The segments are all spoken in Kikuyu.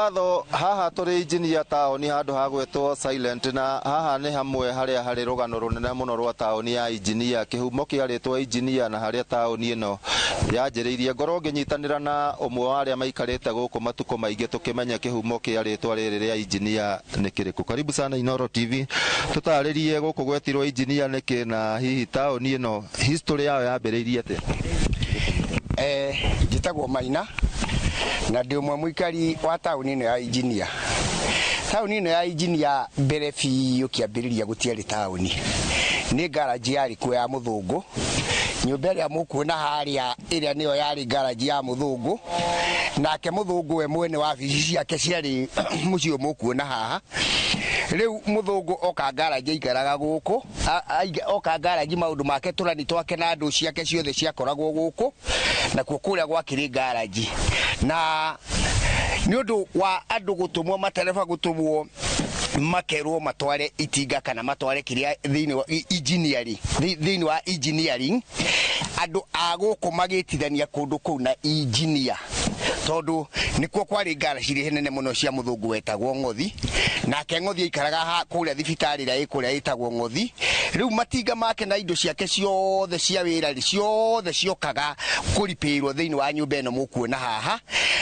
Nĩ ngatho haha tũrĩ Injinia taũni handũ ha gwĩtwo Silent, na haha nĩ hamwe harĩa harĩ rũgano rũnene mũno rwa taũni ya Injinia, kĩhumo kĩa rĩtwa Injinia na harĩa taũni ĩno yanjĩrĩirie. Ngorwo ngĩnyitanĩra na ũmwe wa arĩa maikarĩte gũkũ matukũ maingĩ tũkĩmenya kĩhumo kĩa rĩtwa rĩrĩ rĩa Injinia nĩ kĩrĩkũ. Karibu sana Inooro TV, tũtarĩrie gũkũ gwetirwo Injinia nĩkĩ na hihi taũni ĩno history yayo yambĩrĩirie atĩa? Njĩtagwo Maina na ndĩ ũmwe mũikari wa taũni ĩno ya Injinia. Taũni ĩno ya Injinia mbere biũ kĩambĩrĩria gũtiarĩ taũni, nĩ ngaraji yarĩ kuo ya mũthũngũ. Nyũmba ĩrĩa mũkuona harĩa ĩrĩa nĩyo yarĩ ngaraji ya mũthũngũ, nake mũthũngũ we mwene wabici ciake ciarĩ mũciĩ ũyũ mũkuona haha. Rĩu mũthũngũ oka ngaraji aikaraga gũkũ, oka ngaraji maũndũ make tũrani twake na andũ ciake ciothe ciakoragwo gũkũ, nakuo kũrĩa gwakĩrĩ ngaraji. Na nĩ ũndũ wa andũ gũtũmwo, matereba gũtũmwo makerwo matware itinga kana matware kĩrĩa thĩinĩ wa engineering, thĩinĩ wa engineering, andũ a gũkũ magĩtithania kũndũ kũu na engineer, tondũ nĩkuo kwarĩ ngaraci iria nene mũno cia mũthũngũ wetagwo Ng'othi. Nake Ng'othi aikaraga kũrĩa thibitarĩ ĩrĩa ĩ kũrĩa ĩtagwo Ng'othi. Rĩu matinga make na indo ciake ciothe cia wĩra rĩ, ciothe ciokaga kũripĩirwo thĩinĩ wa nyũmba ĩno mũkuona haha,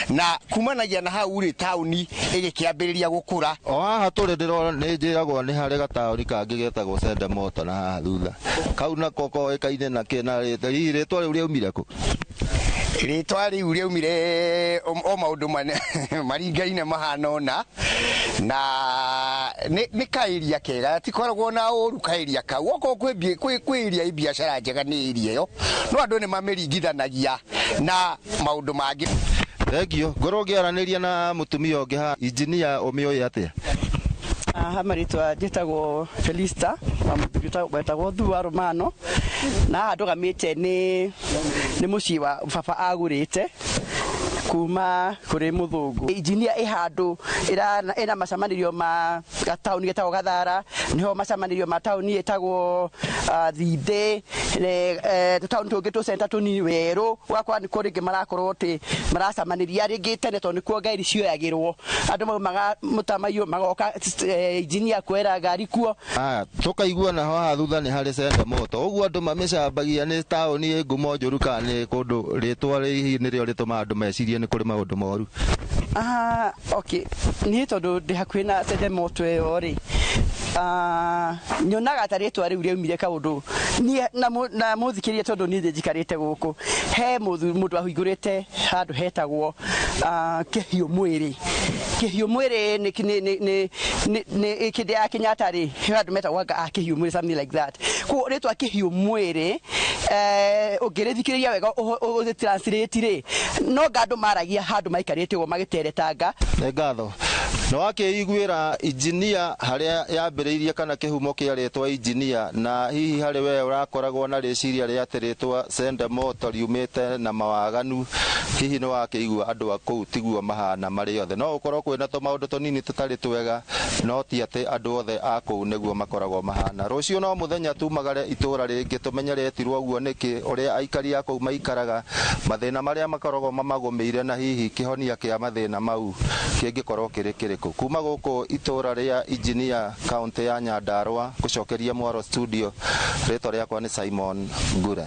na kumanagia na hau rĩ, taũni ĩgĩkĩambĩrĩria gũkũra. O haha tũrĩ ndĩrona nĩ njĩragwo nĩ harĩ gataũni kangĩ getagwo Sende Moto, na haha thutha kau nako koĩkaine na kĩ na rĩtwa, hihi rĩtwa rĩu rĩaumire kũ? Rĩtwa rĩu rĩaumire o maũndũ maringaine mahana ũna, na nĩ kaĩria kega, gatikoragwo na ũru kaĩria kau. Okorwo kwĩ ĩria ĩ biacara njega nĩ ĩria ĩyo, no andũ nĩ mamĩringithanagia na maũndũ mangĩ. Thengio. Ngorwo ngĩaranĩria na mũtumia ũngĩ haha. Injinia ũmĩũĩ atĩa? Haha marĩtwa njĩtagwo Felista wa mũthuri wetagwo Thua Romano, na haha ndũgamĩte nĩ mũciĩ wa baba agũrĩte kuma kũrĩ mũthũngũ. Injinia ĩ handũ ĩna macemanĩrio ma gataũni getagwo Gathara, nĩho macemanĩrio ma taũni ĩtagwo Thindĩ, tũtaũni tũngĩ tũ center tũnini werũ, ũgakora nĩkuo rĩngĩ marakorwo atĩ maracemanĩria rĩngĩ tene, tondũ nĩkuo ngari cioyagĩrwo. Andũ maumaga mũtamaiyũ magoka injinia kuoera ngari kuo. Aya, tũkaigua naho haha thutha nĩ harĩ Sende Moto, ũguo andũ mamĩcambagia nĩ taũni ĩ ngumo njũru kana nĩ kũndũ rĩtwa hihi nĩrĩo rĩtũmaga andũ mecirie nĩ kũrĩ maũndũ moru? Okay, niĩ tondũ ndĩ hakuhĩ na Sende Moto ĩyo rĩ, nyonaga ta rĩtwa rĩu rĩaumire kaũndũ niĩ na mũthikĩrĩrie, tondũ niĩ njikarĩte gũkũ he mũndũ ahingũrĩte handũ hetagwo Kĩhiũ Mwĩrĩ. Kĩhiũ Mwĩrĩ nĩ kĩndĩ ya Kenyatta rĩ, he handũ metagwo anga a Kĩhiũ Mwĩrĩ, something like that. Koguo rĩtwa Kĩhiũ Mwĩrĩ, ũngĩrĩthikĩrĩria wega ũgĩ translate rĩ, no nga andũ maragia handũ maikarĩte ũguo magĩteretanga. Nĩ ngatho. Nĩ wakĩiguĩra injinia harĩa yambĩrĩirie kana kĩhumo kĩa rĩtwa injinia, na hihi harĩ we ũrakoragwo na rĩciria rĩa atĩ rĩtwa Sende Moto riumĩte na mawaganu, hihi nĩ wakĩigua andũ a kũu tiguo mahana marĩ othe. No gũkorwo kwĩna tũmaũndũ tũnini tũtarĩ twega, no ti atĩ andũ othe a kũu nĩguo makoragwo mahana. Rũciũ no mũthenya tumagare itũra rĩngĩ tũmenye rĩetirwo ũguo nĩkĩ, ũrĩa aikari a kũu maikaraga, mathĩna marĩa makoragwo mamagũmĩire, na hihi kĩhonia kĩa mathĩna mau kĩngĩkorwo kĩrĩ kĩrĩkũ. Kuma gũkũ itũra rĩa Injinia, kaũntĩ ya Nyandarua, gũcokeria Mwaro studio, rĩtwa rĩakwa nĩ Simon Ngure.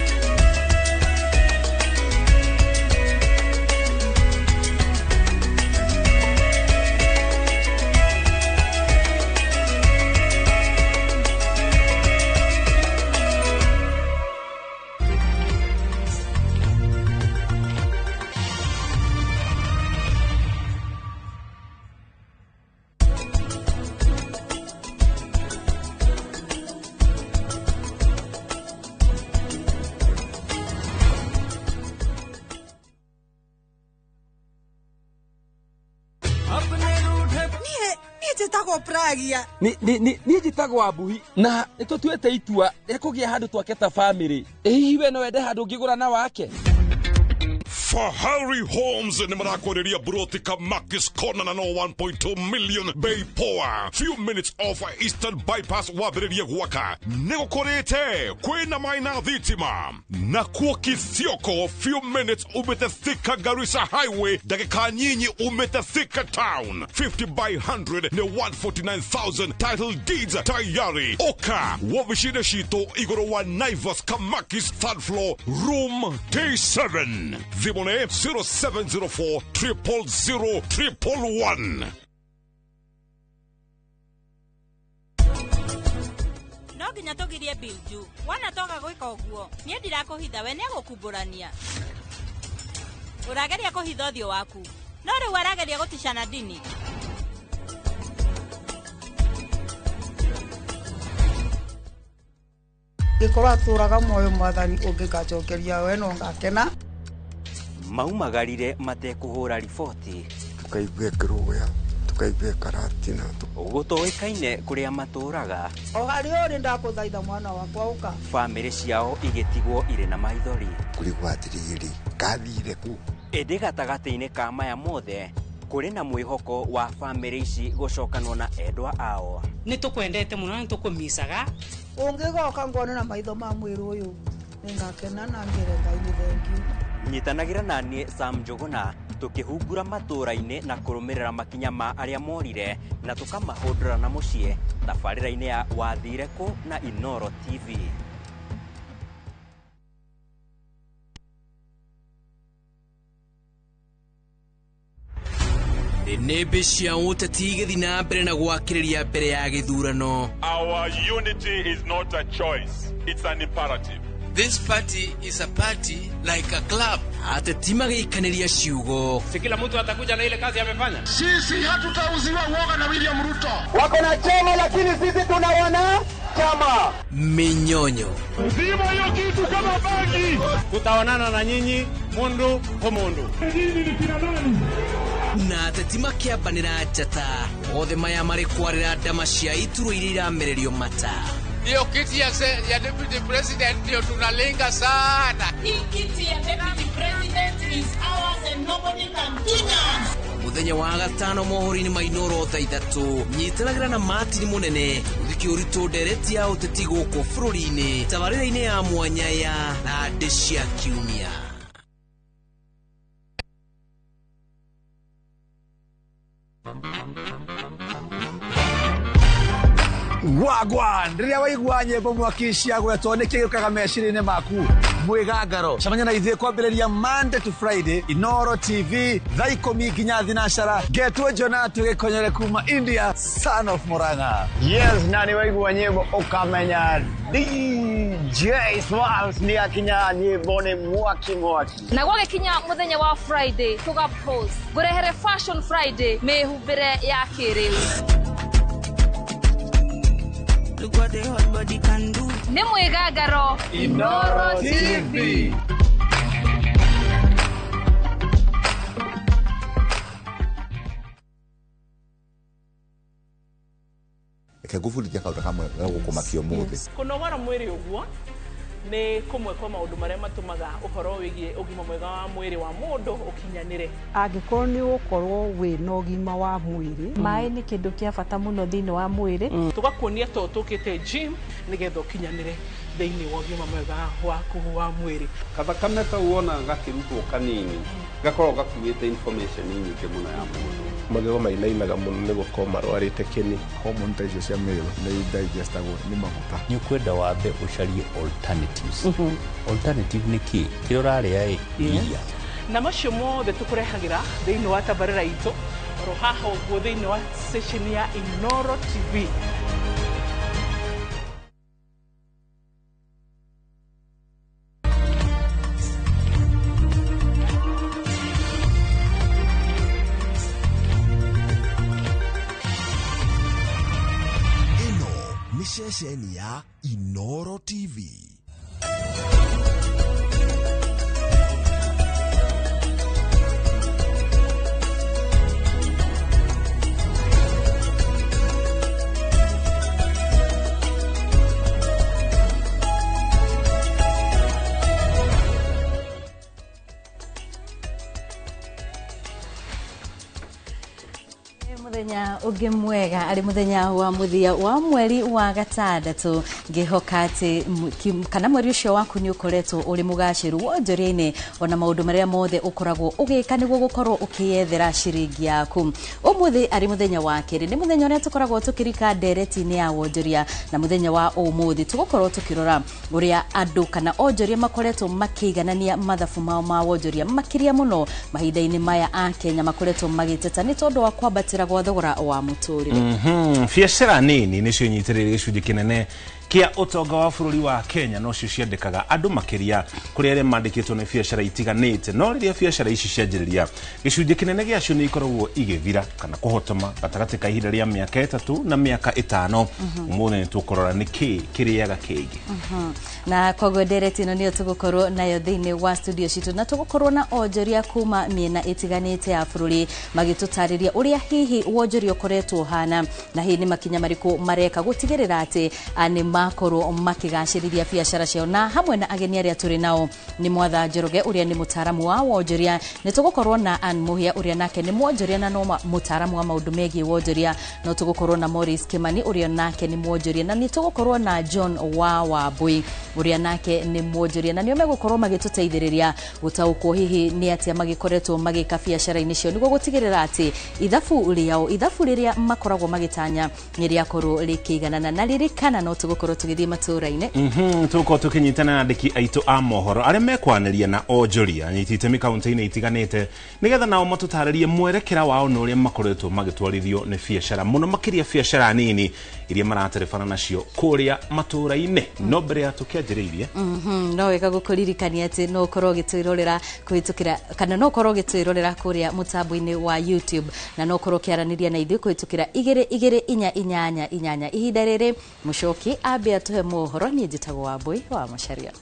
Niĩ njĩtagwo Pragia. Niĩ njĩtagwo Ambuhi na nĩ tũtuĩte itua rĩa kũgĩa handũ twake ta bamĩrĩ. Ĩ hihi we no wende handũ ũngĩgũra na wake? Fahari Homes nĩ marakwenderia buroti Kamakis Corner na no 1.2 million bei poa. Few minutes off Eastern Bypass wambĩrĩrie gwaka. Nĩ gũkũrĩte kwĩna maĩ na thitima. Na kuo Kithioko few minutes umĩte Thika Garissa Highway, ndagĩka nyinyi umĩte Thika Town. 50 by 100 nĩ 149,000 title deeds tayari. Oka wobici-inĩ citũ igũrũ wa Naivas Kamakis third floor room T7. Thimũ nĩ 0704 000 111. No nginya tũgirie Bill Ju wana toga gwĩka ũguo niĩ ndirakũhitha we nĩegũkumbũrania. Ũrageria kũhitha ũthiũ waku no rĩu arageria gũticana ndini. Gĩkorwo atũraga muoyo mwathani ũngĩgacokeria we no ngakena. Maumagarire matekũhũra riboti tukaigua kĩrũya tukaigua karatina gũtoĩkaine kũrĩa matũraga. O harĩa ũrĩ ndakũthaitha mwana wakwa ũka. Bamĩrĩ ciao igĩtigwo irĩ na maithori. Kũrigwo atĩrĩrĩ kathire kũ. Ĩndĩ gatagatĩ-inĩ ka maya mothe kũrĩ na mwĩhoko wa bamĩrĩ ici gũcokanwo na endwa ao. Nĩ tũkwendete mũno na nĩ tũkũmicaga. Ũngĩgoka ngone na maitho ma mwĩrĩ ũyũ nĩngakena na ngere Ngai nĩ thengiũ. Nyitanagĩra na niĩ Sam Njũgũna tũkĩhungura matũũra-inĩ na kũrũmĩrĩra makinya ma arĩa morire na tũkamahũndũra na mũciĩ tabarĩra-inĩ ya Wathire Kũ na Inooro TV. Nĩmbĩ cia ũteti igĩthiĩ na mbere na gwakĩrĩria mbere ya gĩthurano. Our unity is not a choice, it's an imperative. This party is a party like a club. Ateti magĩikanĩria ciugo. Si kila mtu atakuja na ile kazi amefanya. Sisi hatutauziwa uoga na William Ruto. Wako na chama lakini sisi tuna wana chama. Minyonyo. Zima hiyo kitu kama bangi. Tutaonana na nyinyi mundu kwa mundu. Nyinyi ni kina nani? Na ateti makĩambanĩra njata othe maya marĩ kwarĩra ndama cia ituro iria iramererio mata. Hiyo kiti ya deputy president ndio tunalenga sana. Hii kiti ya deputy president is ours and nobody can touch us. Muthenya wa gatano mohoro-inĩ ma Inooro thaa ithatũ nyitanagĩra na Martin Mũnene ũthiki ũritũ ndereti ya ũteti gũkũ bũrũri-inĩ tabarĩra-inĩ ya mwanya ya Thandĩ cia Kiumia. Wagwan rĩrĩa waigua nyĩmbo mwaki ciagwetwo nĩ kĩgĩũkaga meciria-inĩ maku mwĩgangaro cemania na ithuĩ kwambĩrĩria Monday to Friday Inooro TV thaa 10 nginya 12 ngetwo Jona tũgĩkonyere kuma India son of Murang'a. Yes, na nĩ waigua nyĩmbo ũkamenya DJ Smalls nĩ akinya nyĩmbo nĩ mwaki mwaki. Na gwagĩkinya mũthenya wa Friday tũga pose ngũrehere Fashion Friday mĩhumbĩre ya kĩrĩu. Look what the hot body can do. Nĩ mwĩgangaro Inooro TV. Reke ngũbundithie kaũndũ kamwe ga gũkũmakia ũmũthĩ. Kũnogora mwĩrĩ ũguo nĩ kũmwe kwa maũndũ marĩa matũmaga ũhoro wĩgiĩ ũgima mwega wa mwĩrĩ wa mũndũ ũkinyanĩre. Angĩkorwo nĩ ũgũkorwo wĩna ũgima wa mwĩrĩ. Maĩ nĩ kĩndũ kĩa bata mũno thĩinĩ wa mwĩrĩ. Tũgakuonia to tũkĩte gym nĩgetha ũkinyanĩre thĩinĩ wa ũgima mwega waku wa mwĩrĩ. Kathakame kau wona gakĩrutwo kanini gakoragwo gakuĩte information nyingĩ mũno ya mũndũ. Magego mainainaga mũno nĩ gũkorwo marwarĩte kĩni. Hormone ta icio cia male nĩ digestagwo nĩ maguta. Nĩ ũkwenda wambe ũcarie alternatives. Alternative nĩ kĩ? Kĩrĩa ũrarĩa ĩ iria. Na macio mothe tũkũrehagĩra thĩinĩ wa tabarĩra itũ oro haha ũguo thĩinĩ wa session ya Inooro TV. Ceceni ya Inooro TV. Muthenya ũngĩ mwega arĩ mũthenya wa mũthia wa mweri wa gatandatũ, ngĩhoka atĩ kana mweri ũcio waku nĩ ũkoretwo ũrĩ mũgacĩru wonjoria-inĩ ona maũndũ marĩa mothe ũkoragwo ũgĩka nĩguo gũkorwo ũkĩyethera ciringi yaku. Ũmũthĩ arĩ mũthenya wa kerĩ, nĩ mũthenya ũrĩa tũkoragwo tũkĩrika ndereti-inĩ ya wonjoria, na mũthenya wa ũmũthĩ tũgũkorwo tũkĩrora ũrĩa andũ kana onjoria makoretwo makĩiganania mathabu mao ma wonjoria, makĩria mũno mahinda-inĩ maya a Kenya makoretwo magĩteta nĩ tondũ wa kwambatĩra gwa thogora wa mũtũrĩre. Biacara nini nĩcio inyitĩrĩire gĩcunjĩ kĩnene kĩa ũtonga wa bũrũri wa Kenya, nocio ciandĩkaga andũ makĩria kũrĩ arĩa mandĩkĩtwo nĩ biacara itiganĩte. No rĩrĩa biacara ici cianjĩrĩria, gĩcunjĩ kĩnene gĩacio nĩ ikoragwo igĩthira kana kũhotoma gatagatĩ ka ihinda rĩa mĩaka 3 na mĩaka 5. Ũmũthĩ nĩ tũkũrora nĩkĩ kĩrĩaga kĩngĩ. Na koguo ndereti ĩno nĩyo tũgũkorwo nayo thĩinĩ wa studio citũ, na tũgũkorwo na onjoria kuma mĩena ĩtiganĩte ya bũrũri magĩtũtarĩria ũrĩa hihi wonjoria ũkoretwo ũhana, na hihi nĩ makinya marĩkũ mareka gũtigĩrĩra atĩ nĩ makorwo makĩgacĩrithia biacara ciao. Na hamwe na ageni arĩa tũrĩ nao nĩ Mwatha Njoroge ũrĩa nĩ mũtaaramu wa wonjoria, nĩ tũgũkorwo na Ann Muhia ũrĩa nake nĩ mwonjoria na no mũtaaramu wa maũndũ megiĩ wonjoria, no tũgũkorwo na Maurice Kimani ũrĩa nake nĩ mwonjoria, na nĩ tũgũkorwo na John wa Wambui ũrĩa nake nĩ mwonjoria, na nĩo megũkorwo magĩtũteithĩrĩria gũtaũkwo hihi nĩ atĩa magĩkoretwo magĩka biacara-inĩ ciao nĩguo gũtigĩrĩra atĩ ithabu rĩao, ithabu rĩrĩa makoragwo magĩtanya nĩ rĩakorwo rĩkĩiganana. Na ririkana no tũgũkorwo tũgĩthiĩ matũũra-inĩ. Tũgũkorwo tũkĩnyitana na andĩki aitũ a mohoro arĩa mekwanĩria na onjoria anyiti itemi kaunti-inĩ itiganĩte nĩgetha nao matũtarĩrie mwerekera wao na ũrĩa makoretwo magĩtwarithio nĩ biacara, mũno makĩria biacara nini iria maraterebana nacio kũrĩa matũũra-inĩ. No mbere ya tũkĩanjĩrĩirie, no wega gũkũririkania atĩ no ũkorwo ũgĩtwĩrorera kũhĩtũkĩra, kana no ũkorwo ũgĩtwĩrorera kũrĩa mũtambo-inĩ wa YouTube, na no ũkorwo ũkĩaranĩria na ithuĩ kũhĩtũkĩra 2 2 4 8 8. Ihinda rĩrĩ mũcoki ambe atũhe mohoro. Niĩ njĩtagwo Wambui wa Macharia.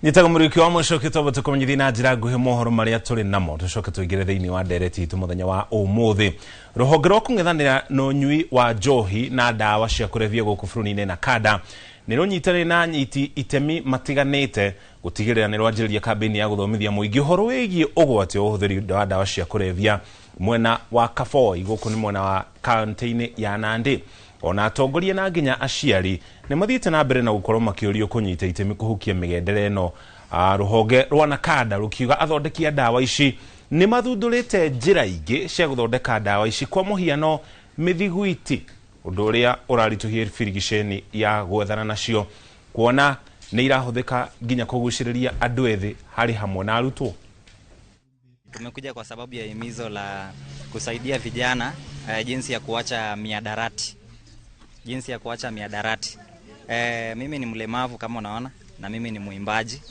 Nyitaga Mũriũki wa Mũcoki, twamba tũkũmenyithie na njĩra nguhĩ mohoro marĩa tũrĩ namo, tũcoke tũingĩre thĩinĩ wa ndereti itũ mũthenya wa ũmũthĩ. Rũhonge rwa kũng'ethanĩra na ũnyui wa njohi na ndawa cia kũrebia gũkũ bũrũri-inĩ na kanda nĩ rũnyitanĩire na anyiti itemi matiganĩte gũtigĩrĩra nĩ rwanjĩrĩria kambĩini ya gũthomithia mũingĩ ũhoro wĩgiĩ ũgwati wa ũhũthĩri wa ndawa cia kũrebia mwena wa Kaboi, gũkũ nĩ mwena wa kaunti-inĩ ya Nandi. Ona atongoria na nginya aciari nĩ mathiĩte na mbere na gũkorwo makĩũrio kũnyita itemi kũhukia mĩgendere ĩno. Rũhonge rwa Nakanda rũkiuga athondeki a ndawa ici nĩ mathundũrĩte njĩra ingĩ cia gũthondeka ndawa ici, kwa mũhiano mĩthiguiti, ũndũ ũrĩa ũraritũhia birigiceni ya gwethana nacio kuona nĩ irahũthĩka nginya kũgucĩrĩria andũ ethĩ harĩ hamwe na arutwo. Tumekuja kwa sababu ya himizo la kusaidia vijana jinsi ya kuacha miadarati. Jinsi ya kuacha miadarati. Mimi ni mlemavu kama unaona, na mimi ni muimbaji,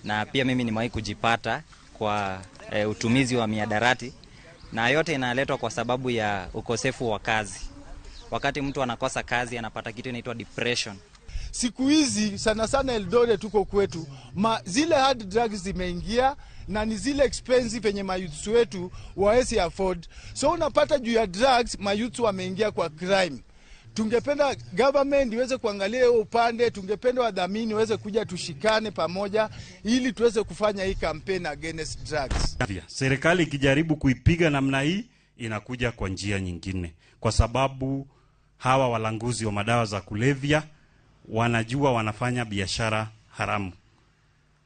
na pia mimi nimewahi kujipata kwa utumizi wa miadarati, na yote inaletwa kwa sababu ya ukosefu wa kazi. Wakati mtu anakosa kazi anapata kitu inaitwa depression. Siku hizi sana sana Eldoret tuko kwetu, zile hard drugs zimeingia na ni zile expensive yenye mayouth wetu waesi afford. So unapata juu ya drugs mayouth wameingia kwa crime. Tungependa government iweze kuangalia hiyo upande, tungependa wadhamini waweze kuja tushikane pamoja ili tuweze kufanya hii campaign against drugs. Serikali ikijaribu kuipiga namna hii inakuja kwa njia nyingine, kwa sababu hawa walanguzi wa madawa za kulevya wanajua wanafanya biashara haramu.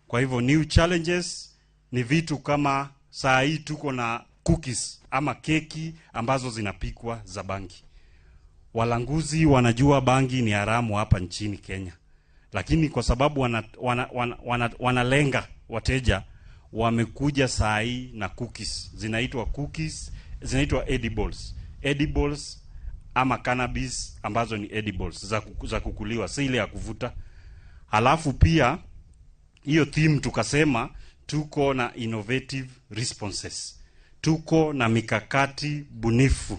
Kwa hivyo new challenges ni vitu kama saa hii tuko na cookies ama keki ambazo zinapikwa za bangi. Walanguzi wanajua bangi ni haramu hapa nchini Kenya, lakini kwa sababu wanalenga wateja, wamekuja saa hii na cookies. Zinaitwa cookies, zinaitwa edibles. Edibles ama cannabis ambazo ni edibles za kukuliwa, si ile ya kuvuta. Halafu pia hiyo theme tukasema tuko na innovative responses, tuko na mikakati bunifu.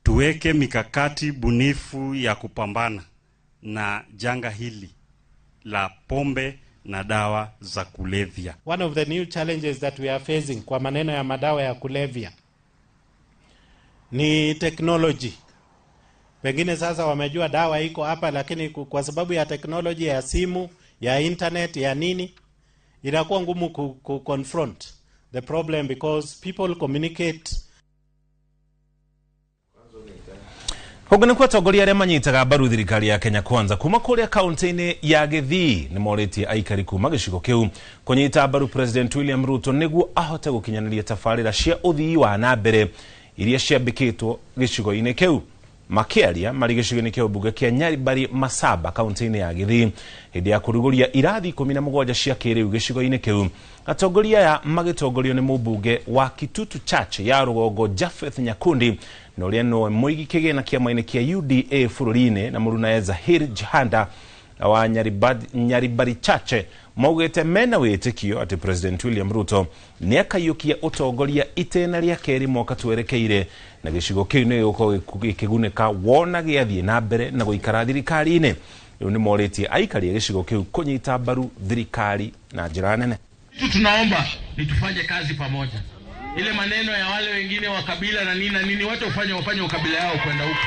Tuweke mikakati bunifu ya kupambana na janga hili la pombe na dawa za kulevya. One of the new challenges that we are facing kwa maneno ya madawa ya kulevya ni technology. Pengine sasa wamejua dawa iko hapa, lakini kwa sababu ya technology ya simu, ya internet, ya nini, inakuwa ngumu ku confront the problem because people communicate. Hogani kwa atongoria arĩa manyitaga mbaru thirikari ya Kenya Kwanza kuma kũrĩa kaunti-inĩ ya Gĩthii nĩ morĩtie aikari kuma gĩcigo kĩu kũnyita mbaru President William Ruto nĩguo ahote gũkinyanĩria tabarĩra cia ũthii wa na mbere iria ciambĩkĩtwo gĩcigo-inĩ kĩu. Makĩaria marĩ gĩcigo-inĩ kĩa ũmbunge kĩa Nyaribari Masaba kaunti-inĩ ya Gĩthii hĩndĩ ya kũrugũria irathi 17 cia kĩrĩu gĩcigo-inĩ kĩu, atongoria aya magĩtongorio nĩ mũmbunge wa Kitutu Church ya rũgongo Japheth Nyakundi na ũrĩa nĩwe mũigi kĩgĩna kĩama-inĩ kĩa UDA bũrũri-inĩ na mũrunae Zahir Jihanda wa Nyaribari Church maugĩte mena wĩtĩkio atĩ President William Ruto nĩakaiyũkia ũtongoria itĩna rĩa kerĩ mwaka twerekeire na gĩcigo kĩu nĩ gĩgũkorwo gĩkĩgunĩka wona gĩathiĩ na mbere na gũikara thirikari-inĩ. Rĩu nĩmorĩtie aikari a gĩcigo kĩu kũnyita mbaru thirikari na njĩra nene. Tunaomba ni tufanye kazi pamoja. Ile maneno ya wale wengine wa kabila na nini na nini, watu wafanye ukabila yao kwenda huko.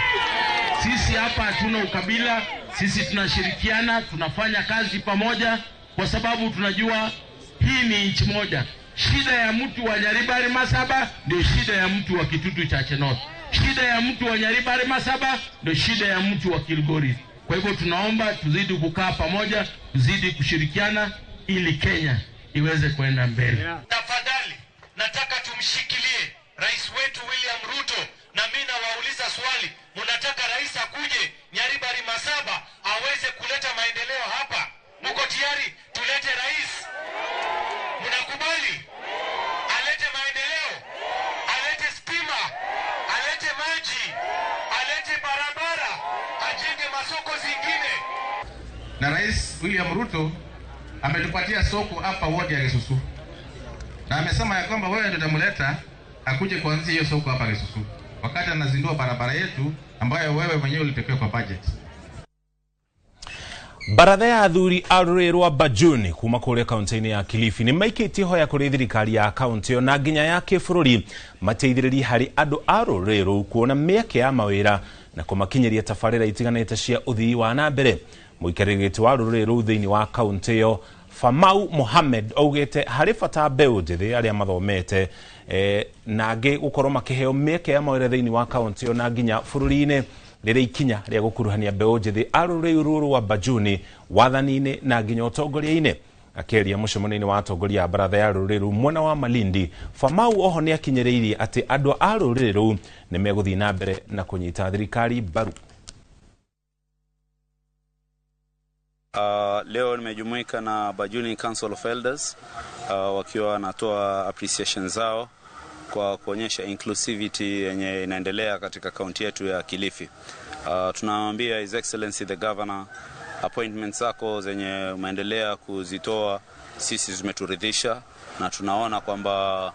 Sisi hapa hatuna ukabila, sisi tunashirikiana, tunafanya kazi pamoja kwa sababu tunajua hii ni nchi moja. Shida ya mtu wa Nyaribari Masaba ndio shida ya mtu wa Kitutu Chache North. Shida ya mtu wa Nyaribari Masaba ndio shida ya mtu wa Kilgoris. Kwa hivyo tunaomba tuzidi kukaa pamoja, tuzidi kushirikiana ili Kenya iweze kwenda mbele. Tafadhali nataka tumshikilie rais wetu William Ruto, na mimi nawauliza swali, mnataka rais akuje Nyaribari Masaba aweze kuleta maendeleo hapa? Mko tayari tulete rais? Mnakubali? Alete maendeleo, alete stima, alete maji, alete barabara, ajenge masoko zingine. Na Rais William Ruto ametupatia soko hapa wodi ya Gesusu. Na amesema ya kwamba wewe ndio utamleta akuje kuanzia hiyo soko hapa Gesusu, wakati anazindua barabara yetu ambayo wewe mwenyewe ulitekewa kwa budget. Baratha ya athuri a rũrĩrĩ rwa Bajuni kuma kũrĩa kaunti-inĩ ya Kilifi nĩ maikĩtie ihoya kũrĩ thirikari ya kaunti ĩyo na nginya ya kĩbũrũri mateithĩrĩrie harĩ andũ a rũrĩrĩ rũu kuona mĩeke ya mawĩra na kũmakinyĩria tabarĩra itiganĩte cia ũthii wa na mbere. Mũikarĩri gĩtĩ wa rũrĩrĩ rũu thĩinĩ wa kaunti ĩyo Famau Mohamed augĩte harĩ bata mbeũ njĩthĩ arĩa mathomete na angĩ gũkorwo makĩheo mĩeke ya mawĩra thĩinĩ wa kaunti ĩyo na nginya bũrũri-inĩ rĩrĩ ikinya rĩa gũkuruhania mbeũ njĩthĩ a rũrĩrĩ rũrũ rwa Bajuni wathani-inĩ na nginya ũtongoria-inĩ. Akĩaria mũcemanio-inĩ wa atongoria a baratha ya rũrĩrĩ rũu mwena wa Malindi, Famau oho nĩ akinyĩrĩirie atĩ andũ a rũrĩrĩ rũu nĩ megũthiĩ na mbere na kũnyita thirikari mbaru. Leo nimejumuika na Bajuni Council of Elders wakiwa wanatoa appreciation zao kwa kuonyesha inclusivity yenye inaendelea katika kaunti yetu ya Kilifi. Tunawaambia His Excellency the Governor, appointments zako zenye umeendelea kuzitoa sisi zimeturidhisha na tunaona kwamba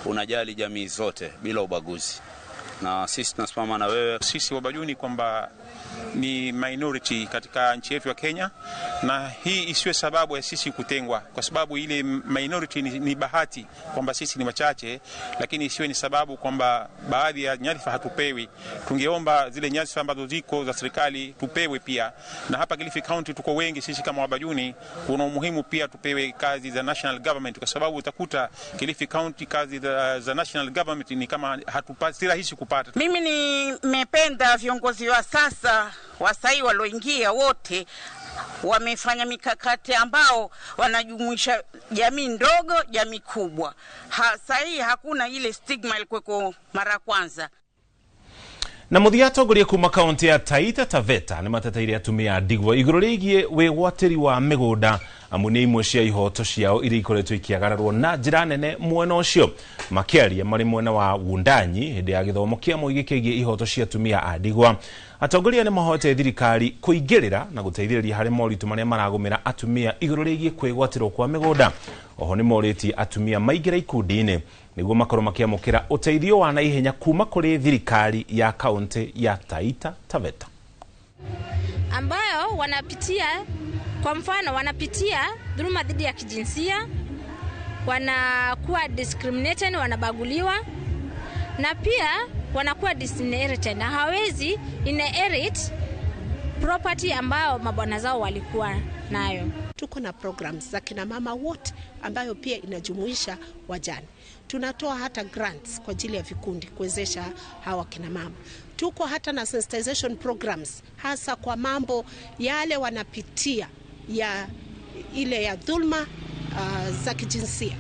unajali jamii zote bila ubaguzi, na sisi tunasimama na wewe. Sisi wa Bajuni kwamba ni minority katika nchi yetu ya Kenya, na hii isiwe sababu ya sisi kutengwa, kwa sababu ile minority ni bahati kwamba sisi ni wachache, lakini isiwe ni sababu kwamba baadhi ya nyadhifa hatupewi. Tungeomba zile nyadhifa ambazo ziko za serikali tupewe pia, na hapa Kilifi County tuko wengi sisi kama Wabajuni, kuna umuhimu pia tupewe kazi za national government, kwa sababu utakuta Kilifi County kazi za national government ni kama hatupati, si rahisi kupata. Mimi nimependa viongozi wa sasa wasai waloingia wote wamefanya mikakati ambao wanajumuisha jamii ndogo, jamii kubwa. Sasa hakuna ile stigma ilikuwa mara kwanza. Na muthia atongoria kuma kaunti ya Taita Taveta nĩ mateteire atumia a ndigwa igũrũ rĩgiĩ wĩgwatĩri wa mĩgũnda amu nĩ imwe cia ihoto ciao iria ikoretwo ikĩagararwo na njĩra nene mwena ũcio. Makĩaria marĩ mwena wa Wundanyi hĩndĩ ya gĩthomo kĩa mũingĩ kĩgiĩ ihoto cia atumia a ndigwa, atongoria nĩ mahoete thirikari kũingĩrĩra na gũteithĩrĩria harĩ moritũ marĩa maragũmĩra atumia igũrũ rĩgiĩ kwĩgwatĩrwo kwa mĩgũnda. Oho nĩ morĩtie atumia maingĩre ikundi-inĩ nĩguo makorwo makĩamũkĩra ũteithio wa naihenya kuma kũrĩ thirikari ya kaunti ya Taita Taveta, ambayo wanapitia, kwa mfano wanapitia dhuluma dhidi ya kijinsia, wanakuwa discriminated, wanabaguliwa, na pia wanakuwa disinherited na hawezi inherit property ambayo mabwana zao walikuwa nayo. Tuko na programs za kina mama wote ambayo pia inajumuisha wajane. Tunatoa hata grants kwa ajili ya vikundi kuwezesha hawa kina mama. Tuko hata na sensitization programs hasa kwa mambo yale wanapitia ya ile ya dhulma za kijinsia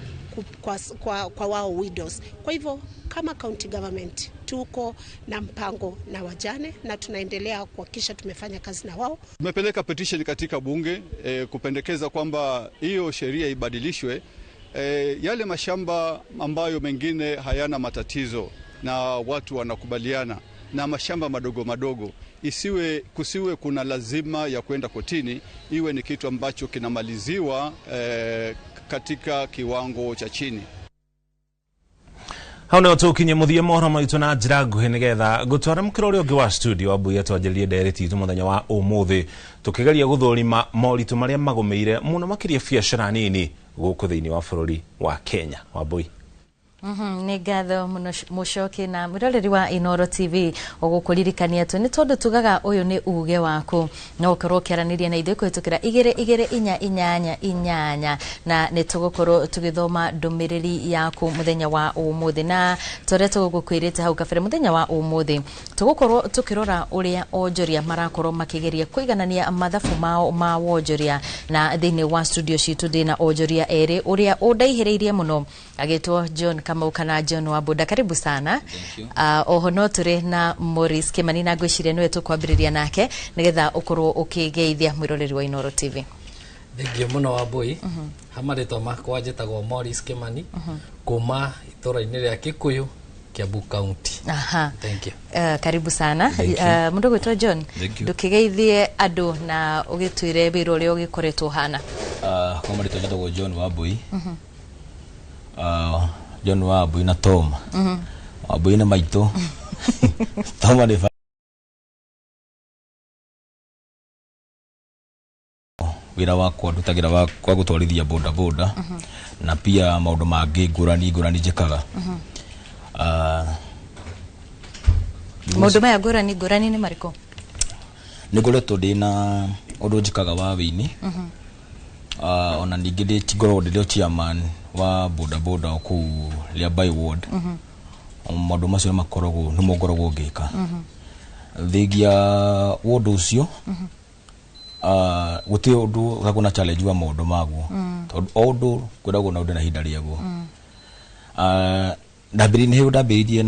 kwa wao widows. Kwa hivyo kama county government tuko na mpango na wajane na tunaendelea kuhakikisha tumefanya kazi na wao. Tumepeleka petition katika bunge kupendekeza kwamba hiyo sheria ibadilishwe. Yale mashamba ambayo mengine hayana matatizo na watu wanakubaliana na mashamba madogo madogo, kusiwe kuna lazima ya kwenda kotini, iwe ni kitu ambacho kinamaliziwa katika kiwango cha chini. Hau nĩho tũkinye mũthia mohoro maitũ na njĩra nguhĩ nĩgetha gũtwara mũkĩra ũrĩa ũngĩ wa studio Wambui atwanjĩrĩrie ndereti itũ mũthenya wa ũmũthĩ tũkĩgeria gũthũrima moritũ marĩa magũmĩire mũno makĩria biacara nini gũkũ thĩinĩ wa bũrũri wa Kenya. Wambui. Nĩ ngatho mũno Mũcoki na mwĩroreri wa Inooro TV ũgũkũririkania tu nĩ tondũ tugaga ũyũ nĩ uge waku no ũkorwo ũkĩaranĩria na ithuĩ kũhĩtũkĩra 2 2 4 8 8 na nĩ tũgũkorwo tũgĩthoma ndũmĩrĩri yaku mũthenya wa ũmũthĩ na torĩa tũgũkwĩrĩte hau kabere mũthenya wa ũmũthĩ tũgũkorwo tũkĩrora ũrĩa onjoria marakorwo makĩgeria kũiganania mathabu mao ma wonjoria na thĩinĩ wa studio citũ ndĩna onjoria erĩ ũrĩa ũndaihĩrĩirie mũno agĩtwo John Kamau kana John Wabuda, karibu sana. Oho no tũrĩ na Maurice Kimani na ngwĩciria nĩwe tũkwambĩrĩria nake nĩgetha ũkorwo ũkĩgeithia mwĩroreri wa Inooro TV. Thengiũ mũno Wambui. Ha marĩtwa makwa njĩtagwo Maurice Kimani kuma itũra-inĩ rĩa Kikuyu, Kiambu County. Aha. Thank you. Karibu sana. Mũndũ gwĩtwo John, ndũkĩgeithie andũ na ũgĩtwĩre wĩra ũrĩa ũgĩkoretwo ũhana. Kwa marĩtwa njĩtagwo John Wambui. John Wambui na Tom. Wambui nĩ maitũ. Tom nĩ wĩra wakwa ndutagĩra kwa gũtwarithia boda boda na pia maũndũ mangĩ ngũrani ngũrani njĩkaga. Maũndũ maya ngũrani ngũrani nĩ marĩkũ? Nĩ ngoretwo ndĩna ũndũ njĩkaga wa wĩini. Ona ningĩ ngoragwo ndĩ chairman wa boda boda kũu Liabai ward. Maũndũ macio makoragwo nĩmo ngoragwo ngĩka. Thengia wa ũndũ ũcio, gũtirĩ ũndũ ũkoragwo na challenge wa maũndũ maguo, tondũ o ũndũ kwĩragwo na ũndũ na ihinda rĩaguo. Ndambĩrĩirie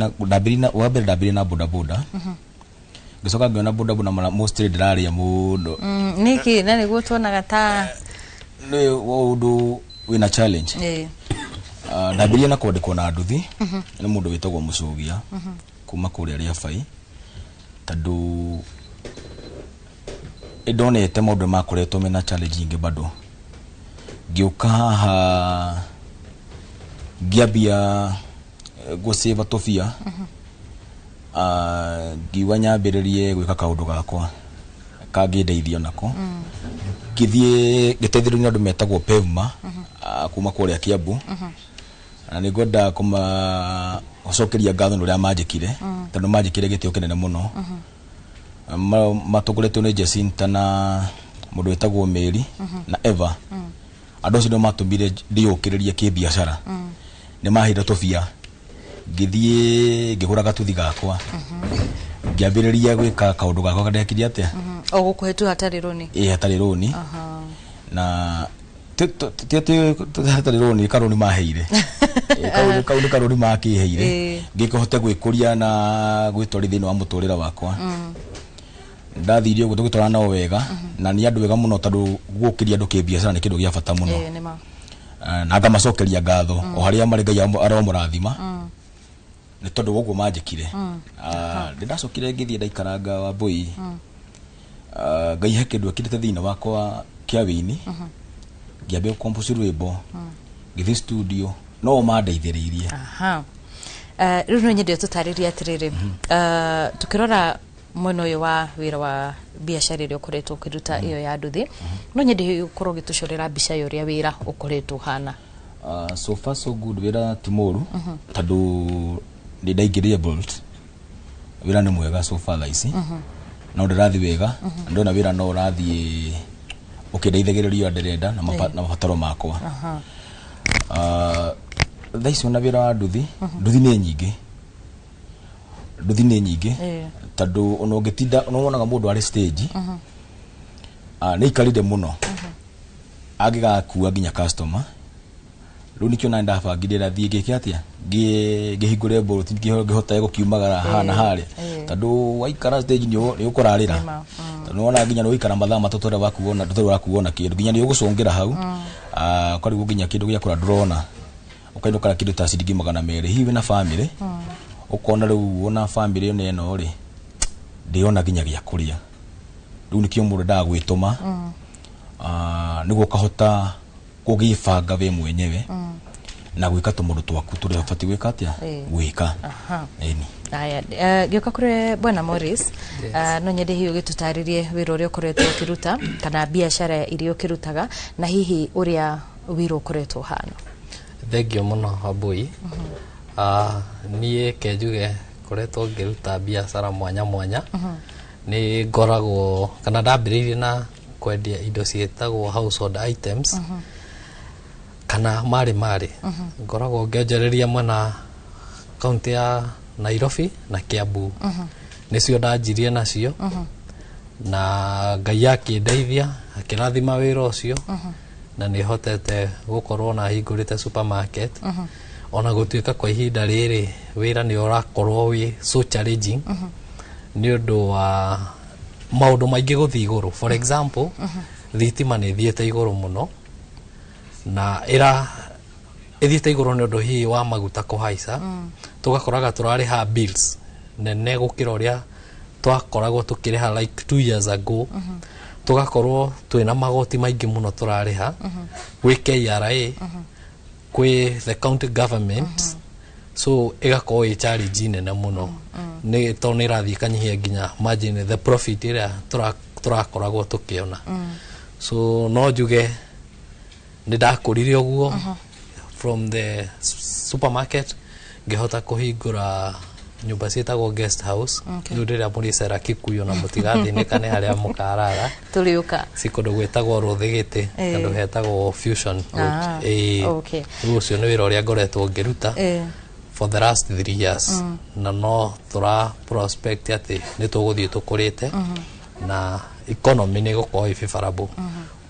na boda boda, ngĩcoka ngĩona boda boda mostly ndĩrarĩa mũno. Nĩkĩ na nĩguo tuonaga ta nĩ ũndũ wĩna challenge. Ndambĩrĩirie na kwandĩkwo na nduthi nĩ mũndũ wĩtagwo Mũcũgia kuma kũrĩa Rĩabai, tondũ ndonete maũndũ makoretwo mena challenge nyingĩ bado. Ngĩũka haha ngĩambia gũcĩva tũbia, ngiuga nyambĩrĩrie gwĩka kaũndũ gakwa kangĩndeithia nako. Ngĩthiĩ ngĩteithĩrĩrio nĩ andũ metagwo Pevma kuma kũrĩa Kiambu, na nĩ ngwenda kũmacokeria ngatho nĩ ũrĩa manjĩkire, tondũ manjĩkire gĩtĩo kĩnene mũno. Matongoretio nĩ Jacinta na mũndũ wĩtagwo Mary na Eva. Andũ acio nĩo matũmire ndĩyũkĩrĩrie kĩbiacara. Nĩ maheire tũbia, ngĩthiĩ ngĩgũra gatuthi gakwa, ngĩambĩrĩria gwĩka kaũndũ gakwa ndekire atĩa. O gũkũhe tu hatarĩ rũni? Ĩĩ, hatarĩ rũni. Na ti atĩ hatarĩ rũni, karũni maheire. Kau nĩ karũni makĩheire ngĩkĩhote gwĩkũria na gwĩtwarithia thĩinĩ wa mũtũrĩre wakwa. Ndathire ũguo tũgĩtwarana nao wega, na nĩ andũ wega mũno tondũ gũkĩria andũ kĩbiacara nĩ kĩndũ gĩa bata mũno. Na ngamacokeria ngatho o harĩa marĩ, Ngai aromũrathima nĩ tondũ wa ũguo manjĩkire. Nĩ ndacokire ngĩthiĩ ndaikaranga Wambui. Ngai he kĩndũ ekĩrĩte thĩinĩ wakwa kĩa wĩini, ngĩambia gũcompose rwĩmbo, ngĩthiĩ studio No mandeithĩrĩirie. Aha. Rĩu no nyende ũtũtarĩrie atĩrĩrĩ, tukĩrora mwena ũyũ wa wĩra wa biacara ĩrĩa ũkoretwo ũkĩruta ĩyo ya nduthi, no nyende ũkorwo ũgĩtũcorera mbica ya ũrĩa wĩra ũkoretwo ũhana. So far so good, wĩra ti mũru tondũ nĩ ndaingĩrire Bolt, wĩra nĩ mwega so far thaa ici, no ndĩrathiĩ wega. Ndona wĩra no ũrathiĩ ũkĩndeithagĩrĩria ũrĩa ndĩrenda na na mabataro makwa. Thaa ici ona wĩra wa nduthi, nduthi nĩ nyingĩ, nduthi nĩ nyingĩ, tondũ ona ũngĩtinda ona wonaga mũndũ arĩ stage, nĩ aikarire mũno angĩgakua nginya customer. Rĩu nĩkĩo na ndabangire ndathiĩ ngĩke atĩa, ngĩhingũre Bolt ngĩhotage gũkiumagara haha na harĩa, tondũ waikara stage nĩ ũkũrarĩra. Nĩma. Tondũ nĩwona nginya nĩ ũikara mathaa 3 ũtarĩ wakuona, ndũtarĩ wakuona kĩndũ, nginya nĩ ũgũcũngĩra hau. Ũkarigwo nginya kĩndũ gĩa kũrĩa ndũrona, ũkainũka kĩndũ ta ciringi 200, hihi wĩna family, ũkona rĩu ona family ĩno ĩno rĩ, ndĩrona nginya gĩa kũrĩa. Rĩu nĩkĩo mũndũ endaga gwĩtũma, nĩguo ũkahota kũgĩbanga we mwenyewe na gwĩka tũmaũndũ twaku tũrĩa ũbatiĩ gwĩka atĩa, gwĩka. Ĩni. Aya, ngĩũka kũrĩ Bwana Morris, Yes. No nyende hihi ũgĩtũtarĩrie wĩra ũrĩa ũkoretwo ũkĩruta kana biacara iria ũkĩrutaga na hihi ũrĩa wĩra ũkoretwo ũhana. Thengio mũno, Wambui. Niĩ ke njuge ngoretwo ngĩruta biacara mwanya mwanya. Nĩ ngoragwo kana ndambĩrĩirie na kwendia indo ciĩtagwo household items kana marĩ marĩ. Ngoragwo ngĩonjoreria mwena kaunti ya Nairobi na Kiambu, nĩcio ndanjirie nacio, na Ngai akĩndeithia, akĩrathima wĩra ũcio, na nĩ hotete gũkorwo na hingũrĩte supermarket, ona gũtuĩka kwa ihinda rĩrĩ wĩra nĩ ũrakorwo wĩ so challenging nĩ ũndũ wa maũndũ maingĩ gũthiĩ igũrũ. For example, thitima nĩ ĩthiĩte igũrũ mũno, na ĩra ĩthiĩte igũrũ nĩ ũndũ hihi wa maguta kũhaica. Tũgakoraga tũrarĩha bills nene gũkĩra ũrĩa twakoragwo tũkĩrĩha like 2 years ago. Tũgakorwo twĩna magoti maingĩ mũno tũrarĩha gwĩ KRA, kwĩ the county government, so ĩgakorwo ĩ challenge nene mũno, nĩ tondũ nĩ ĩrathiĩ ĩkanyihia nginya margin, the profit ĩrĩa tũrakoragwo tũkĩona. So no njuge nĩ ndakũrire ũguo from the supermarket, ngĩhota kũhingũra nyũmba ciĩtagwo guest house. Rĩu rĩrĩa mũrĩcera Kikuyu na mũtigathĩnĩka nĩ harĩa mũkarara. Tũrĩũka. Ci kũndũ gwĩtagwo Rũthĩgĩtĩ, handũ hetagwo Fusion Road. Rĩu ũcio nĩ wĩra ũrĩa ngoretwo ngĩruta for the last 3 years, na no tũra prospect atĩ nĩ tũgũthiĩ tũkũrĩte na economy nĩ ĩgũkorwo ĩ favorable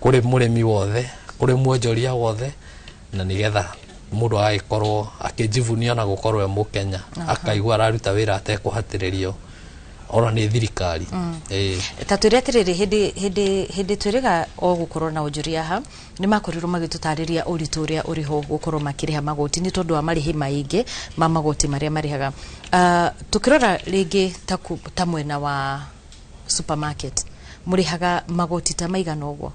kũrĩ mũrĩmi wothe, kũrĩ mwonjoria wothe, na nĩgetha mũndũ agagĩkorwo akĩjivunia na gũkorwo e Mũkenya, akaigua araruta wĩra atekũhatĩrĩrio ona nĩ thirikari. Ĩĩ. Ta twĩre atĩrĩrĩ, hĩndĩ twĩrĩga o gũkorwo na onjoria haha, nĩ makorirwo magĩtũtarĩria ũritũ ũrĩa ũrĩ ho gũkorwo makĩrĩha magoti nĩ tondũ wa marĩhi maingĩ ma magoti marĩa marĩhaga. Tũkĩrora rĩngĩ ta mwena wa supermarket, mũrĩhaga magoti ta maigana ũguo?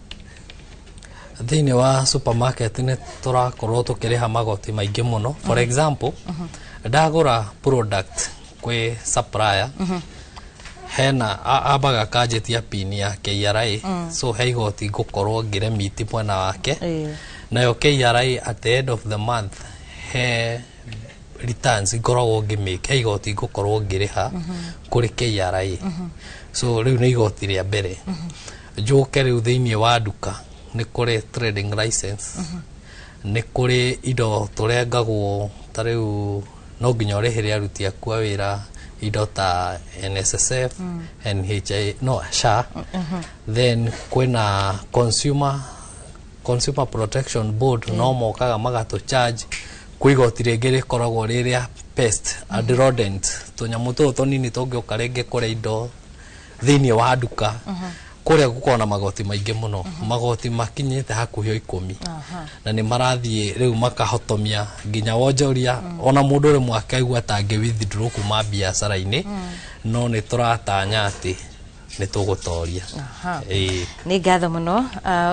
Thĩinĩ wa supermarket nĩ tũrakorwo tũkĩrĩha magoti maingĩ mũno. For example, ndagũra product kwĩ supplier, hena ambaga akanjĩtia pin ya KRA, so he igoti ngũkorwo ngĩremiti mwena wake. Nayo KRA at the end of the month he returns ngoragwo ngĩmake, he igoti ngũkorwo ngĩrĩha kũrĩ KRA. So rĩu nĩ igoti rĩa mbere. Njũke rĩu thĩinĩ wa nduka, nĩ kũrĩ trading license, nĩ kũrĩ indo tũrengagwo, ta rĩu no nginya ũrĩhĩre aruti aku a wĩra indo ta NSSF, NHI, no SHA. Then kwĩna Consumer Protection Board, no mokaga magatũ charge. Kwĩ igoti rĩngĩ rĩkoragwo rĩrĩa pest and rodent, tũnyamũ tũtũ tũnini tũngĩũka rĩngĩ kũrĩa indo thĩinĩ wa nduka. Kũrĩa gũkoragwo na magoti maingĩ mũno, magoti makinyĩte hakuhĩ o 10, na nĩ marathiĩ rĩu makahotomia nginya wonjoria, ona mũndũ rĩmwe akaigua ta angĩ withdraw kuma biacara-inĩ. No nĩ tũratanya atĩ Nĩ tũgũtoria. Ĩĩ. Nĩ ngatho mũno.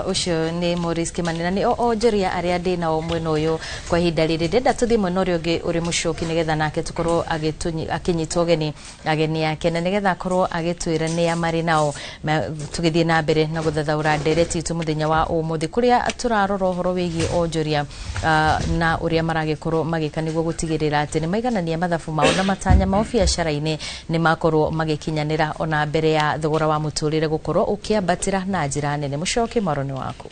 Ũcio nĩ Maurice Kimani na nĩ onjoria arĩa ndĩ nao mwena ũyũ kwa ihinda rĩrĩ. Ndĩrenda tũthiĩ mwena ũrĩa ũngĩ ũrĩ Mũcoki nĩgetha nake tũkorwo akĩnyita ũgeni ageni ake na nĩgetha akorwo agĩtwĩra nĩa marĩ nao tũgĩthiĩ na mbere na gũthathaũra ndereti itũ mũthenya wa ũmũthĩ, kũrĩa tũrarora ũhoro wĩgiĩ onjoria na ũrĩa maragĩkorwo magĩka nĩguo gũtigĩrĩra atĩ nĩ maiganania mathabu mao na matanya mao biacara-inĩ nĩ makorwo magĩkinyanĩra ona mbere ya thogora wa mũtũrĩre gũkorwo ũkĩambatĩra na njĩra nene. Mũcoki, mwaro nĩ waku.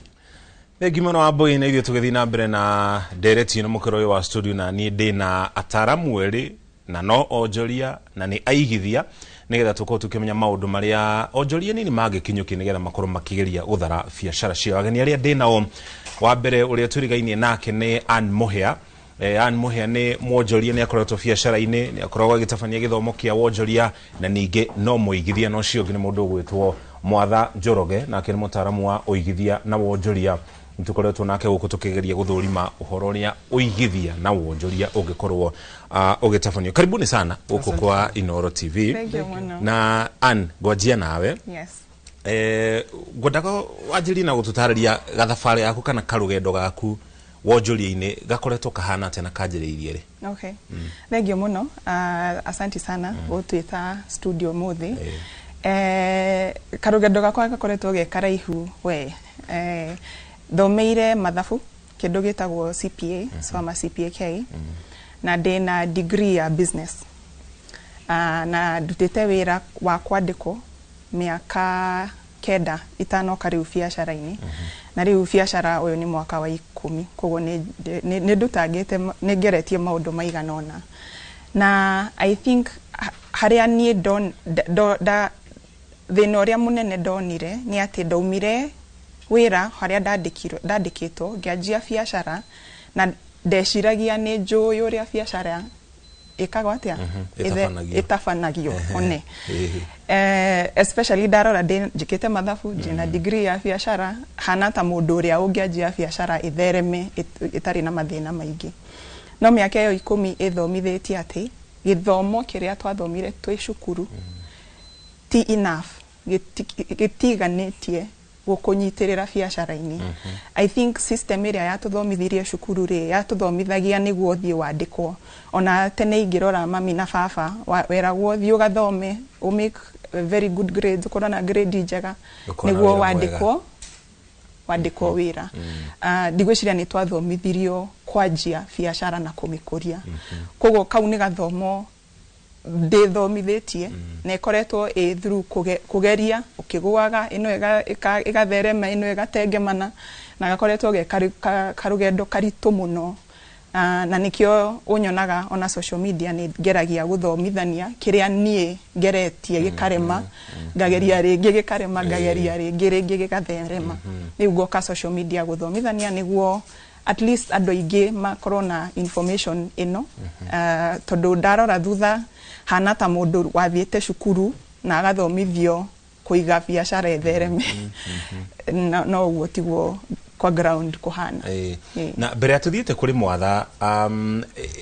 Thengi mũno Wambui, na ithuĩ tũgĩthiĩ na mbere na ndereti ĩno mũkĩro ũyũ wa studio, na niĩ ndĩ na ataramu erĩ na no onjoria na nĩ aigithia, nĩgetha tũkorwo tũkĩmenya maũndũ marĩa onjoria nini mangĩkinyũkia nĩgetha makorwo makĩgeria gũthara biacara ciao. Ageni arĩa ndĩ nao, wa mbere ũrĩa tũrigainie nake nĩ Ann Mũhĩa. Ann Mũhĩa nĩ mwonjoria, nĩ akoretwo biacara-inĩ, nĩ akoragwo agĩtabania gĩthomo kĩa wonjoria na ningĩ no mũigithia. Na ũcio ũngĩ nĩ mũndũ ũgwĩtwo Mwatha Njoroge, nake nĩ mũtaaramu wa ũigithia na wonjoria. Nĩtũkoretwo nake gũkũ tũkĩgeria gũthũrima ũhoro ũrĩa ũigithia na wonjoria ũngĩkorwo ũgĩtabanio. Karibuni sana gũkũ Asante. kwa Inooro TV. Thank you mũno. Na Ann, ngwanjia nawe. Yes. Ngwendaga wanjĩrie na gũtũtarĩria gathabarĩ gaku kana karũgendo gaku wonjoria-inĩ gakoretwo kahana atĩa na kanjĩrĩirie rĩ? Okay. Thank you mũno. Asanti sana gũtwĩta studio mũthĩ. Karũgendo gakwa gakoretwo ge karaihu we. Thomeire mathabu kĩndũ gĩtagwo CPA, so I'm a CPAK, na ndĩna degree ya business. Na ndutĩte wĩra wa kwandĩkwo mĩaka 9 itanoka rĩu biacara-inĩ. Na rĩu biacara ũyũ nĩ mwaka wa 10, koguo nĩ ndutangĩte, nĩ ngeretie maũndũ maigana ũna. Na I think harĩa niĩ thĩna ũrĩa mũnene ndonire nĩ atĩ ndaumire wĩra harĩa ndandĩkĩtwo ngĩanjia biacara, na ndeciragia nĩ njũĩ ũrĩa biacara ĩkagwo atĩa? Ĩtabanagio. Ĩtabanagio, one. Especially ndarora njĩkĩte mathabu, ndĩna degree ya biacara, hana ta mũndũ ũrĩa ũngĩanjia biacara ĩthereme ĩtarĩ na mathĩna maingĩ. No mĩaka ĩyo 10 ĩthomithĩtie atĩ gĩthomo kĩrĩa twathomire twĩ cukuru ti enough, gĩtiganĩtie gũkũnyitĩrĩra biacara-inĩ. I think system ĩrĩa yatũthomithirie cukuru rĩ, yatũthomithagia nĩguo ũthiĩ wandĩkwo. Ona tene ingĩrora mami na baba, weragwo ũthiĩ ũgathome, ũ make very good grades, ũkorwo na grade njega, Ũkona nĩguo wĩra mwega. wandĩkwo wĩra. Ndigwĩciria nĩ twathomithirio kwanjia biacara na kũmĩkũria. Koguo kau nĩ gathomo ndĩthomithĩtie, na ĩkoretwo ĩ through kũgeria, ũkĩgũaga, ĩno ĩgatherema, ĩno ĩgatengemana, na gakoretwo ge karũgendo karitũ mũno. Na nĩkĩo ũnyonaga ona social media nĩ ngeragia gũthomithania kĩrĩa niĩ ngeretie gĩkarema, ngageria rĩngĩ gĩkarema, ngageria rĩngĩ, rĩngĩ gĩgatherema. Rĩu ngoka social media gũthomithania nĩguo at least andũ aingĩ makorwo na information ĩno. Tondũ ndarora thutha hana ta mũndũ wathiĩte cukuru na agathomithio kũiga biacara ĩthereme. No ũguo tiguo kwa ground kũhana. Na mbere ya tũthiĩte kũrĩ Mwatha,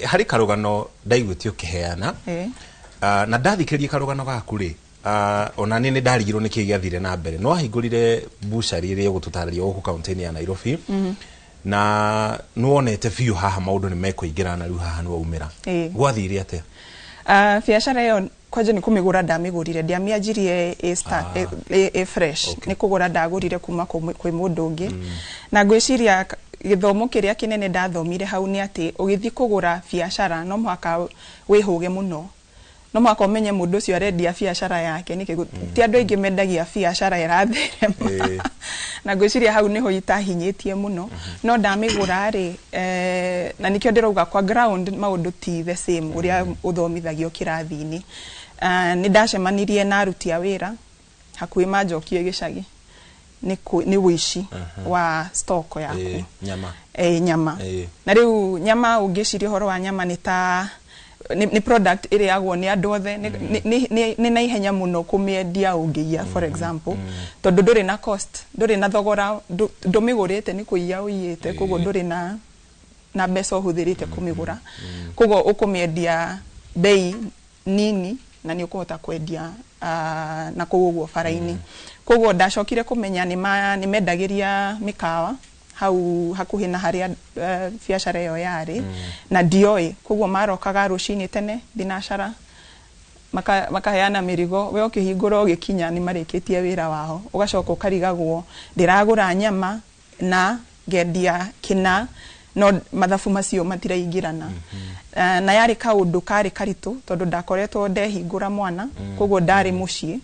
harĩ karũgano ndaiguĩte ũkĩheana. Na ndathikĩrĩria karũgano gaku rĩ, ona niĩ nĩ ndarigirwo nĩkĩ gĩathire na mbere. Nĩ wahingũrire bucari ĩrĩa ĩgũtũtarĩria gũkũ kaunti-inĩ ya Nairobi. Na nĩwonete biũ haha maũndũ nĩ mekũingĩra na rĩu haha nĩwaumĩra. Gwathire atĩa? Biacara ĩyo kwanja nĩ kũmĩgũra ndamĩgũrire, ndiamĩanjirie ĩ ĩ fresh. Nĩ kũgũra ndagũrire kuma kwĩ mũndũ ũngĩ. Na ngwĩciria gĩthomo kĩrĩa kĩnene ndathomire hau nĩ atĩ ũgĩthiĩ kũgũra biacara no mũhaka wĩhũge mũno. No mũhaka ũmenye mũndũ ũcio arendia biacara yake nĩkĩ. Ti andũ aingĩ mendagia biacara ĩratherema. Na ngwĩciria hau nĩho itahinyĩtie mũno. No ndamĩgũra rĩ, na nĩkĩo ndĩrauga kwa ground maũndũ ti the same ũrĩa ũthomithagio kĩrathi-inĩ. Nĩ ndacemanirie na aruti a wĩra hakuhĩ manjokie gĩcagi nĩ ũici wa stock yaku. Nyama. Nyama. Na rĩu nyama ũngĩciria ũhoro wa nyama nĩ ta nĩ product ĩrĩagwo nĩ andũ othe, nĩ na ihenya mũno kũmĩendia ũngĩiya, for example, tondũ ndũrĩ na cost, ndũrĩ na thogora, ndũmĩgũrĩte nĩ kũiya ũiyĩte, koguo ndũrĩ na mbeca ũhũthĩrĩte kũmĩgũra. Koguo ũkũmĩendia bei nini na nĩ ũkũhota kwendia na kũu ũguo bara-inĩ. Koguo ndacokire kũmenya nĩ mendagĩria mĩkawa hau hakuhĩ na harĩa biacara ĩyo yarĩ, na ndioĩ. Koguo marokaga rũcinĩ tene thinacara, makaheana mĩrigo, we ũkĩhingũra ũgĩkinya nĩ marĩkĩtie wĩra wao, ũgacoka ũkarigagwo ndĩragũra nyama na ngendia kĩna, no mathabu macio matiraingĩrana. Na yarĩ kaũndũ karĩ karitũ tondũ ndakoretwo ndehingũra mwana, koguo ndarĩ mũciĩ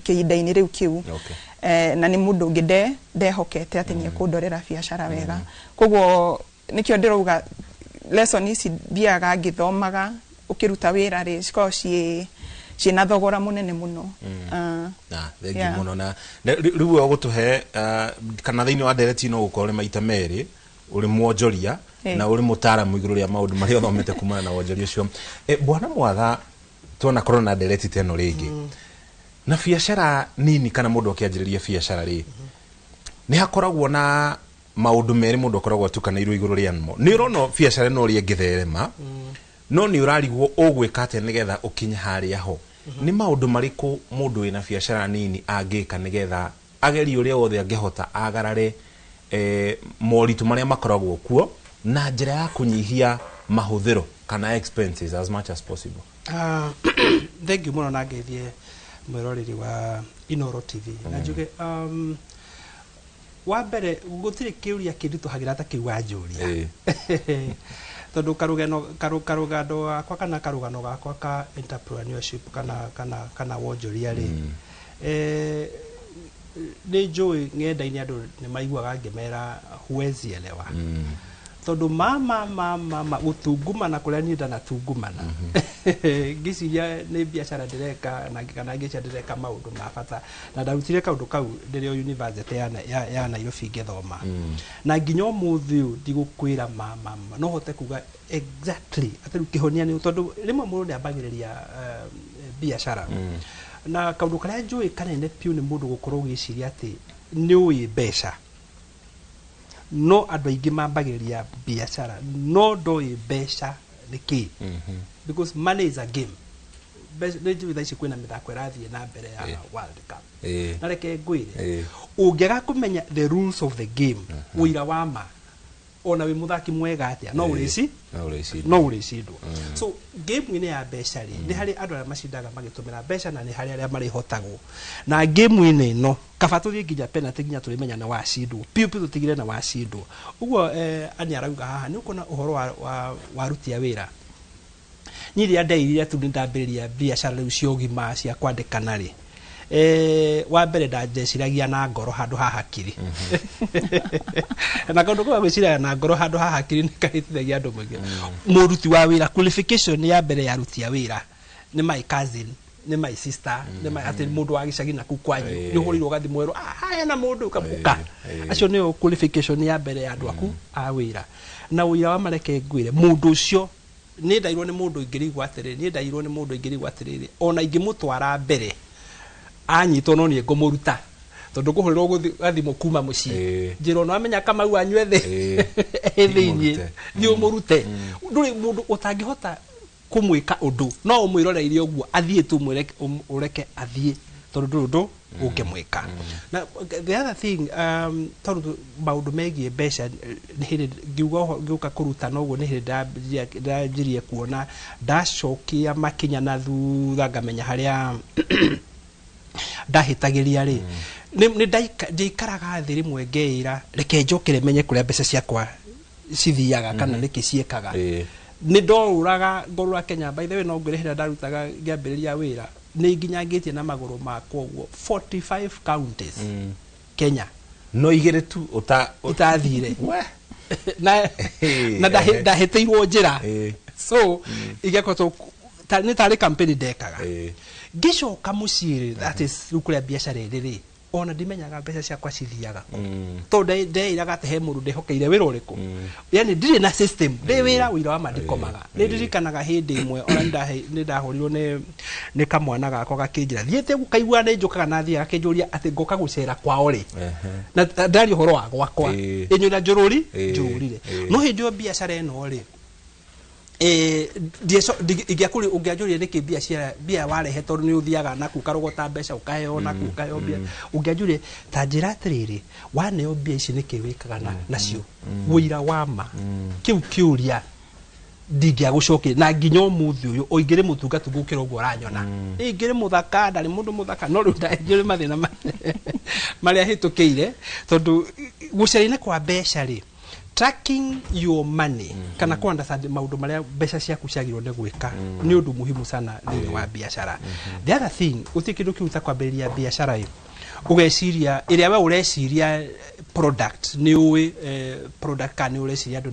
kĩhinda-inĩ rĩu kĩu. Na nĩ mũndũ ũngĩ ndehokete atĩ nĩ ekũndorera biacara wega. Koguo nĩkĩo ndĩrauga lesson ici thiaga ngĩthomaga ũkĩruta wĩra rĩ, cikoragwo ciĩna thogora mũnene mũno. Na thengiũ mũno. Na rĩu we ũgũtũhe kana thĩinĩ wa ndereti no gũkorwo nĩ maita merĩ ũrĩ mwonjoria na ũrĩ mũtaaramu igũrũ rĩa maũndũ marĩa ũthomete kumana na wonjoria ũcio. Bwana Mwatha, twanakorwo na ndereti ta ĩno rĩngĩ na biacara nini kana mũndũ akĩanjĩrĩria biacara rĩ, nĩ hakoragwo na maũndũ merĩ mũndũ akoragwo atukanĩirwo igũrũ rĩa mo. Nĩ ũrona biacara ĩno ũrĩa ĩngĩtherema, no nĩ ũrarigwo ũgwĩka atĩa nĩgetha ũkinye harĩa ho. Nĩ maũndũ marĩkũ mũndũ wĩna biacara nini angĩka nĩgetha agerie ũrĩa wothe angĩhota agarare moritũ marĩa makoragwo kuo na njĩra ya kũnyihia mahũthĩro kana expenses as much as possible? Thank you mũno na ngeithie mwĩroreri wa Inoro TV. Na njuge wa mbere gũtirĩ kĩũria kĩnditũhagĩra ta kĩu wanjũria, tondũ karũgano gakwa kana karũgano gakwa ka entrepreneurship kana wonjoria rĩ, nĩ njũĩ ng'enda-inĩ andũ nĩ maiguaga ngĩmera huwezi elewa, tondũ mama gũtungumana kũrĩa niĩ ndanatungumana, ngĩciria nĩ biacara ndĩreka na kana ngĩciria ndĩreka maũndũ ma bata, na ndarutire kaũndũ kau ndĩrĩ o university ya Nairobi ngĩthoma, na nginya ũmũthĩ ũyũ ndigũkwĩra mama no hote kuga exactly atĩ rĩu kĩhonia nĩ tondũ rĩmwe mũndũ nĩambagĩrĩria biacara, na kaũndũ karĩa njũĩ kanene piũ nĩ mũndũ gũkorwo ũgĩciria atĩ nĩ ũĩ mbeca, no andũ aingĩ mambagĩrĩria biacara no ndoĩ mbeca nĩ kĩ, because money is a game. Nĩ njũĩ thaa ici kwĩna mĩthako ĩrathiĩ na mbere ya World Cup, na reke ngwĩre ũngĩaga kũmenya the rules of the game, ũira wa ma ona wĩ mũthaki mwega atĩa no ũrĩcindwo. So game-inĩ ya mbeca rĩ, nĩ harĩ andũ arĩa macindaga magĩtũmĩra mbeca na nĩ harĩ arĩa marĩhotagwo, na game-inĩ ĩno kaba tũthiĩ nginya penalty nginya tũrĩmenya nĩ wacindwo piũ piũ, tũtigire na wacindwo ũguo. Ani arauga haha nĩ ũkuona ũhoro wa aruti a wĩra. Niĩ rĩrĩa ndeirire tu nĩ ndambĩrĩria biacara rĩu cia ũgima cia kwandĩkana rĩ, wa mbere ndeciragia na ngoro handũ ha hakiri, na kaũndũ kau gwĩciragia na ngoro handũ ha hakiri nĩ kahĩtithagia andũ maingĩ. Mũruti wa wĩra, qualification ya mbere ya aruti a wĩra nĩ my cousin, nĩ my sister, nĩ my atĩ mũndũ wa gĩcagi na kũu kwanyu nĩ ũhũrĩirwo gathimũ werwo hena mũndũ ũka, acio nĩo qualification ya mbere ya andũ aku a wĩra. Na ũira wa mareke ngwĩre mũndũ ũcio nĩ ndairwo nĩ mũndũ ingĩrigwo atĩrĩrĩ, nĩ ndairwo nĩ mũndũ ingĩrigwo atĩrĩrĩ, ona ingĩmũtwara mbere anyitwo no niĩ ngũmũruta, tondũ ngũhũrĩrwo gathimũ kuma mũciĩ njĩrwo no amenya Kamau anyue thĩ thĩiniĩ thiĩ ũmũrute. Ndũrĩ mũndũ ũtangĩhota kũmwĩka ũndũ, no ũmwĩroreire ũguo athiĩ tu ũreke athiĩ, tondũ ndũrĩ ũndũ ũngĩmwĩka. Na the other thing, tondũ maũndũ megiĩ mbeca nĩ hĩndĩ ngiuga ngĩũka kũrutana ũguo, nĩ hĩndĩ ndanjirie kuona ndacokia makinya na thutha ngamenya harĩa ndahĩtagĩria rĩ, nĩ ndikaraga thĩ rĩmwe ngeĩra reke njokere menye kũrĩa mbeca ciakwa cithiaga kana nĩkĩ ciĩkaga. Nĩ ndorũraga ngorũra Kenya, by the way no ngwĩre hĩrĩa ndarutaga ngĩambĩrĩria wĩra nĩ nginyangĩtie na magũrũ makwa ũguo 45 counties Kenya, no igĩrĩ tu itathire na ndahĩtĩirwo njĩra, so igĩkoretwo nĩ tarĩ campaign ndekaga. Ngĩcoka mũciĩ rĩ, that is rĩu kũrĩa biacara ĩrĩ rĩ, ona ndimenyaga mbeca ciakwa cithiaga kũ, tondũ ndeĩraga atĩ he mũndũ ndehokeire wĩra ũrĩkũ, yani ndirĩ na system, ndĩ wĩra ũira wa ma ndikomaga. Nĩ ndirikanaga hĩndĩ ĩmwe ona nĩ ndahũrirwo nĩ kamwana gakwa gakĩnjĩra thiĩte gũkaigua nĩ njũkaga na thiaga, gakĩnjũria atĩ ngoka gũcera kwao rĩ, na ndaria ũhoro wa gwakwa ĩnyuĩ na njũrũri njũrire. No hĩndĩ ĩyo biacara ĩno rĩ Ingĩakũria ũngĩanjũria nĩkĩ mbia cia mbia warehe, tondũ nĩ ũthiaga naku ũkarogota mbeca, ũkaheo naku, ũkaheo mbia, ũngĩanjũria ta njĩra atĩrĩrĩ, waneo mbia ici nĩkĩ wĩkaga nacio, wũira wa ma kĩu kĩũria ndingĩagũcokeria. Na nginya ũmũthĩ ũyũ o ingĩrĩ mũtungatu gũkĩra ũguo ũranyona, ingĩrĩ mũthaka, ndarĩ mũndũ mũthaka, no rĩu njũrĩ mathĩna marĩa hĩtũkĩire, tondũ gũcaria-inĩ kwa mbeca rĩ, tracking your money kana ku understand maũndũ marĩa mbeca ciaku ciagĩrĩirwo nĩ gwĩka nĩ ũndũ muhimu sana thĩinĩ wa biacara. The other thing, gũtirĩ kĩndũ kĩu ta kwambĩrĩria biacara ĩ ũgeciria ĩrĩa we ũreciria product nĩ ũĩ product kana nĩ ũreciria andũ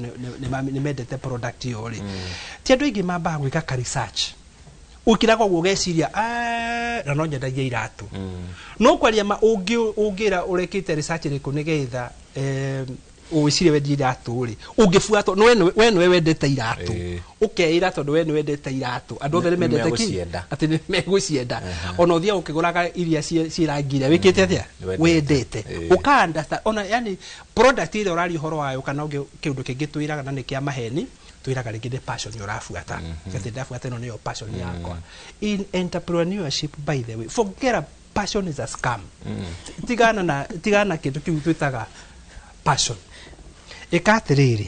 nĩ mendete product ĩyo rĩ, ti andũ aingĩ mambaga gwĩka ka research. Ũkĩraga ũguo ũgeciria, "Ah, na no nyendagia iratũ." No kwaria ma, ũngĩra ũrekĩte research ĩrĩkũ nĩgetha ũgwĩciria wendie iratũ rĩ, ũngĩbuatwo no we nĩwe wendete iratũ, ũkeĩra tondũ we nĩ wendete iratũ, andũ othe nĩ mendete kĩ Nĩmegũcienda. Atĩ nĩ megũcienda. Ona ũthiaga ũkĩgũraga iria ciĩ rangi iria wĩkĩte atĩa Wendete. Wendete. Ũka understand ona yani product ĩrĩa ũraria ũhoro wayo, kana ũngĩ kĩũndũ kĩngĩ twĩraga na nĩ kĩa maheni, twĩraga rĩngĩ nĩ passion ũrabuata, atĩ ndabuata ĩno nĩyo passion yakwa. In entrepreneurship, by the way, forget a passion is a scam. Tigana na kĩndũ kĩu twĩtaga passion. Ĩka atĩrĩrĩ,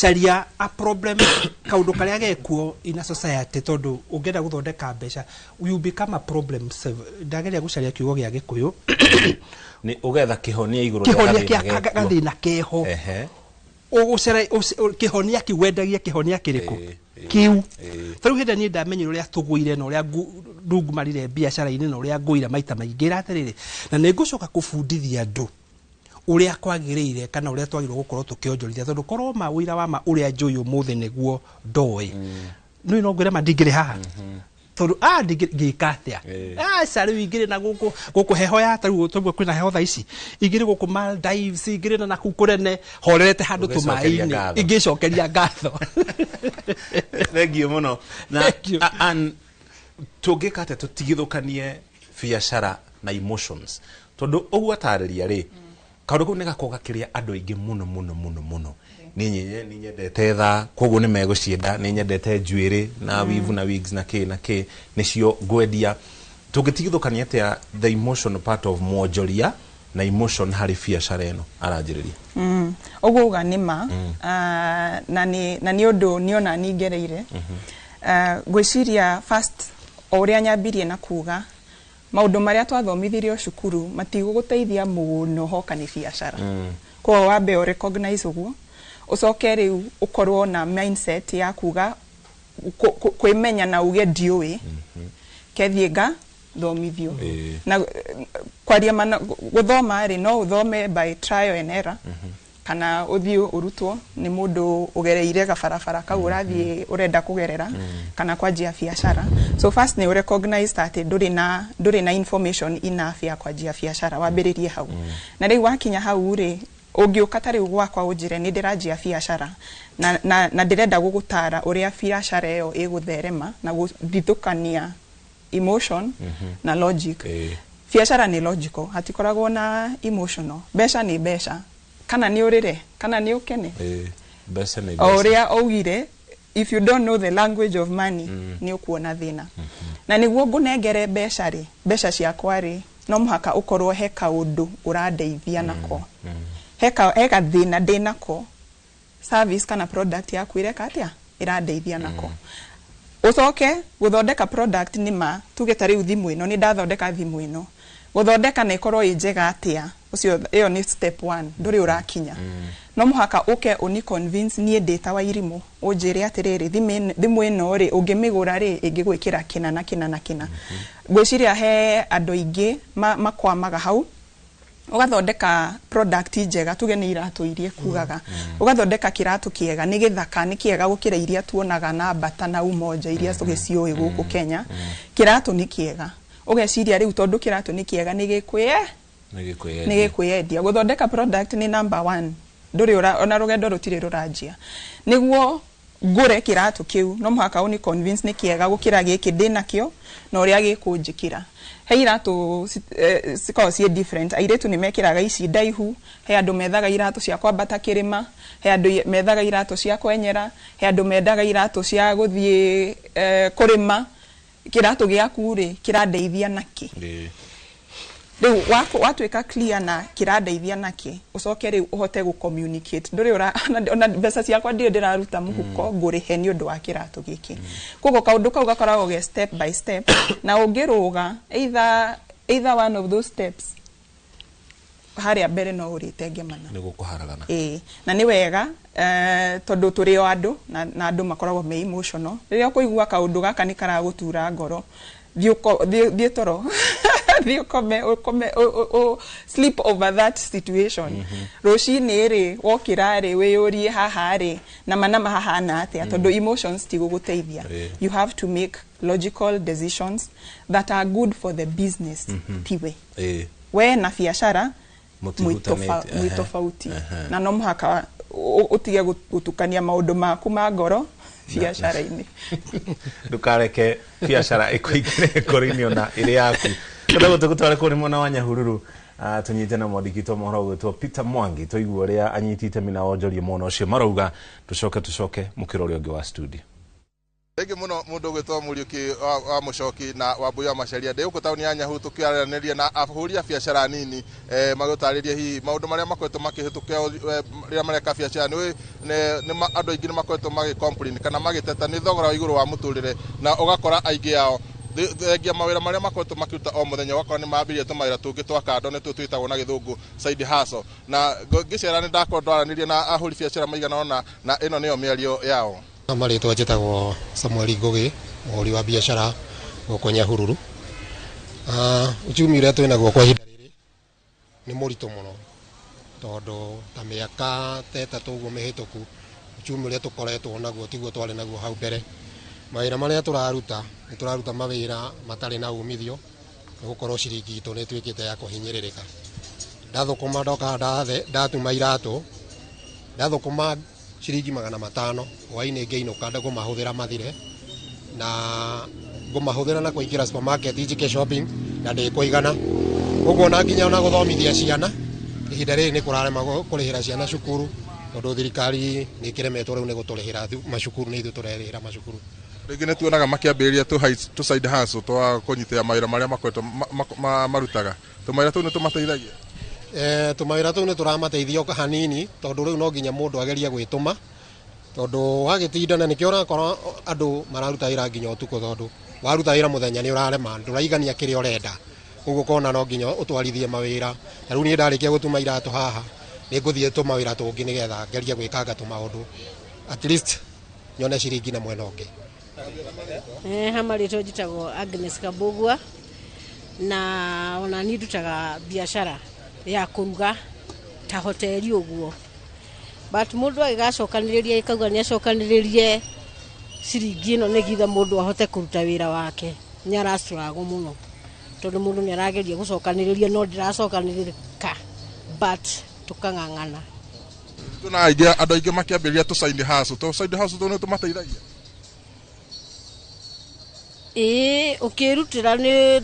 caria a problem, kaũndũ karĩa gekuo in a society, tondũ ũngĩenda gũthondeka mbeca, you become a problem solver. Ndageria gũcaria kiugo gĩa Gĩkũyũ. Nĩ ũgetha kĩhonia igũrũ rĩa Kĩhonia gathĩna kĩa gekuo. Gathĩna keho. Ũgũcera kĩhonia kĩu, wendagia kĩhonia kĩrĩkũ kĩu. Ta rĩu hĩndĩ ĩrĩa niĩ ndamenyire ũrĩa tũgũire na ũrĩa ndungumarire biacara-inĩ na ũrĩa ngũire maita maingĩ ĩra atĩrĩrĩ, na nĩ ngũcoka kũbundithia andũ ũrĩa kwagĩrĩire kana ũrĩa twagĩrĩirwo gũkorwo tũkĩonjorithia, tondũ korwo ma ũira wa ma ũrĩa njũĩ ũmũthĩ nĩguo ndoĩ nĩ no ngwĩre ma ndingĩrĩ haha, tondũ ngĩka atĩa? Aca, rĩu ingĩrĩ na gũkũ gũkũ heho ya tarĩu tondũ kwĩna heho thaa ici, ingĩrĩ gũkũ Maldives, ingĩrĩ na nakũu kũnene horerete handũ Ũgĩcokeria tũmaĩ-inĩ. Ngatho. Ingĩcokeria ngatho. Thank you mũno. Na tũngĩka atĩa tũtigithũkanie biacara na emotions? Tondũ ũguo atarĩria rĩ, kaũndũ kau nĩ gakoragwo gakĩrĩa andũ aingĩ mũno mũno mũno mũno. Niĩ nyenye nĩ nyendete thaa, koguo nĩ megũcienda. Nĩ nyendete njuĩrĩ na weave na wigs na kĩ na kĩ, nĩcio ngwendia. Tũngĩtigithũkania atĩa the emotional part of mwonjoria na emotion harĩ biacara ĩno aranjĩrĩria? Ũguo uga nĩ ma. Ah, na nĩ ũndũ niĩ ona niĩ ngereire. Ah, ngwĩciria first, o ũrĩa nyambirie na kuga, maũndũ marĩa twathomithirio cukuru matigũgũteithia mũno hoka nĩ biacara. Koguo wambe ũ recognize ũguo, ũcoke rĩu ũkorwo na mindset ya kuga kwĩmenya na uge ndiũĩ, kethiĩ nga thomithio. Na kwaria mana, gũthoma rĩ, no ũthome by trial and error, kana ũthiĩ ũrutwo nĩ mũndũ ũgereire gabarabara kau ũrathiĩ ũrenda kũgerera kana kwanjia biacara. So first nĩ ũrecognize atĩ ndũrĩ na information enough ya kwanjia biacara, wambĩrĩrie hau. Na rĩu wakinya hau rĩ, ũngĩũka ta rĩu gwakwa ũnjĩre nĩ ndĩranjia biacara na ndĩrenda gũgũtara ũrĩa biacara ĩyo ĩgũtherema na gũthithũkania emotion na logic. Biacara nĩ logical, hatikoragwo na emotional. Mbeca nĩ mbeca, kana nĩ ũrĩre kana nĩ ũkene. Mbeca nĩ O mbeca. Ũrĩa augire, if you don't know the language of money, nĩ ũkuona thĩna. Na nĩguo ngũnengere mbeca rĩ, mbeca ciakwa rĩ, no mũhaka ũkorwo he kaũndũ ũrandeithia nako, he gathĩna ndĩ nako, service kana product yaku ĩreka atĩa, ĩrandeithia nako. Ũcoke gũthondeka product, nĩ ma tuge ta rĩu thimũ ĩno, nĩ ndathondeka thimũ ĩno, gũthondeka na ĩkorwo ĩ njega atĩa, ũcio ĩyo nĩ step one, ndũrĩ ũrakinya. No mũhaka ũke ũni convince niĩ ndĩ ta Wairimũ, ũnjĩre atĩrĩrĩ, thimũ ĩno rĩ, ũngĩmĩgũra rĩ, ĩngĩgwĩkĩra kĩna na kĩna na kĩna. Ngwĩciria he andũ aingĩ makwamaga hau. Ũgathondeka product njega, tuge nĩ iratũ iria kugaga, ũgathondeka kĩratũ kĩega, nĩ gĩthaka, nĩ kĩega gũkĩra iria tuonaga na Bata na Umoja iria tũgĩciũĩ gũkũ Kenya. Kĩratũ nĩ kĩega, ũgeciria rĩu tondũ kĩratũ nĩ kĩega, nĩ gĩkwĩe Nĩ gĩkwĩyendia. Nĩ gĩkwĩyendia. Gũthondeka product nĩ number one, ndũrĩ ona rũgendo rũtirĩ rũranjia. Nĩguo Ngũre kĩratũ kĩu, no mũhaka ũni convince nĩ kĩega gũkĩra gĩkĩ ndĩnakĩo na ũrĩa gĩkũnjĩkĩra. He iratũ cikoragwo ciĩ different. Airĩtu nĩ mekĩraga ici ndaihu, he andũ methaga iratũ cia kwambata kĩrĩma, he andũ methaga iratũ cia kwenyera, he andũ mendaga iratũ cia gũthiĩ kũrĩma. Kĩratũ gĩaku rĩ, kĩrandeithia nakĩ? Rĩu watuĩka clear na kĩrandeithia nakĩ, ũcoke rĩu ũhote gũ communicate. Ndũrĩ ũra ona mbeca ciakwa ndirĩ ndĩraruta mũhuko ngũrĩhe nĩ ũndũ wa kĩratũ gĩkĩ. Koguo kaũndũ kau gakoragwo ge step by step, na ũngĩrũga either one of those steps harĩa mbere, no ũrĩtengemana. Nĩ gũkũharagana. Ĩĩ, na nĩ wega tondũ tũrĩ o andũ na andũ makoragwo me emotional. Rĩrĩa ũkũigua kaũndũ gaka nĩ karagũtura ngoro, thiĩ toro, thiĩ ũkome, ũkome, sleep over that situation. Rũcinĩ rĩ, wokĩra rĩ, wĩyũrie haha rĩ, nama nama hahana atĩa, tondũ emotions tigũgũteithia. You have to make logical decisions that are good for the business. Tiwe we na biacara Mũtihutanĩtie, mwĩ tofauti, na no mũhaka ũtige gũtukania maũndũ maku ma ngoro biacara-inĩ. Ndũkareke biacara ĩkũingĩre ngoro-inĩ ona ĩrĩ yaku. Tũrĩa tũgũtware kũrĩ mwena wa Nyahururu, tũnyite na mwandĩki witũ wa mohoro ũgwĩtwo Peter Mwangi, tũigue ũrĩa anyiti itemi na wonjoria mwena ũcio marauga. Tũcoke mũkĩra ũrĩa ũngĩ wa studio. Thengi muno mundu gwitwo Muriuki wa Mucoki na Wambui wa Macharia. Ndĩ gũkũ taũni ya Nyahururu tũkĩaranĩria na ahũri a biacara nini, magũtarĩria hihi maũndũ marĩa makoretwo makĩhĩtũkĩra rĩrĩa mareka biacara. Nĩ andũ aingĩ nĩ makoretwo magĩ complain kana magĩteta nĩ thogora wa igũrũ wa mũtũrĩre, na ũgakora aingĩ ao thengia mawĩra marĩa makoretwo makĩruta o mũthenya, ũgakora nĩ mambĩrĩria tũmawĩra tũngĩ twa kando, nĩtuo twĩtagwo na gĩthũngũ side hustle. Na ngĩcera nĩ ndakorwo ndwaranĩria na ahũri biacara maigana ũna, na ĩno nĩyo mĩario yao. Marĩtwa njĩtagwo Samuel Ngugi, mũhũri wa biacara gũkũ Nyahururu. Uchumi ũrĩa twĩnaguo kwa ihinda rĩrĩ nĩ mũritũ mũno, tondũ ta mĩaka ta 3 ũguo mĩhĩtũku, uchumi ũrĩa tũkoretwo naguo tiguo twarĩ naguo hau mbere. Mawĩra marĩa tũraruta, nĩ tũraruta mawĩra matarĩ na umithio, nĩ gũkorwo ciringi itũ nĩ ĩtuĩkĩte ya kũhinyĩrĩrĩka. Ndathũkũma ndoka ndatuma iratũ, ndathũkũma ciringi 500, hwainĩ ngĩinũka ngũmahũthĩra mathire, na ngũmahũthĩra na kũingĩra supermarket njĩke shopping na ndĩkũigana. Ũguo na nginya ona gũthomithia ciana, ihinda rĩrĩ nĩ kũrarema kũrĩhĩra ciana cukuru, tondũ thirikari nĩ ĩkĩremetwo rĩu nĩ gũtũrĩhĩra macukuru, nĩ ithuĩ tũrerĩhĩra macukuru. Rĩngĩ nĩ tuonaga makĩambĩrĩria tũ side hustle twa kũnyitĩrĩra mawĩra marĩa makoretwo marutaga. Tũmawĩra tũu nĩ tũmateithagia? Tũmawĩra tũu nĩ tũramateithia hanini, tondũ rĩu no nginya mũndũ agerie gwĩtũma, tondũ wagĩtinda na nĩkĩo ũrakora andũ mararuta wĩra nginya ũtukũ, tondũ waruta wĩra mũthenya nĩ ũrarema, ndũraigania kĩrĩa ũrenda. Koguo ũkona no nginya ũtwarithie mawĩra. Na rĩu niĩ ndarĩkia gũtuma iratũ haha, nĩ ngũthiĩ tũmawĩra tũngĩ nĩgetha ngerie gwĩkanga tũmaũndũ, at least nyone ciringi na mwena ũngĩ. Ha marĩtwa njĩtagwo Agnes Kabugua, na ona niĩ ndutaga biacara ya kũruga ta hoteli ũguo, but mũndũ agĩgacokanĩrĩria ĩkauga nĩ acokanĩrĩrie ciringi ĩno nĩgetha mũndũ ahote kũruta wĩra wake, nĩ arastruggle mũno, tondũ mũndũ nĩ arageria gũcokanĩrĩria no ndĩracokanĩrĩrĩka, but tũkang'ang'ana. Tuna aingĩ, andũ aingĩ makĩambĩrĩria tũ side hustle, tũ side hustle tũu nĩ tũmateithagia? Ĩĩ, ũkĩrutĩra nĩ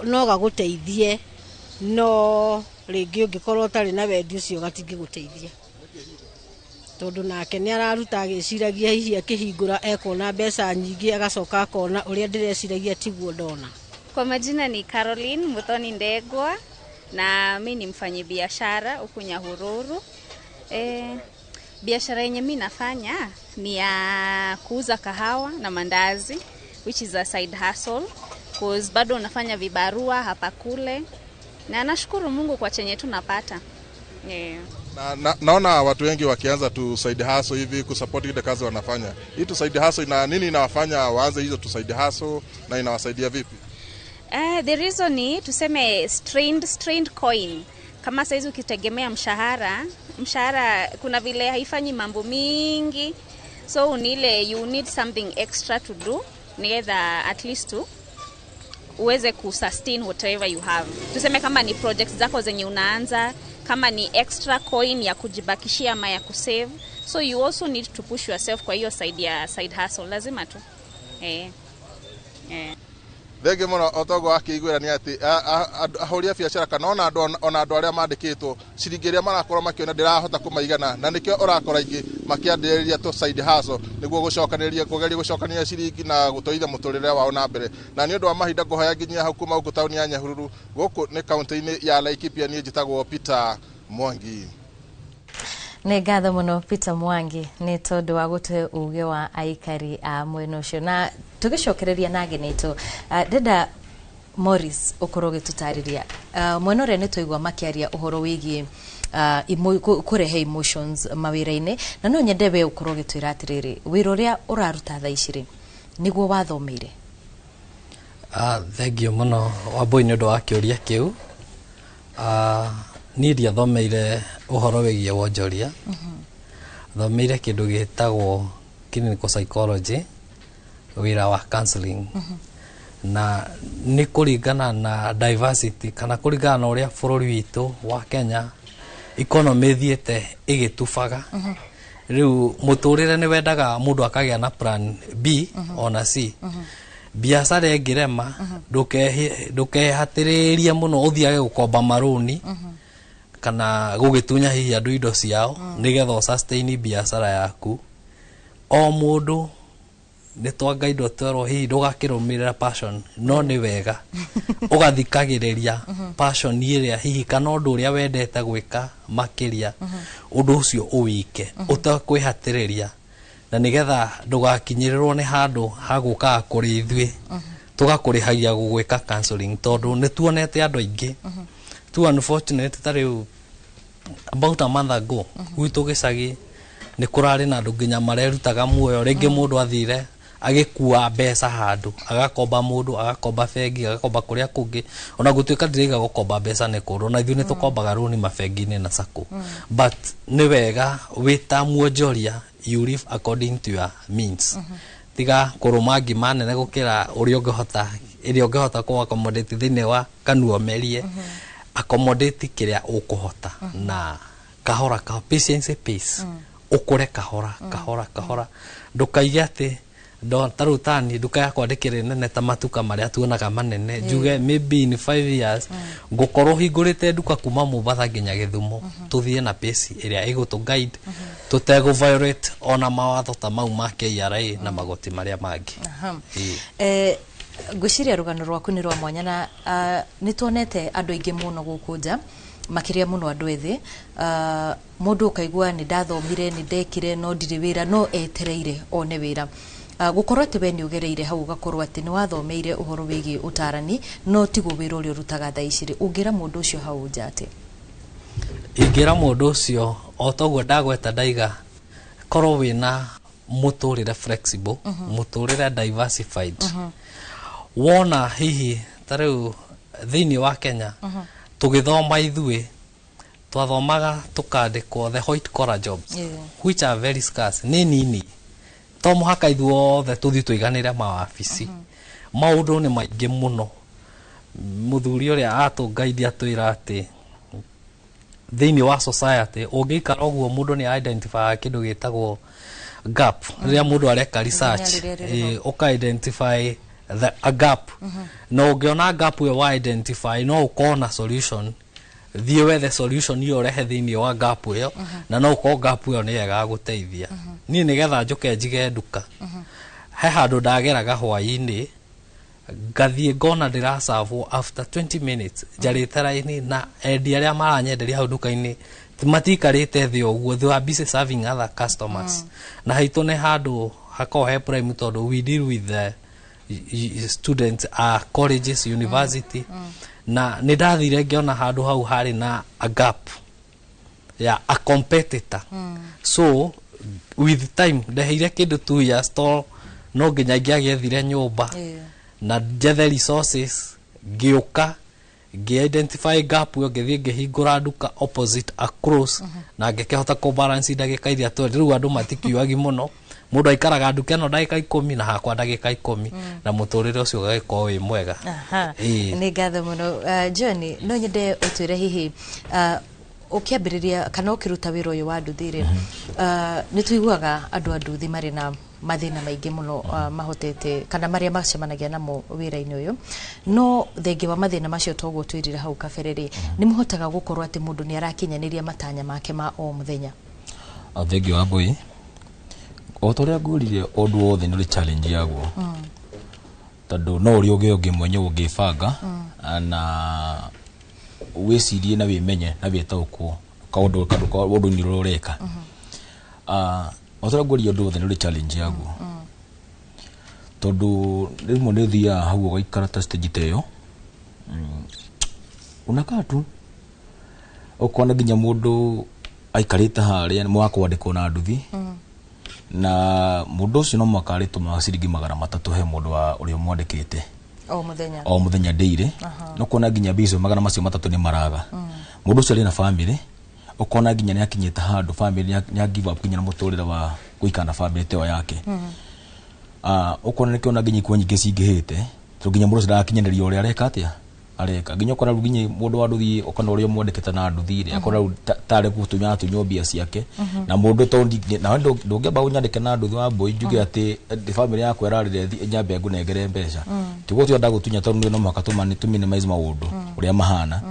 no gagũteithie, no rĩngĩ ũngĩkorwo ũtarĩ na wendi ũcio gatingĩgũteithia, tondũ nake nĩ araruta agĩciragia hihi akĩhingũra ekuona mbeca nyingĩ, agacoka akona ũrĩa ndĩreciragia tiguo ndona. Kwa majina ni Caroline Muthoni Ndegwa, na mi ni mfanyibiashara huku Nyahururu. Biashara yenye mi nafanya ni ya kuuza kahawa na mandazi, which is a side hustle, cause bado unafanya vibarua hapa kule, na nashukuru Mungu kwa chenye tunapata. Na naona watu wengi wakianza tu side hustle hivi kusupport ile kazi wanafanya. Hii tu side hustle ina nini inawafanya waanze hizo tu side hustle na inawasaidia vipi? The reason ni tuseme strained coin. Kama saizi ukitegemea mshahara kuna vile haifanyi mambo mingi, so ni ile you need something extra to do nigetha at least to uweze kusustain whatever you have. Tuseme kama ni projects zako zenye unaanza, kama ni extra coin ya kujibakishia ama ya kusave. So you also need to push yourself kwa hiyo side ya side hustle, lazima tu eh. Eh. Thengi muno otogo akĩiguĩra nĩ atĩ ahũri a biacara kana ona andũ ona andũ arĩa mandĩkĩtwo ciringi ĩrĩa marakorwo makĩona ndĩrahota kũmaigana, na nĩkĩo ũrakora aingĩ makĩambĩrĩria tũ side hustle nĩguo gũcokanĩrĩria kũgeria gũcokanĩrĩria ciringi na gũtwarithia mũtũrĩre wao na mbere. Na nĩ ũndũ wa mahinda ngũhoya nginyia hau kuma gũkũ taũni ya Nyahururu, gũkũ nĩ kaũntĩ-inĩ ya Laikipia. Niĩ njĩtagwo Peter Mwangi. Nĩ ngatho mũno Peter Mwangi nĩ tondũ wa gũtũhe uge wa aikari a mwena ũcio. Na tũgĩcokereria na ageni aitũ, ndĩrenda Morris ũkorwo ũgĩtũtarĩria mwena ũrĩa nĩ twaigua makĩaria ũhoro wĩgiĩ kũrehe emotions mawĩra-inĩ, na no nyende we ũkorwo ũgĩtwĩra atĩrĩrĩ, wĩra ũrĩa ũraruta thaa ici rĩ, nĩguo wathomeire? Thengiũ mũno Wambui nĩ ũndũ wa kĩũria kĩu. Niĩ ndiathomeire ũhoro wĩgiĩ wonjoria, thomeire kĩndũ gĩtagwo clinical psychology, wĩra wa counseling. Na nĩ kũringana na diversity kana kũringana na ũrĩa bũrũri witũ wa Kenya economy ĩthiĩte ĩgĩtubaga, rĩu mũtũrĩre nĩ wendaga mũndũ akagĩa na plan B ona C. Biacara ĩngĩrema, ndũkehatĩrĩrie mũno ũthiage gũkomba marũni kana gũgĩtunya hihi andũ indo ciao nĩgetha ũsustain biacara yaku. O mũndũ nĩ twangaindwo twerwo hihi ndũgakĩrũmĩrĩra passion, no nĩ wega ũgathikagĩrĩria passion ĩrĩa hihi kana ũndũ ũrĩa wendete gwĩka makĩria, ũndũ ũcio ũwike ũtekwĩhatĩrĩria, na nĩgetha ndũgakinyĩrĩrwo nĩ handũ ha gũkaga kũrĩ ithuĩ tũgakũrĩhagia gũgwĩka counseling, tondũ nĩ tuonete andũ aingĩ tu unfortunate. Ta rĩu about a month ago gwitũ gĩcagi nĩ kũrarĩ na andũ nginya marerutaga muoyo. Rĩngĩ mũndũ athire agĩkua mbeca handũ, agakomba mũndũ, agakomba bengi, agakomba kũrĩa kũngĩ. Ona gũtuĩka ndiraiga gũkomba mbeca nĩ kũũru, ona ithuĩ nĩ tũkombaga rũni mabengi-inĩ na sacco, but nĩ wega wĩ ta mwonjoria you live according to your means. Tiga kũrũma ngima nene gũkĩra ũrĩa ũngĩhota, ĩrĩa ũngĩhota kũ accommodate thĩinĩ wa kanua ũmerie. Accommodate kĩrĩa ũkũhota na kahora kahora, patience pace, ũkũre kahora kahora kahora. Ndũkaige atĩ ta rĩu tani nduka yakwa ndĩkĩrĩ nene ta matuka marĩa tuonaga manene, njuge maybe in 5 years ngũkorwo hingũrĩte nduka kuma Mombasa nginya Gĩthumo. Tũthiĩ na pace ĩrĩa ĩgũtũ guide tũtegũ violate ona mawatho ta mau ma KRA na magoti marĩa mangĩ. Ĩĩ. Ngwĩciria rũgano rwaku nĩ rwa mwanya na nĩ tuonete andũ aingĩ mũno gũkũ nja, makĩria mũno andũ ethĩ. Mũndũ ũkaigua nĩ ndathomire, nĩ ndekire, no ndirĩ wĩra, no etereire one wĩra. Gũkorwo atĩ we nĩ ũgereire hau, ũgakorwo atĩ nĩ wathomeire ũhoro wĩgiĩ ũtarani no tiguo wĩra ũrĩa ũrutaga thaa ici rĩ, ũngĩra mũndũ ũcio hau nja atĩ? Ingĩra mũndũ ũcio o toguo ndagweta ndaiga, korwo wĩna mũtũrĩre flexible, mũtũrĩre diversified. Wona hihi ta rĩu thĩinĩ wa Kenya tũgĩthoma ithuĩ twathomaga tũkandĩkwo the white collar jobs, which are very scarce, nĩ nini. To mũhaka ithuothe tũthiĩ tũiganĩre mawabici, maũndũ nĩ maingĩ mũno. Mũthuri ũrĩa atũngaithia atwĩra atĩ thĩinĩ wa society ũngĩikara ũguo mũndũ nĩ identify kĩndũ gĩtagwo gap rĩrĩa mũndũ areka research. Rĩrĩa rĩrĩ. Ũka identify a gap, na ũngĩona gap ĩyo wa identify no ũkorwo na solution. Thiĩ wethe solution ĩyo ũrehe thĩinĩ wa gap ĩyo, na no ũkorwo gap ĩyo nĩ ĩgagũteithia. Niĩ nĩgetha njũke njige nduka, he handũ ndageraga hwaĩ-inĩ ngathiĩ ngona ndĩracavwo after 20 minutes njarĩte raini, na endia arĩa maranyenderia hau nduka-inĩ matiikarĩte thĩ ũguo, they were busy serving other customers. Na haitũ nĩ handũ hakoragwo he prime tondũ we deal with the students a colleges, university. Na nĩ ndathire ngĩona handũ hau harĩ na a gap ya a competitor. So with time ndeheire kĩndũ 2 years to no nginya ingĩagĩethire nyũmba na njethe resources, ngĩũka ngĩ-identify gap ĩyo, ngĩthiĩ ngĩhingũra nduka opposite across, na ngĩkĩhota kũ balance ndagĩka iria twerĩ. Rĩu andũ matikiuagi mũno, mũndũ aikaraga nduka ĩno ndagĩka 10 na hakwa ndagĩka 10, na mũtũrĩre ũcio ũgagĩkorwo wĩ mwega. Aha. Ĩĩ. Nĩ ngatho mũno. John, no nyende ũtwĩre hihi Ũkĩambĩrĩria kana ũkĩruta wĩra ũyũ wa nduthi rĩ, nĩ tũiguaga andũ a nduthi marĩ na mathĩna maingĩ mũno, mahotete kana marĩa macemanagia namo wĩra-inĩ ũyũ. No thengia wa mathĩna macio, toguo twĩrire hau kabere rĩ, nĩ mũhotaga gũkorwo atĩ mũndũ nĩ arakinyanĩria matanya make ma o mũthenya? Thengiũ wa mbui. O ta ũrĩa ngwĩrire, ũndũ wothe nĩ ũrĩ challenge yaguo, tondũ no ũrĩa ũngĩ ũngĩ mwenyewe ũngĩbanga na wĩcirie na wĩmenye na wĩtaũkwo kaũndũ ũndũ-inĩ ũrĩa ũreka. O ta ũrĩa ngwĩrire, ũndũ wothe nĩ ũrĩ challenge yaguo, tondũ rĩmwe nĩ ũthiaga hau ũgaikara ta stage ta ĩyo, unakaa tu ũkona nginya mũndũ aikarĩte harĩa mwakwandĩkwo na nduthi, na mũndũ ũcio no mũhaka arĩtũmaga ciringi 300 he mũndũ wa ũrĩa ũmwandĩkĩte. O mũthenya? O mũthenya, daily. No kuona nginya mbia icio 300 nĩ maraga. Mũndũ ũcio arĩ na family, ũkona nginya nĩ akinyĩte handũ family nĩ give up nginya na mũtũrĩre wa gũikara na family ta ĩyo yake. Ũkona nĩkĩo ona nginya ikuũ nyingĩ cingĩhĩte, tondũ nginya mũndũ ũcio ndarakinyanĩria ũrĩa areka atĩa areka. Nginya ũkona rĩu nginya mũndũ wa nduthi, ũkona ũrĩa ũmwandĩkĩte na nduthi rĩ, akona rĩu tarĩ gũtunya atunywo mbia ciake. Na mũndũ to nawe ndũngĩamba ũnyandĩke na nduthi wa mbũi njuge atĩ family yakwa ĩrarĩre nyambe ngũnengere mbeca. Tiguo twenda gũtunya, tondũ no mũhaka tũ minimize maũndũ ũrĩa mahana,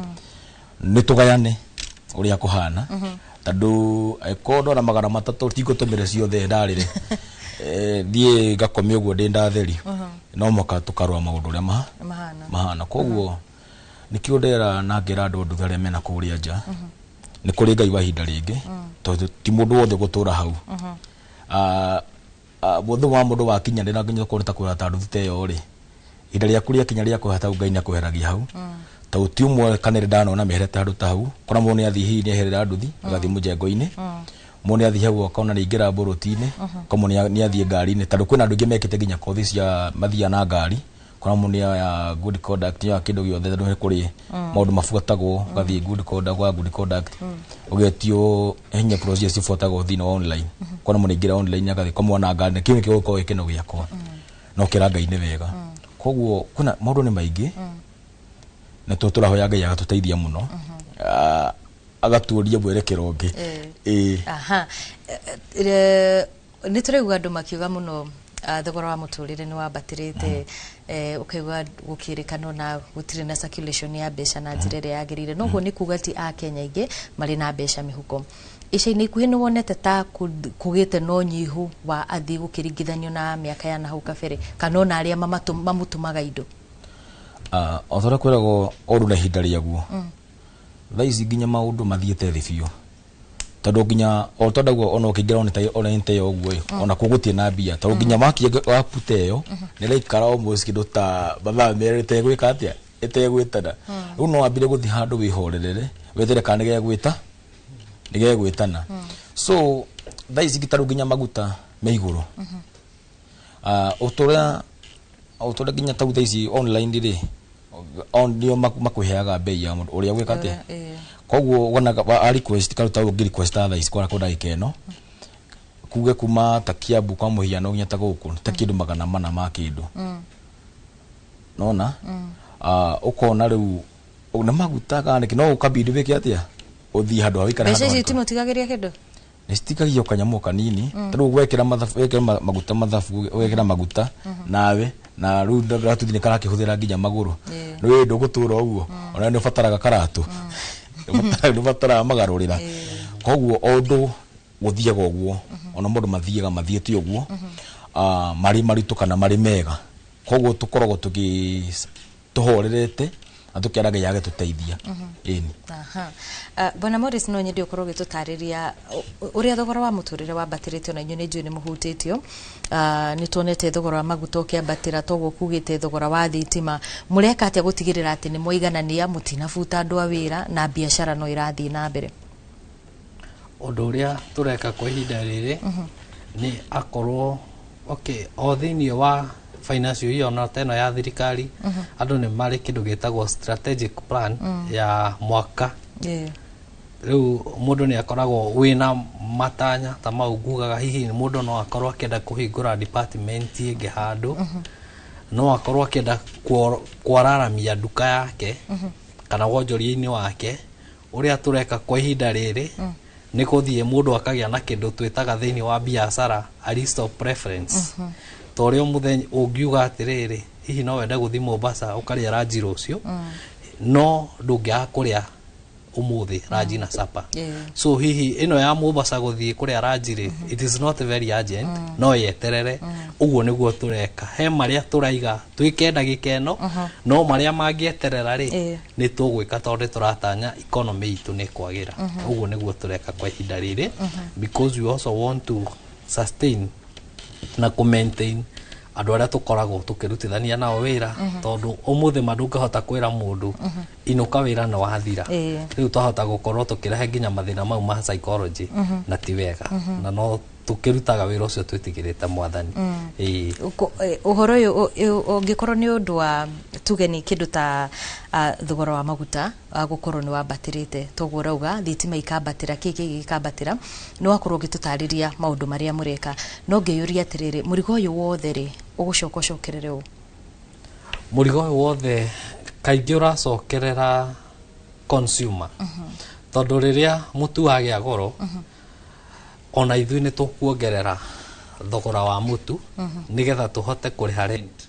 nĩ tũgayane ũrĩa kũhana, tondũ angĩkorwo ndona 300 tingũtũmĩre ciothe ndarĩre, thiĩ ngakome ũguo ndĩ ndatheri. No mũhaka tũkarora maũndũ ũrĩa mahana. Mahana. Koguo nĩkĩo ndera na ngĩra andũ nduthi arĩa mena kũrĩa nja, nĩ kũrĩ Ngai wa ihinda rĩngĩ, tondũ ti mũndũ wothe gũtũra hau. Mũthĩ wa mũndũ wakinyanĩra nginya okorwo nĩ ta kwĩra ta nduthi ta ĩyo rĩ, ihinda rĩaku rĩakinya rĩa kwehera hau, Ngai nĩ akweheragia hau. Tondũ ti ũmwe kana ĩrĩ ndanona meherete handũ ta hau. Kora mũndũ nĩ athiĩ hihi nĩ eherera nduthi agathiĩ mũjengo-inĩ, mũndũ nĩ athiĩ hau akona nĩ aingĩra mbũrũti-inĩ, ko mũndũ nĩ athiĩ ngari-inĩ, tondũ kwĩna andũ aingĩ mekĩte nginya kothi cia mathiaga na ngari. Kora mũndũ nĩ oya good conduct, nĩ oya kĩndũ gĩothe, tondũ he kũrĩ maũndũ mabuatagwo, ũgathiĩ good conduct, wa good conduct ũgetio hinya procedure cibuatagwo thĩinĩ wa online. Kora mũndũ aingĩra online agathiĩ kũmwona ngari, na kĩu nĩkĩo gĩkoragwo gĩ kĩno gĩakwa, no kĩra Ngai nĩ wega. Koguo kwĩna maũndũ nĩ maingĩ, na tũrahoya Ngai agatũteithia mũno, agatuonia mwerekero ũngĩ. Ĩĩ. Aha. Nĩ tũraigua andũ makiuga mũno, thogora wa mũtũrĩre nĩ wambatĩrĩte, ũkaigua gũkĩrĩkana na gũtirĩ na circulation ya mbeca na njĩra ĩrĩa yagĩrĩire. Noguo nĩ kuga ti akenya aingĩ marĩ na mbeca mĩhuko. Ica-inĩ ikuhĩ nĩ wonete ta kũgĩte na ũnyihu wa athii gũkĩringithanio na mĩaka ya nahau kabere, kana ona arĩa mamũtũmaga indo? O ta ũrĩa kwĩragwo, ũndũ na ihinda rĩaguo. Thaa ici nginya maũndũ mathiĩte thĩ biũ, tondũ nginya o ta ndauga, ona ũkĩingĩra online ta ĩyo ũguo ĩ, ona kuo gũtirĩ na mbia, tondũ nginya wakia wapu ta ĩyo nĩ ĩraikara almost kĩndũ ta mathaa 2 ĩtegwĩka atĩa, ĩtegwĩtana. Rĩu no wambire gũthiĩ handũ wĩhorerere, wetere kana nĩgegwĩta nĩgegwĩtana. So thaa ici ta rĩu nginya maguta me igũrũ. Ũtũrĩa nginya tau thaa ici online rĩ, nĩo makũheaga bei ya mũndũ ũrĩa gwĩka atĩa. Koguo wonaga a request karuta ũngĩ request thaa ici kwara kwa ndagĩka ĩno, kuge kuma ta Kiambu kwa mũhiano nginya ta gũkũ ta kĩndũ 400 ma kĩndũ. Nona ũkona rĩu na maguta kana nĩkĩ, no ũkabidi wĩke atĩa, ũthiĩ handũ ha wĩikare Mbeca handũ ici harĩkũ. Itimũtigagĩria kĩndũ? Nĩ citigagia kanyamũ kanini. Ta rĩu wekĩra mathabu, wekĩra maguta mathabu, wekĩra maguta nawe na rĩu ratuthi nĩ karakĩhũthĩra nginya magũrũ. Nĩ wĩ ndũgũtũra ũguo, ona nĩ ũbataraga karatũ, nĩ ũbataraga magarũrĩra. Koguo o ũndũ gũthiaga ũguo, ona mũndũ mathiaga mathiĩte ũguo, marĩ maritũ kana marĩ mega. Koguo tũkoragwo tũgĩ tũhorerete na tũkĩara Ngai agĩtũteithia. Ĩni. Aha. Bwana Morris, no nyende ũkorwo ũgĩtũtarĩria ũrĩa thogora wa mũtũrĩre wambatĩrĩte. Ona inyuĩ nĩ njũĩ nĩ mũhutĩtio. Nĩ tuonete thogora wa maguta ũkĩambatĩra, toguo kugĩte thogora wa thitima. Mũreka atĩa gũtigĩrĩra atĩ nĩ mwaiganania, mũtinabuta andũ a wĩra na biacara no ĩrathiĩ na mbere? Ũndũ ũrĩa tũreka kwa ihinda rĩrĩ nĩ akorwo okay, o thĩinĩ wa financial year ona ta ĩno ya thirikari, andũ nĩ marĩ kĩndũ gĩtagwo strategic plan ya mwaka. Rĩu mũndũ nĩ akoragwo wĩna matanya ta mau ngugaga, hihi mũndũ no akorwo akĩenda kũhingũra department ĩngĩ handũ, no akorwo akĩenda kwararamia nduka yake kana wonjoria-inĩ wake. Ũrĩa tũreka kwa ihinda rĩrĩ nĩ kũthiĩ mũndũ akagĩa na kĩndũ twĩtaga thĩinĩ wa biacara a list of preference. Ta ũrĩa mũthenya ũngiuga atĩrĩrĩ, hihi no wende gũthiĩ Mombasa ũkarĩa ranji rũciũ, no ndũngĩaga kũrĩa ũmũthĩ ranji na supper. So hihi ĩno ya Mombasa gũthiĩ kũrĩa ranji rĩ, it is not very urgent, no yeterere. Ũguo nĩguo tũreka. He marĩa tũraiga twĩke ndagĩka ĩno, no marĩa mangĩeterera rĩ, nĩ tũgwĩka tondũ nĩ tũratanya economy itũ nĩ kwagĩra. Ũguo nĩguo tũreka kwa ihinda rĩrĩ, because we also want to sustain na kũ maintain andũ arĩa tũkoragwo tũkĩrutithania nao wĩra, tondũ ũmũthĩ ma ndũngĩhota kwĩra mũndũ inũka, wĩra nĩ wathira. Rĩu twahota gũkorwo tũkĩrehe nginya mathĩna mau ma psychology, na ti wega, na no tũkĩrutaga wĩra ũcio twĩtigĩrĩte Mwathani. Ĩĩ. Ũhoro ũyũ ũngĩkorwo nĩ ũndũ wa tuge nĩ kĩndũ ta thogora wa maguta gũkorwo nĩ wambatĩrĩte, toguo ũrauga thitima ikambatĩra, kĩ kĩ gĩkambatĩra, nĩ wakorwo ũgĩtũtarĩria maũndũ marĩa mũreka, no ngĩyũria atĩrĩrĩ, mũrigo ũyũ wothe rĩ, ũgũcoka ũcokerere ũ? Mũrigo ũyũ wothe kaingĩ ũracokerera consumer, tondũ rĩrĩa mũtu wagĩa goro, ona ithuĩ nĩ tũkuongerera thogora wa mũtu nĩgetha tũhote kũrĩha rent.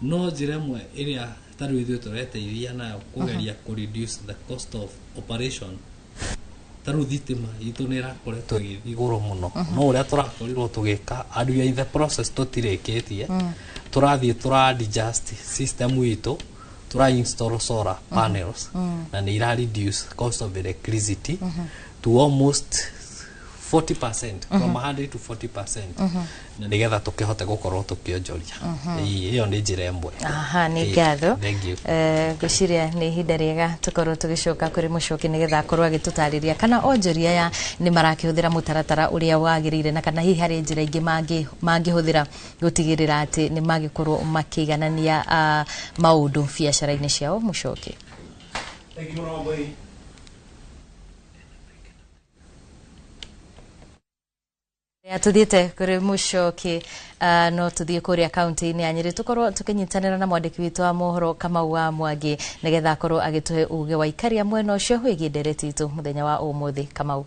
No njĩra ĩmwe ĩrĩa ta rĩu ithuĩ tũreteithia nayo kũgeria kũ reduce the cost of operation, ta rĩu thitima itũ nĩ ĩrakoretwo ĩgĩthiĩ igũrũ mũno, no ũrĩa tũrakorirwo tũgĩka, and we are in the process, tũtirĩkĩtie, tũrathiĩ tũra adjust system itũ, tũra install solar panels, na nĩ ira reduce cost of electricity to almost 40%, from 100 to 40%, na nĩgetha tũkĩhote gũkorwo tũkĩonjoria. Ĩĩ, ĩyo nĩ njĩra ĩmwe. Aha, nĩ Ĩĩ, ngatho. Thank you. Ngwĩciria nĩ ihinda rĩega tũkorwo tũgĩcoka kũrĩ Mũcoki nĩgetha akorwo agĩtũtarĩria kana onjoria aya nĩ marakĩhũthĩra mũtaratara ũrĩa wagĩrĩire, na kana hihi harĩ njĩra ingĩ mangĩhũthĩra gũtigĩrĩra atĩ nĩ magĩkorwo makĩiganania maũndũ biacara-inĩ ciao. Mũcoki. Thank you, Wambui. Ya tuthiĩte kũrĩ Mũcoki, no tuthiĩ kũrĩa kaunti-inĩ ya Nyĩrĩ tũkorwo tũkĩnyitanĩra na mwandĩki witũ wa mohoro Kamau wa Mwangi nĩgetha akorwo agĩtũhe uge wa ikaria mwena ũcio wĩgiĩ ndereti itũ mũthenya wa ũmũthĩ. Kamau.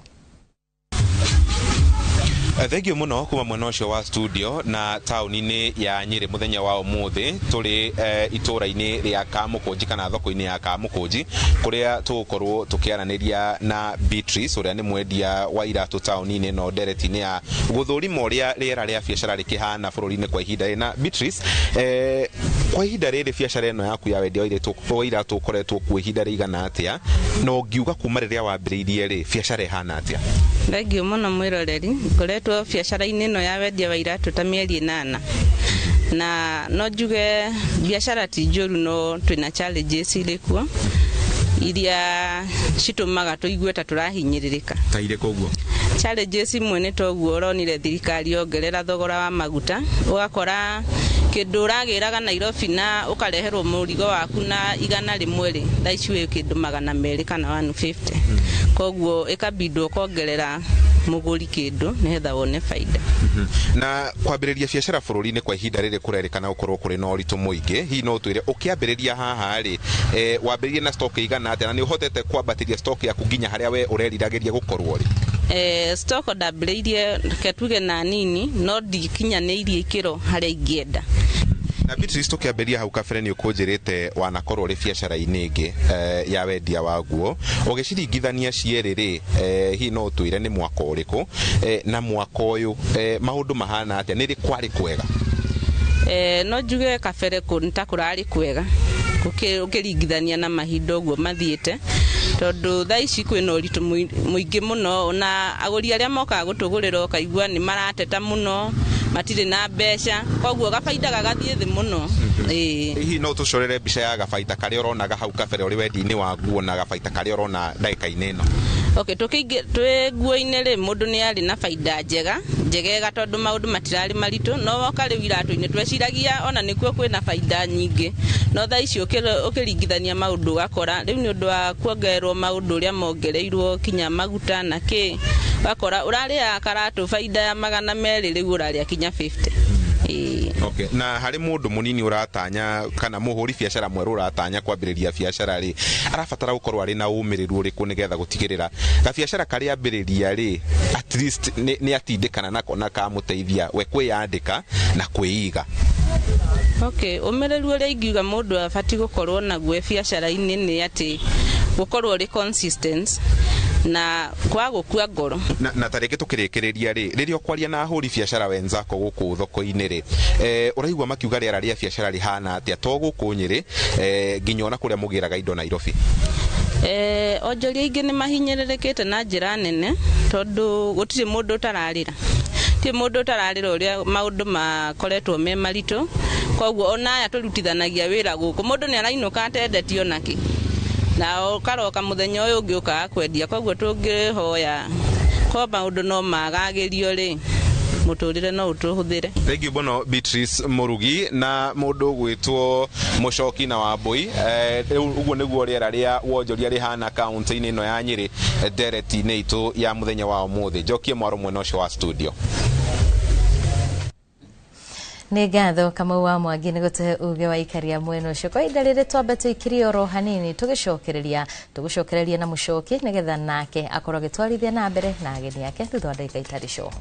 Thank you muno kuma mwena ũcio wa studio. Na taũni-inĩ ya Nyĩrĩ mũthenya wa ũmũthĩ tũrĩ itũũra-inĩ rĩa Kamũkũnji kana thoko-inĩ ya Kamũkũnji, kũrĩa tũgũkorwo tũkĩaranĩria na Beatrice ũrĩa nĩ mwendia wa iratũ taũni-inĩ ĩno, ndereti-inĩ ya gũthũrima ũrĩa rĩera rĩa biacara rĩkĩhana bũrũri-inĩ kwa ihinda rĩrĩ. Na Beatrice, kwa ihinda rĩrĩ biacara ĩno yaku ya wendia wa iratũ ũkoretwo kuo ihinda rĩigana atĩa, na ũngiuga kuma rĩrĩa wambĩrĩirie rĩ, biacara ĩhana atĩa? Thengiũ mũno mwĩroreri. Ngoretwo biacara-inĩ ĩno ya wendia wa iratũ ta mĩeri 8, na no njuge biacara ti njũru, no twĩna challenges irĩ kuo iria citũmaga tũigue ta tũrahinyĩrĩrĩka. Ta irĩkũ ũguo? Challenges imwe nĩ toguo ũronire thirikari yongerera thogora wa maguta, ũgakora kĩndũ ũragĩraga Nairobi na ũkareherwo mũrigo waku na 100 rĩ, thaa ici wĩ kĩndũ 200 kana 150, koguo ĩkabindwo ũkongerera mũgũri kĩndũ nĩgetha wone baida. Na kwambĩrĩria biacara bũrũri-inĩ kwa ihinda rĩrĩ kũrerĩkana gũkorwo kũrĩ na ũritũ mũingĩ. Hihi no ũtwĩre ũkĩambĩrĩria haha rĩ, wambĩrĩrie na stock ĩigana atĩa, na nĩ ũhotete kwambatĩria stock yaku nginya harĩa we ũreriragĩria gũkorwo rĩ? Stock ndambĩrĩirie, reke tuge na nini, no ndikinyanĩirie ikĩro harĩa ingĩenda. Na Beatrice, tũkĩambĩrĩria hau kabere nĩ ũkũnjĩrĩte wanakorwo ũrĩ biacara-inĩ ĩngĩ ya wendia wa nguo. Ũgĩciringithania cierĩ rĩ, hihi no ũtwĩre nĩ mwaka ũrĩkũ na mwaka ũyũ maũndũ mahana atĩa, nĩ rĩ kwarĩ kwega? No njuge kabere nĩ ta kũrarĩ kwega ũkĩringithania na mahinda ũguo mathiĩte, tondũ thaa ici kwĩna ũritũ mũingĩ mũno, na agũri arĩa mokaga gũtũgũrĩra ũkaigua nĩ marateta mũno, matirĩ na mbeca, koguo gabaida gagathiĩ thĩ mũno. Ĩĩ. Hihi no tũcorere mbica ya gabaita karĩa ũronaga hau kabere ũrĩ wendia-inĩ wa nguo na gabaita karĩa ũrona ndagĩka-inĩ ĩno? Okay, tũkĩingĩ twĩ nguo-inĩ rĩ, mũndũ nĩ arĩ na baida njega njegega tondũ maũndũ matirarĩ maritũ, no woka rĩu iratũ-inĩ tweciragia ona nĩkuo kwĩna baida nyingĩ, no thaa ici ũkĩringithania maũndũ ũgakora rĩu nĩ ũndũ wa kuongererwo maũndũ ũrĩa mongereirwo kinya maguta na kĩ, ũgakora ũrarĩaga karatũ baida ya 200, rĩu ũrarĩa kinya 50. Ĩĩ. Okay. Na harĩ mũndũ mũnini ũratanya kana mũhũri biacara mwerũ ũratanya kwambĩrĩria biacara rĩ, arabatara gũkorwo arĩ na ũmĩrĩru ũrĩkũ nĩgetha gũtigĩrĩra gabiacara karĩa ambĩrĩria rĩ, at least nĩ atindĩkana nako na kamũteithia we kwĩyandĩka na kwĩiga? Okay, ũmĩrĩru ũrĩa ingiuga mũndũ abatiĩ gũkorwo naguo e biacara-inĩ nĩ atĩ gũkorwo ũrĩ consistent na kwaga gũkua ngoro. Na ta rĩngĩ tũkĩrĩkĩrĩria rĩ, rĩrĩa ũkwaria na ahũri biacara wenzako gũkũ thoko-inĩ rĩ, ũraigua makiuga rĩera rĩa biacara rĩhana atĩa, to gũkũ Nyĩrĩ, nginya ona kũrĩa mũgĩraga indo Nairobi? Onjoria aingĩ nĩ mahinyĩrĩrĩkĩte na njĩra nene tondũ gũtirĩ mũndũ ũtararĩra. Gũtirĩ mũndũ ũtararĩra ũrĩa maũndũ makoretwo me maritũ. Koguo ona aya tũrutithanagia wĩra gũkũ, mũndũ nĩ arainũka atendetio nakĩ, na ũkaroka mũthenya ũyũ ũngĩ ũkaga kwendia. Koguo tũngĩhoya ko maũndũ no magagĩrio rĩ, mũtũrĩre no ũtũhũthĩre. Thank you mũno Beatrice Mũrugi na mũndũ ũgwĩtwo Mũcoki na Wambui. Rĩu ũguo nĩguo rĩera rĩa wonjoria rĩhana kaunti-inĩ ĩno ya Nyĩrĩ, ndereti-inĩ itũ ya mũthenya wa ũmũthĩ. Njokie mwaro mwena ũcio wa studio. Nĩ ngatho Kamau wa Mwangi nĩ gũtũhe uge wa ikaria mwena ũcio. Kwa ihinda rĩrĩ twambe tũikirie oro hanini, tũgĩcokereria tũgũcokereria na Mũcoki nĩgetha nake akorwo agĩtwarithia na mbere na ageni ake thutha wa ndagĩka itarĩ coho.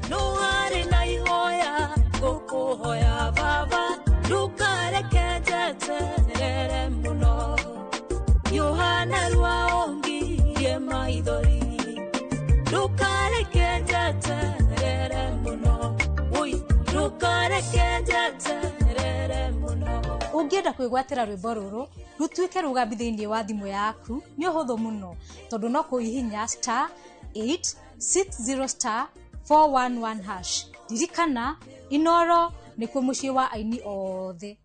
No harĩ na ihoya ngũkũhoya baba, ndũkareke njeterere mũno, Yohana rwaongirie maithori, ndũkareke njeterere mũno, oi ndũkareke njeterere mũno. Ũngĩenda kwĩgwatĩra rwĩmbo rũrũ rũtuĩke rũgambi thĩinĩ wa thimũ yaku nĩ ũhũthũ mũno tondũ no kũhihinya *860*411#. Ririkana, Inoro nĩkuo mũciĩ wa aini othe.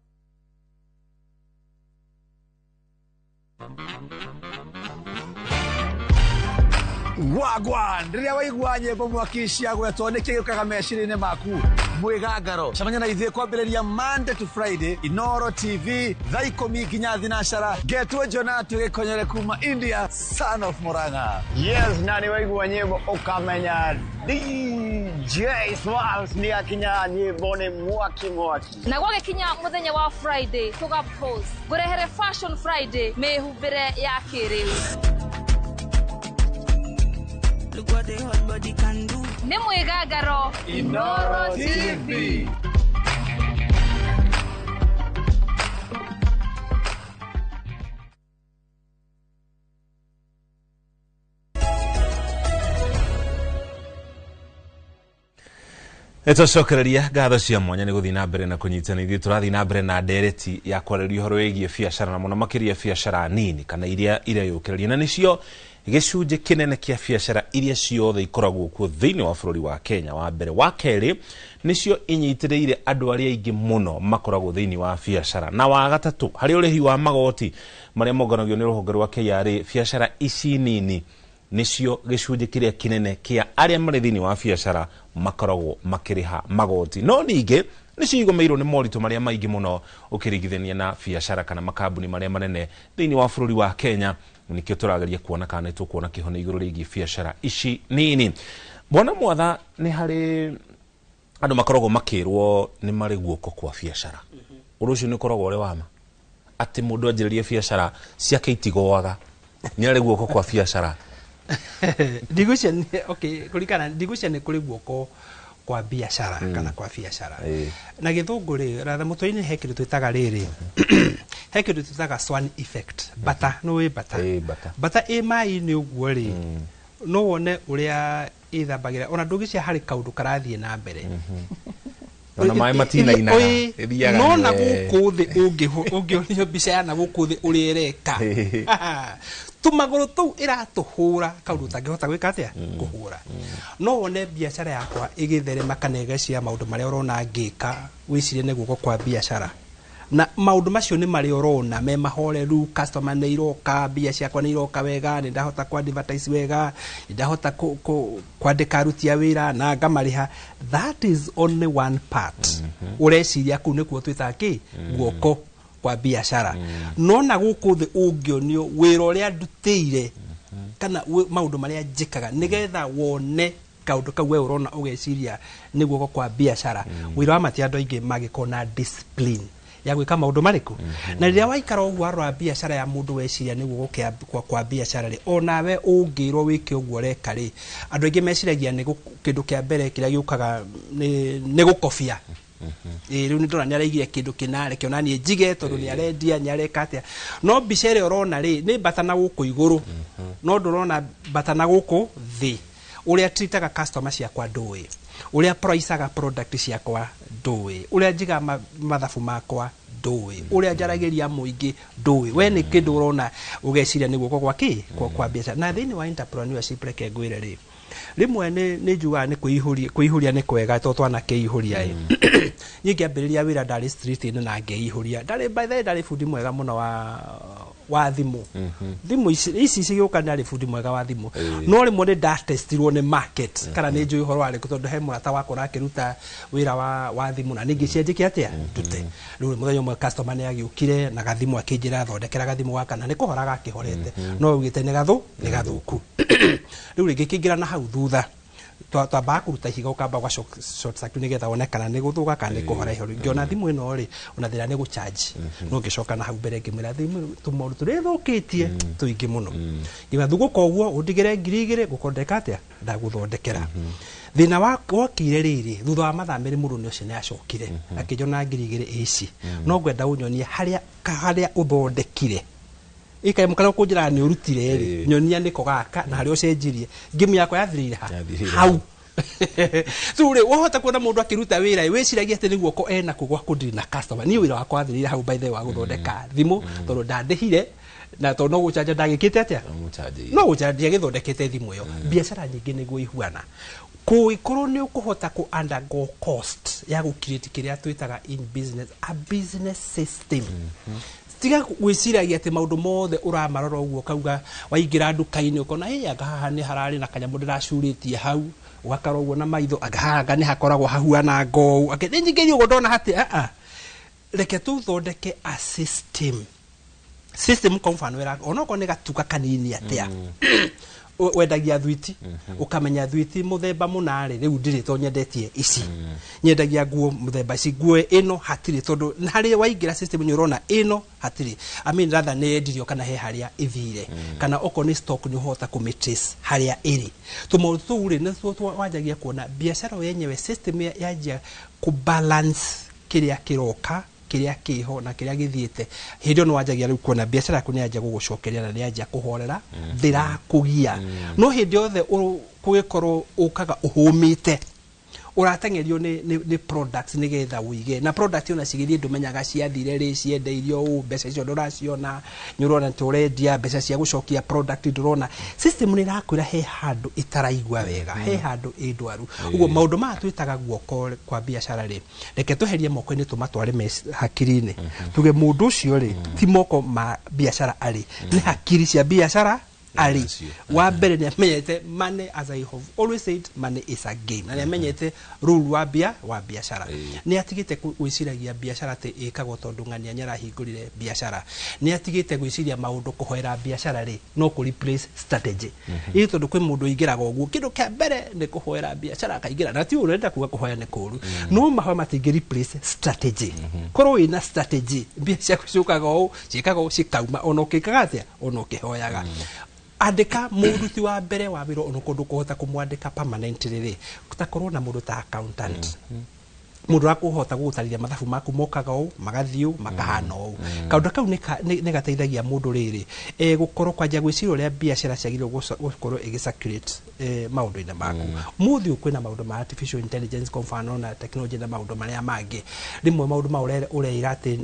Wagwan, rĩrĩa waigua nyĩmbo mwaki ciagwetwo nĩ kĩ gĩũkaga meciria-inĩ maku? Mwĩgangaro. Cemania na ithuĩ kwambĩrĩria Monday to Friday, Inoro TV, thaa 10 nginya 9. Ngetwo Jonatu Gĩkonyere kuma India, son of Murang'a. Yes, na nĩ waigua nyĩmbo ũkamenya DJ Swalls nĩ akinya, nyĩmbo nĩ mwaki mwaki. Na gwagĩkinya mũthenya wa Friday tũga pose ngũrehere Fashion Friday, mĩhumbĩre ya kĩrĩu. Look what the hot body can do. Nĩ mwĩgangaro. Inoro TV. Nĩtwacokereria ngatho cia mwanya nĩ gũthiĩ na mbere na kũnyitana ithuĩ. Tũrathiĩ na mbere na ndereti ya kwarĩria ũhoro wĩgiĩ biacara na mũno makĩria biacara nini kana iria ireyũkĩrĩria, na nĩcio gĩcunjĩ kĩnene kĩa biacara iria ciothe ikoragwo kuo thĩinĩ wa bũrũri wa Kenya. Wa mbere, wa kerĩ, nĩcio inyitĩrĩire andũ arĩa aingĩ mũno makoragwo thĩinĩ wa biacara, na wa gatatũ, harĩ ũrĩhi wa magoti marĩa monganagio nĩ rũhonge rwa KRA, biacara ici nini nĩcio gĩcunjĩ kĩrĩa kĩnene kĩa arĩa marĩ thĩinĩ wa biacara makoragwo makĩrĩha magoti. No ningĩ nĩcio igũmĩirwo nĩ moritũ marĩa maingĩ mũno ũkĩringithania na biacara kana makambuni marĩa manene thĩinĩ wa bũrũri wa Kenya. Nĩkĩo tũrageria kuona kana nĩtũkuona kĩhonia igũrũ rĩgiĩ biacara ici nini. Bwana Mwatha, nĩ harĩ andũ makoragwo makĩrwo nĩ marĩ guoko kwa biacara. Ũndũ ũcio nĩ ũkoragwo ũrĩ wa ma atĩ mũndũ anjĩrĩria biacara ciake itigoaga nĩ arĩ guoko kwa biacara? Ndigwĩciria okay, kũringana, ndigwĩciria nĩ kũrĩ guoko kwa biacara kana kwa biacara. Na gĩthũngũ rĩ, ratha mũtwe-inĩ he kĩndũ twĩtaga rĩrĩ, he kĩndũ twĩtaga swan effect. Bata nĩ wĩ bata, bata ĩ maĩ-inĩ ũguo rĩ, no wone ũrĩa ĩthambagĩra ona ndũgĩcia harĩ kaũndũ karathiĩ na mbere. Ona maĩ matinainaga. Ĩthiaga no na nyee. Gũkũ thĩ ũngĩonio mbica ya na gũkũ thĩ ũrĩa ĩreka, tũmagũrũ tũu ĩratũhũra kaũndũ ũtangĩhota gwĩka atĩa kũhũra. No wone biacara yakwa ĩgĩtherema kana ĩgacia maũndũ marĩa ũrona ngĩka, wĩcirie nĩ guoko kwa biacara, na maũndũ macio nĩ marĩa ũrona me mahoreru, customer nĩ iroka, mbia ciakwa nĩ iroka wega, nĩ ndahota ku advertise wega, nĩ ndahota kwandĩka aruti a wĩra na ngamarĩha. That is only one part. Ũreciria kũu nĩkuo twĩtaga kĩ guoko kwa biacara. No na gũkũ thĩ ũngĩonio wĩra ũrĩa ndutĩire kana maũndũ marĩa njĩkaga nĩgetha wone kaũndũ kau we ũrona ũgeciria nĩ guoko kwa biacara. Wĩra wa matia andũ aingĩ mangĩkorwo na discipline ya gwĩka maũndũ marĩkũ. Na rĩrĩa waikara ũguo warora biacara ya mũndũ weciria nĩ guoko kwa biacara rĩ, onawe ũngĩrwo wĩke ũguo ũreka rĩ, andũ aingĩ meciragia nĩ kĩndũ kĩa mbere kĩrĩa gĩũkaga nĩ gũkobia. Rĩu nĩ ndona nĩ araigire kĩndũ kĩna reke ona niĩ njige tondũ nĩ arendia nĩ areka atĩa. No mbica ĩrĩa ũrona rĩ nĩ mbata na gũkũ igũrũ, no ndũrona mbata na gũkũ thĩ. Ũrĩa treataga customer ciakwa ndũĩ, ũrĩa priceaga product ciakwa ndũĩ, ũrĩa njigaga mathabu makwa ndũĩ, ũrĩa njaragĩria mũingĩ ndũĩ. We nĩ kĩndũ ũrona ũgeciria nĩ guoko kwa kĩ kwa biacara. Na thĩinĩ wa entrepreneurship reke ngwĩre rĩ, rĩmwe nĩ njugaga nĩ kwĩihũria nĩ kwega tondũ twanakĩihũria ĩ. Niĩ ngĩambĩrĩria wĩra ndarĩ street-inĩ na ngĩihũria. Ndarĩ, by the way, ndarĩ bundi mwega mũno wa thimũ. Thimũ ici cigĩũka ndarĩ bundi mwega wa thimũ. No rĩmwe nĩ ndatestirwo nĩ market kana nĩ njũĩ ũhoro warĩkũ tondũ he mũrata wakwa ũrakĩruta wĩra wa thimũ na ningĩ cianjĩke atĩa ndute. Rĩu mũthenya ũmwe customer nĩ agĩũkire na gathimũ akĩnjĩra thondekera gathimũ gaka na nĩ kũhora gakĩhorete, no augĩte nĩ gathũku. Rĩu rĩngĩ kĩingĩra na hau thutha twambaga kũruta ihiga ũkamba gwa short circuit nĩgetha wone kana nĩ gũthũka kana nĩ kũhora ihoro. Ngĩona thimũ ĩno rĩ ona thĩna nĩ gũcharge, no ngĩcoka na hau mbere ngĩmwĩra thimũ tũmaũndũ tũrĩa ĩthũkĩtie tũingĩ mũno. Ngĩmwĩra thugũka ũguo ũndigĩre 2000 ngũkondeka atĩa ndagũthondekera. Thĩna wokire rĩrĩ thutha wa mathaa merĩ mũndũ nĩ ũcio nĩ acokire akĩnjona 2000 ici, no ngwenda ũnyonie harĩa ũthondekire. Ika mukara kunjira ni urutire ri nyonia niko gaka na haria ucenjirie ngimu yakwa yathirire ha hau. So ri wahota kuona mundu akiruta wira wiciragia ati ni guoko ena kugwa kundiri na customer. Ni wira wakwa wathirire hau by the way wa guthondeka thimu tondu ndandihire na tondu no guchanja ndagikite atia no guchanja githondekete thimu iyo. Biacara nyingi niguo ihuana kũngĩkorwo nĩ ũkũhota kũ undergo cost ya gũ create kĩrĩa twĩtaga in business a business system. Tiga gwĩciragia atĩ maũndũ mothe ũramarora ũguo ũkauga waingĩra nduka-inĩ ũkona ĩ anga haha nĩ hararĩ na kanyamũ ndĩracurĩtie hau ũgakara ũguo na maitho anga haha anga nĩ hakoragwo hahuana ngou anga nĩ nyingĩrie ũguo ndona hatĩ a reke tũthondeke a system. System kwa mfano ĩra onokorwo nĩ gatuka kanini atĩa wendagia thwiti ukamenya thwiti muthemba mũna rĩ rĩu ndirĩ to nyendetie ici nyendagia nguo muthemba ici nguo ĩno hatirĩ tondũ harĩa waingĩra system nĩ ũrona ĩno hatirĩ, I mean rather nĩ yendirio kana he harĩa ĩthire kana okorwo nĩ stock nĩ ũhota kũmĩtrace harĩa ĩrĩ. Tũmaũndũ tũu rĩ nĩtuo wanjagia kuona biacara yenyewe system yanjia kũbalance kĩrĩa kĩroka kĩrĩa kĩho na kĩrĩa gĩthiĩte. Hĩndĩ ĩyo nĩ wanjagia rĩu kuona biacara yaku nĩ yanjia gũgũcokeria na nĩ yanjia kũhorera ndĩrakũgia. No hĩndĩ yothe kũgĩkorwo ũkaga ũhũmĩte ũrateng'erio nĩ products nĩgetha ũige na product ona cigĩthiĩ ndũmenyaga ciathire rĩ ciendeirio ũũ mbeca icio ndũraciona nĩ ũrona ta ũrendia mbeca cia gũcokia product ndũrona. System nĩ ĩrakwĩra he handũ ĩtaraigua wega, he handũ ĩ ndwaru. Ũguo maũndũ maya twĩtaga guoko kwa biacara rĩ reke tweherie moko-inĩ tũmatware hakiri-inĩ tuge mũndũ ũcio rĩ ti moko ma biacara arĩ nĩ hakiri cia biacara arĩ. Wa mbere nĩ amenyete money, as I have always said, money is a game. Na nĩ amenyete rule wa biacara. Nĩ atigĩte gwĩciragia biacara atĩ ĩkagwo tondũ ng'ania nĩ arahingũrire biacara. Nĩ atigĩte gwĩciria maũndũ kũhoera biacara rĩ no kũ replace strategy. Ĩ tondũ kwĩ mũndũ ũingĩraga ũguo kĩndũ kĩa mbere nĩ kũhoera biacara akaingĩra na ti ũrenda kuga kũhoya nĩ kũũru no mahoya matingĩ replace strategy. Korwo wĩna strategy mbia ciaku ciũkaga ũũ ciĩkaga ũũ cikauma ona ũkĩkaga atĩa ona ũkĩhoyaga. Andĩka mũruti wa mbere wa wĩra ona kũndũ kũhota kũmwandĩka permanently rĩ gũtakorwo na mũndũ ta accountant mũndũ akũhota gũgũtarĩria mathabu maku mokaga ũũ magathiĩ ũũ makahana ũũ. Kaũndũ kau nĩ gateithagia mũndũ rĩrĩ gũkorwo kwanjia gwĩciria ũrĩa biacara ciagĩrĩirwo gũkorwo ĩgĩ circulate maũndũ-inĩ maku. Mũthĩ ũyũ kwĩna maũndũ ma artificial intelligence kwa mfano na technology na maũndũ marĩa mangĩ rĩmwe maũndũ mau ũreira atĩ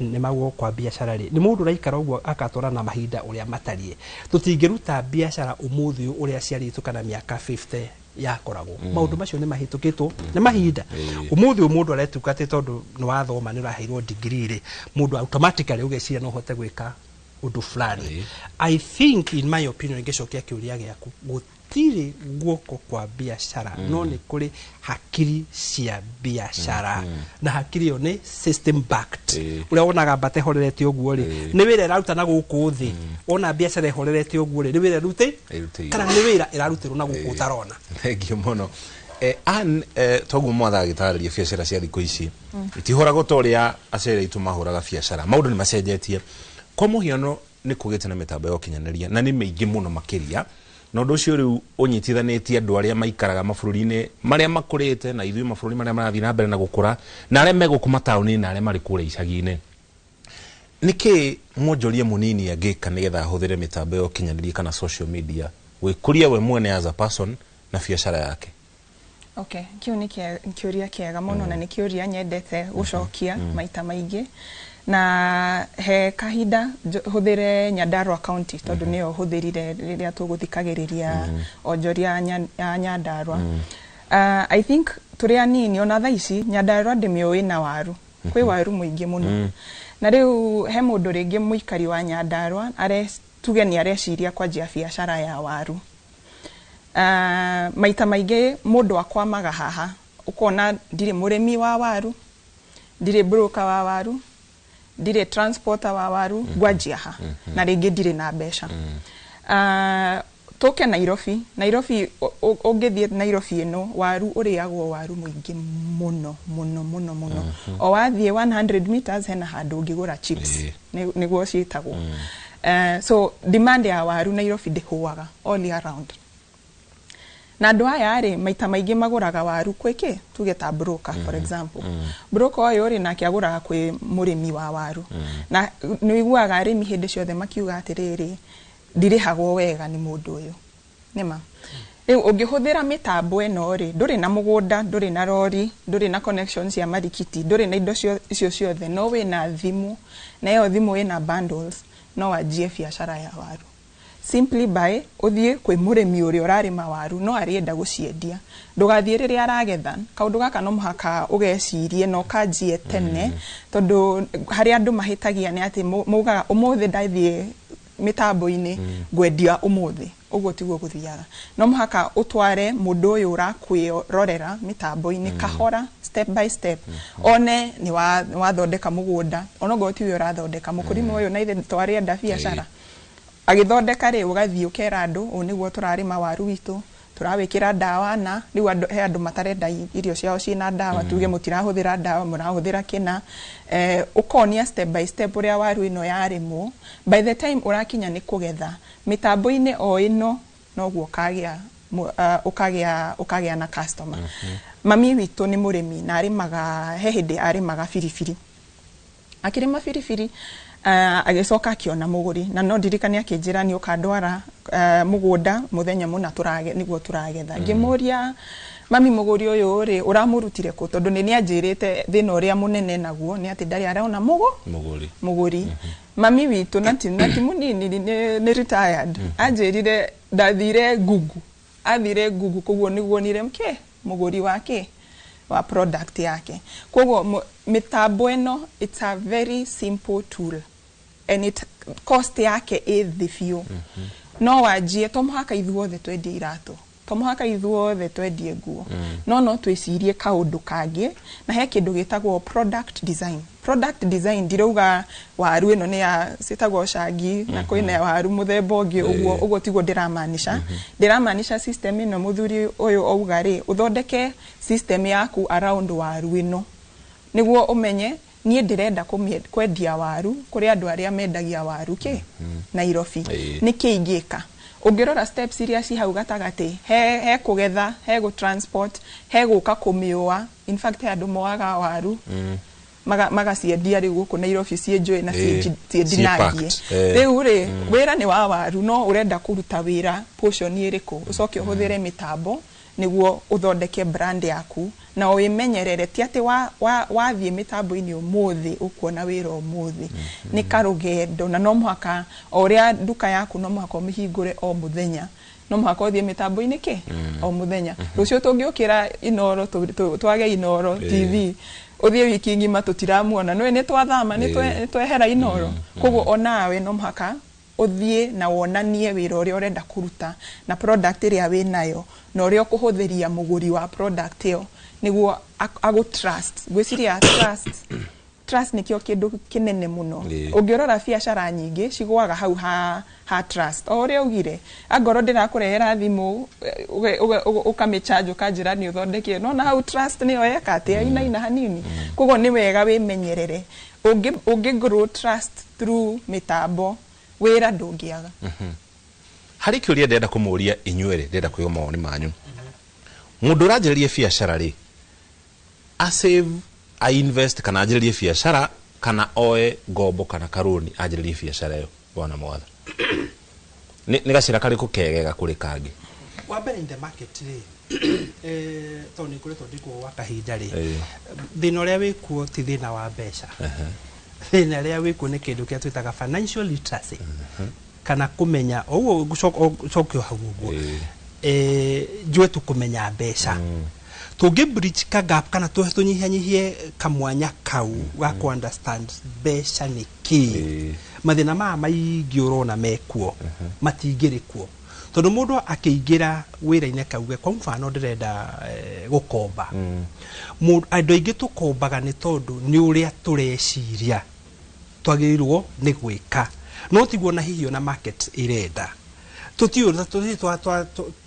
nĩ maguo kwa biacara rĩ nĩ mũndũ ũraikara ũguo agatwara na mahinda ũrĩa matariĩ. Tũtingĩruta biacara ũmũthĩ ũyũ ũrĩa aciari aitũ kana mĩaka 50 yakoragwo. Maũndũ macio nĩ mahĩtũkĩtwo nĩ mahinda. Ũmũthĩ ũyũ mũndũ aretuka atĩ tondũ nĩ wathoma nĩ ũraheirwo degree rĩ mũndũ automatically ũgeciria no ũhote gwĩka ũndũ fulani. I think in my opinion ngĩcokia kĩũria gĩaku Gũtirĩ guoko kwa biacara, no nĩ kũrĩ hakiri cia biacara, na hakiri ĩyo nĩ system backed. Ũrĩa wonaga mbata ĩhorerete ũguo rĩ, nĩ wĩra ĩraruta na gũkũ thĩ. Wona biacara ĩhorerete ũguo rĩ, nĩ wĩra ĩrutĩ Ĩrutĩirwo. Kana nĩ wĩra ĩrarutĩrwo na gũkũ ũtarona. Thank you mũno. Ann, toguo mwatha agĩtarĩria biacara cia thikũ ici itihũragwo ta ũrĩa aciari aitũ mahũraga biacara. Maũndũ nĩ macenjetie. Kwa mũhiano, nĩ kũgĩte na mĩtambo ya ũkinyanĩria na nĩ mĩingĩ mũno makĩria, na ũndũ ũcio rĩu ũnyitithanĩtie andũ arĩa maikaraga mabũrũri-inĩ marĩa makũrĩte na ithuĩ mabũrũri marĩa marathiĩ na mbere na gũkũra, na arĩa megũkũ mataũni, na arĩa marĩ kũrĩa icagi-inĩ. Nĩkĩ mwonjoria mũnini angĩka nĩgetha ahũthĩre mĩtambo ya ũkinyanĩria kana social media gwĩkũria we mwene as a person na biacara yake? Okay, kĩu nĩ kĩũria kĩega mũno na nĩ kĩũria nyendete gũcokia maita maingĩ. Na he kahinda hũthĩre Nyandarua County, tondũ nĩyo hũthĩrire rĩrĩa tũgũthikagĩrĩria onjoria a Nyandarua. I think tũrĩ anini ona thaa ici Nyandarua ndĩmĩũĩ na waru, kwĩ waru mũingĩ mũno. Na rĩu he mũndũ rĩngĩ mũikari wa Nyandarua tuge nĩ areciria kwanjia biacara ya waru. Maita maingĩ mũndũ akwamaga haha, ũkona ndirĩ mũrĩmi wa waru, ndirĩ broker wa waru, ndirĩ transporter wa waru, ngwanjia ha? Na rĩngĩ ndirĩ na mbeca. Tũke Nairobi. Nairobi, ũngĩthiĩ Nairobi ĩno, waru ũrĩagwo, waru mũingĩ mũno mũno mũno mũno. O wathiĩ 100 meters hena handũ ũngĩgũra chips, nĩguo ciĩtagwo. So demand ya waru Nairobi ndĩhũaga all year round. Na andũ aya rĩ, maita maingĩ magũraga waru kwĩ kĩ, tuge ta broker, for example. Broker ũyũ rĩ, nake agũraga kwĩ mũrĩmi wa waru. Na nĩ ũiguaga arĩmi hĩndĩ ciothe makiuga atĩrĩrĩ, ndirĩhagwo wega nĩ mũndũ ũyũ. Nĩma rĩu ũngĩhũthĩra mĩtambo ĩno rĩ, ndũrĩ na mũgũnda, ndũrĩ na rori, ndũrĩ na connections cia marikiti, ndũrĩ na indo icio ciothe, no wĩna thimũ, na ĩyo thimũ ĩna bundles, no wanjie biacara ya waru simply by ũthiĩ kwĩ mũrĩmi ũrĩa ũrarĩma waru no arĩenda gũciendia. Ndũgathiĩ rĩrĩa aragetha. Kaũndũ gaka no mũhaka ũgecirie na ũkanjie tene, tondũ harĩa andũ mahĩtagia nĩ atĩ maugaga ũmũthĩ ndathiĩ mĩtambo-inĩ ngwendia ũmũthĩ. Ũguo tiguo gũthiaga. No mũhaka ũtware mũndũ ũyũ ũrakwĩrorera mĩtambo-inĩ kahora, step by step, one nĩ wathondeka mũgũnda, onokorwo tiwe ũrathondeka, mũkũrima ũyũ na ithe twarĩenda biacara agĩthondeka rĩ, ũgathiĩ ũkera andũ ũũ nĩguo tũrarĩma waru witũ, tũrawĩkĩra ndawa. Na rĩu andũ, he andũ matarenda irio ciao ciĩna ndawa, tuge mũtirahũthĩra ndawa, mũrahũthĩra kĩna. Ũkonia step by step ũrĩa waru ĩno yarĩmwo. By the time ũrakinya nĩ kũgetha, mĩtambo-inĩ o ĩno noguo ũkagĩa ũkagĩa na customer. Mami witũ nĩ mũrĩmi na arĩmaga, he hĩndĩ arĩmaga biribiri. Akĩrĩma biribiri, agĩcoka akĩona mũgũri, na no ndirikane akĩnjĩra nĩ ũkandwara mũgũnda mũthenya mũna tũrage nĩguo tũragetha. Ngĩmũria, "Mami, mũgũri ũyũ rĩ, ũramũrutire kũ?" Tondũ nĩ nĩanjĩrĩte thĩna ũrĩa mũnene naguo nĩ atĩ ndarĩ arona mũgũri. Mũgũri. Mami witũ na ti mũnini, nĩ retired, anjĩrire ndathire Google, athire Google, koguo nĩguo onire kĩ mũgũri wake wa product yake. Koguo mĩtambo ĩno, it's a very simple tool and it cost yake ĩ thĩ biũ. No wanjie. To mũhaka ithuothe twendie iratũ, to mũhaka ithuothe twendie nguo, no twĩcirie kaũndũ kangĩ. Na he kĩndũ gĩtagwo product design. Product design, ndirauga waru ĩno nĩ ya ciĩtagwo cangi na kwĩna waru mũthemba ũngĩ ũguo. Ũguo tiguo ndĩramaanisha. Ndĩramaanisha system ĩno mũthuri ũyũ auga rĩ, ũthondeke system yaku around waru ĩno, nĩguo ũmenye niĩ ndĩrenda kwendia waru kũrĩ andũ arĩa mendagia waru kĩ Nairobi. Nĩkĩ ingĩka? Ũngĩrora steps iria ci hau gatagatĩ, he kũgetha, he gũ transport, he gũka kũmĩũa. In fact, he andũ moaga waru magaciendia rĩu gũkũ Nairobi ciĩ njũĩ na ciĩ ciĩ Ciĩ ndinangie. packed. Rĩu rĩ, wĩra nĩ wa waru, no ũrenda kũruta wĩra portion ĩrĩkũ? Ũcoke ũhũthĩre mĩtambo nĩguo ũthondeke brand yaku na wĩmenyerere. Ti atĩ wathiĩ mĩtambo-inĩ ũmũthĩ ũkuona wĩra ũmũthĩ. Nĩ karũgendo, na no mũhaka o ũrĩa nduka yaku, no mũhaka ũmĩhingũre o mũthenya, no mũhaka ũthiĩ mĩtambo-inĩ kĩ o mũthenya. Rũciũ tũngĩũkĩra Inoro, twage Inoro TV, ũthiĩ wiki ng'ima tũtiramuona, nĩ twathama, nĩ twehera Inoro. Koguo onawe no mũhaka Ũthiĩ na wonanie wĩra ũrĩa ũrenda kũruta na product ĩrĩa wĩnayo na ũrĩa ũkũhũthĩria mũgũri wa product ĩyo nĩguo agũ trust. Ngwĩciria trust nĩkĩo kĩndũ kĩnene mũno. Ũngĩrora biacara nyingĩ cigũaga hau ha trust, o ũrĩa augire, angorwo ndĩrakũrehera thimũ ũkamĩcharge, ũkanjĩra nĩ ũthondekire, nona hau trust nĩyo yeka atĩ yainaina hanini. Koguo nĩ wega wĩmenyerere. Ũngĩ grow trust through mĩtambo, wĩra ndũngĩaga. Harĩ kĩũria ndĩrenda kũmũria inyuerĩ, ndĩrenda kũigua mawoni manyu. Mũndũ ũranjĩrĩria biacara rĩ, a save, a invest, kana anjĩrĩrie biacara, kana oe ngombo kana karũni anjĩrĩrie biacara ĩyo? Bwana Mwatha, nĩ gacĩra karĩkũ kegega kũrĩ kangĩ? Wa mbere, in the market rĩ, tondũ nĩ ngoretwo ndĩkuo gwa kahinda rĩ, thĩna ũrĩa wĩkuo ti thĩna wa mbeca. Thĩna ũrĩa wĩkuo nĩ kĩndũ kĩrĩa twĩtaga financial literacy, kana kũmenya ũguo gũcokio hau ũguo, njue tu kũmenya mbeca. Tũngĩ bridge ka gap kana tũnyihanyihie kamwanya kau ga ku understand mbeca nĩ kĩ, mathĩna maya maingĩ ũrona mekuo matingĩrĩ kuo, tondũ mũndũ akĩingĩra wĩra-inĩ kauge, kwa mfano, ndĩrenda gũkomba. Andũ aingĩ tũkombaga nĩ tondũ nĩ ũrĩa tũreciria twagĩrĩirwo nĩ gwĩka, no tiguo na hihi ona market ĩrenda. Tũtiũ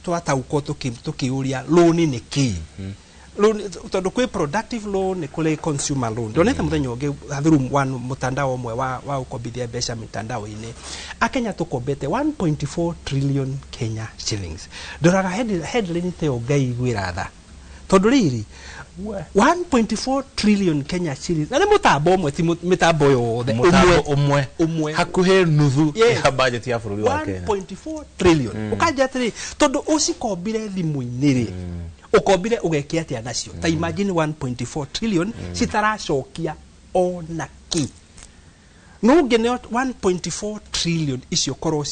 twataũkwo tũkĩũria loan nĩ kĩ. Loan, tondũ kwĩ productive loan, nĩ kũrĩ consumer loan. Ndonete mũthenya ũngĩ through one mtandao ũmwe wa ũkombithia mbeca mitandao-inĩ, akenya tũkombete 1.4 trillion Kenya shillings. Ndoraga headline ta ĩyo ngaiguĩra tha, tondũ rĩrĩ 1.4 trillion Kenya shillings na nĩ mũtambo ũmwe, ti mĩtambo yothe. Mũtambo ũmwe. Ũmwe. Hakuhĩ nuthu ya budget ya bũrũri wa Kenya. 1.4 trillion. Ũkanja atĩrĩ, tondũ ũcikombire thimũ-inĩ rĩ, ũkombire ũgeke atĩa nacio? Ta imagine 1.4 trillion citaracokia ona kĩ. No ngene 1.4 trillion icio korwo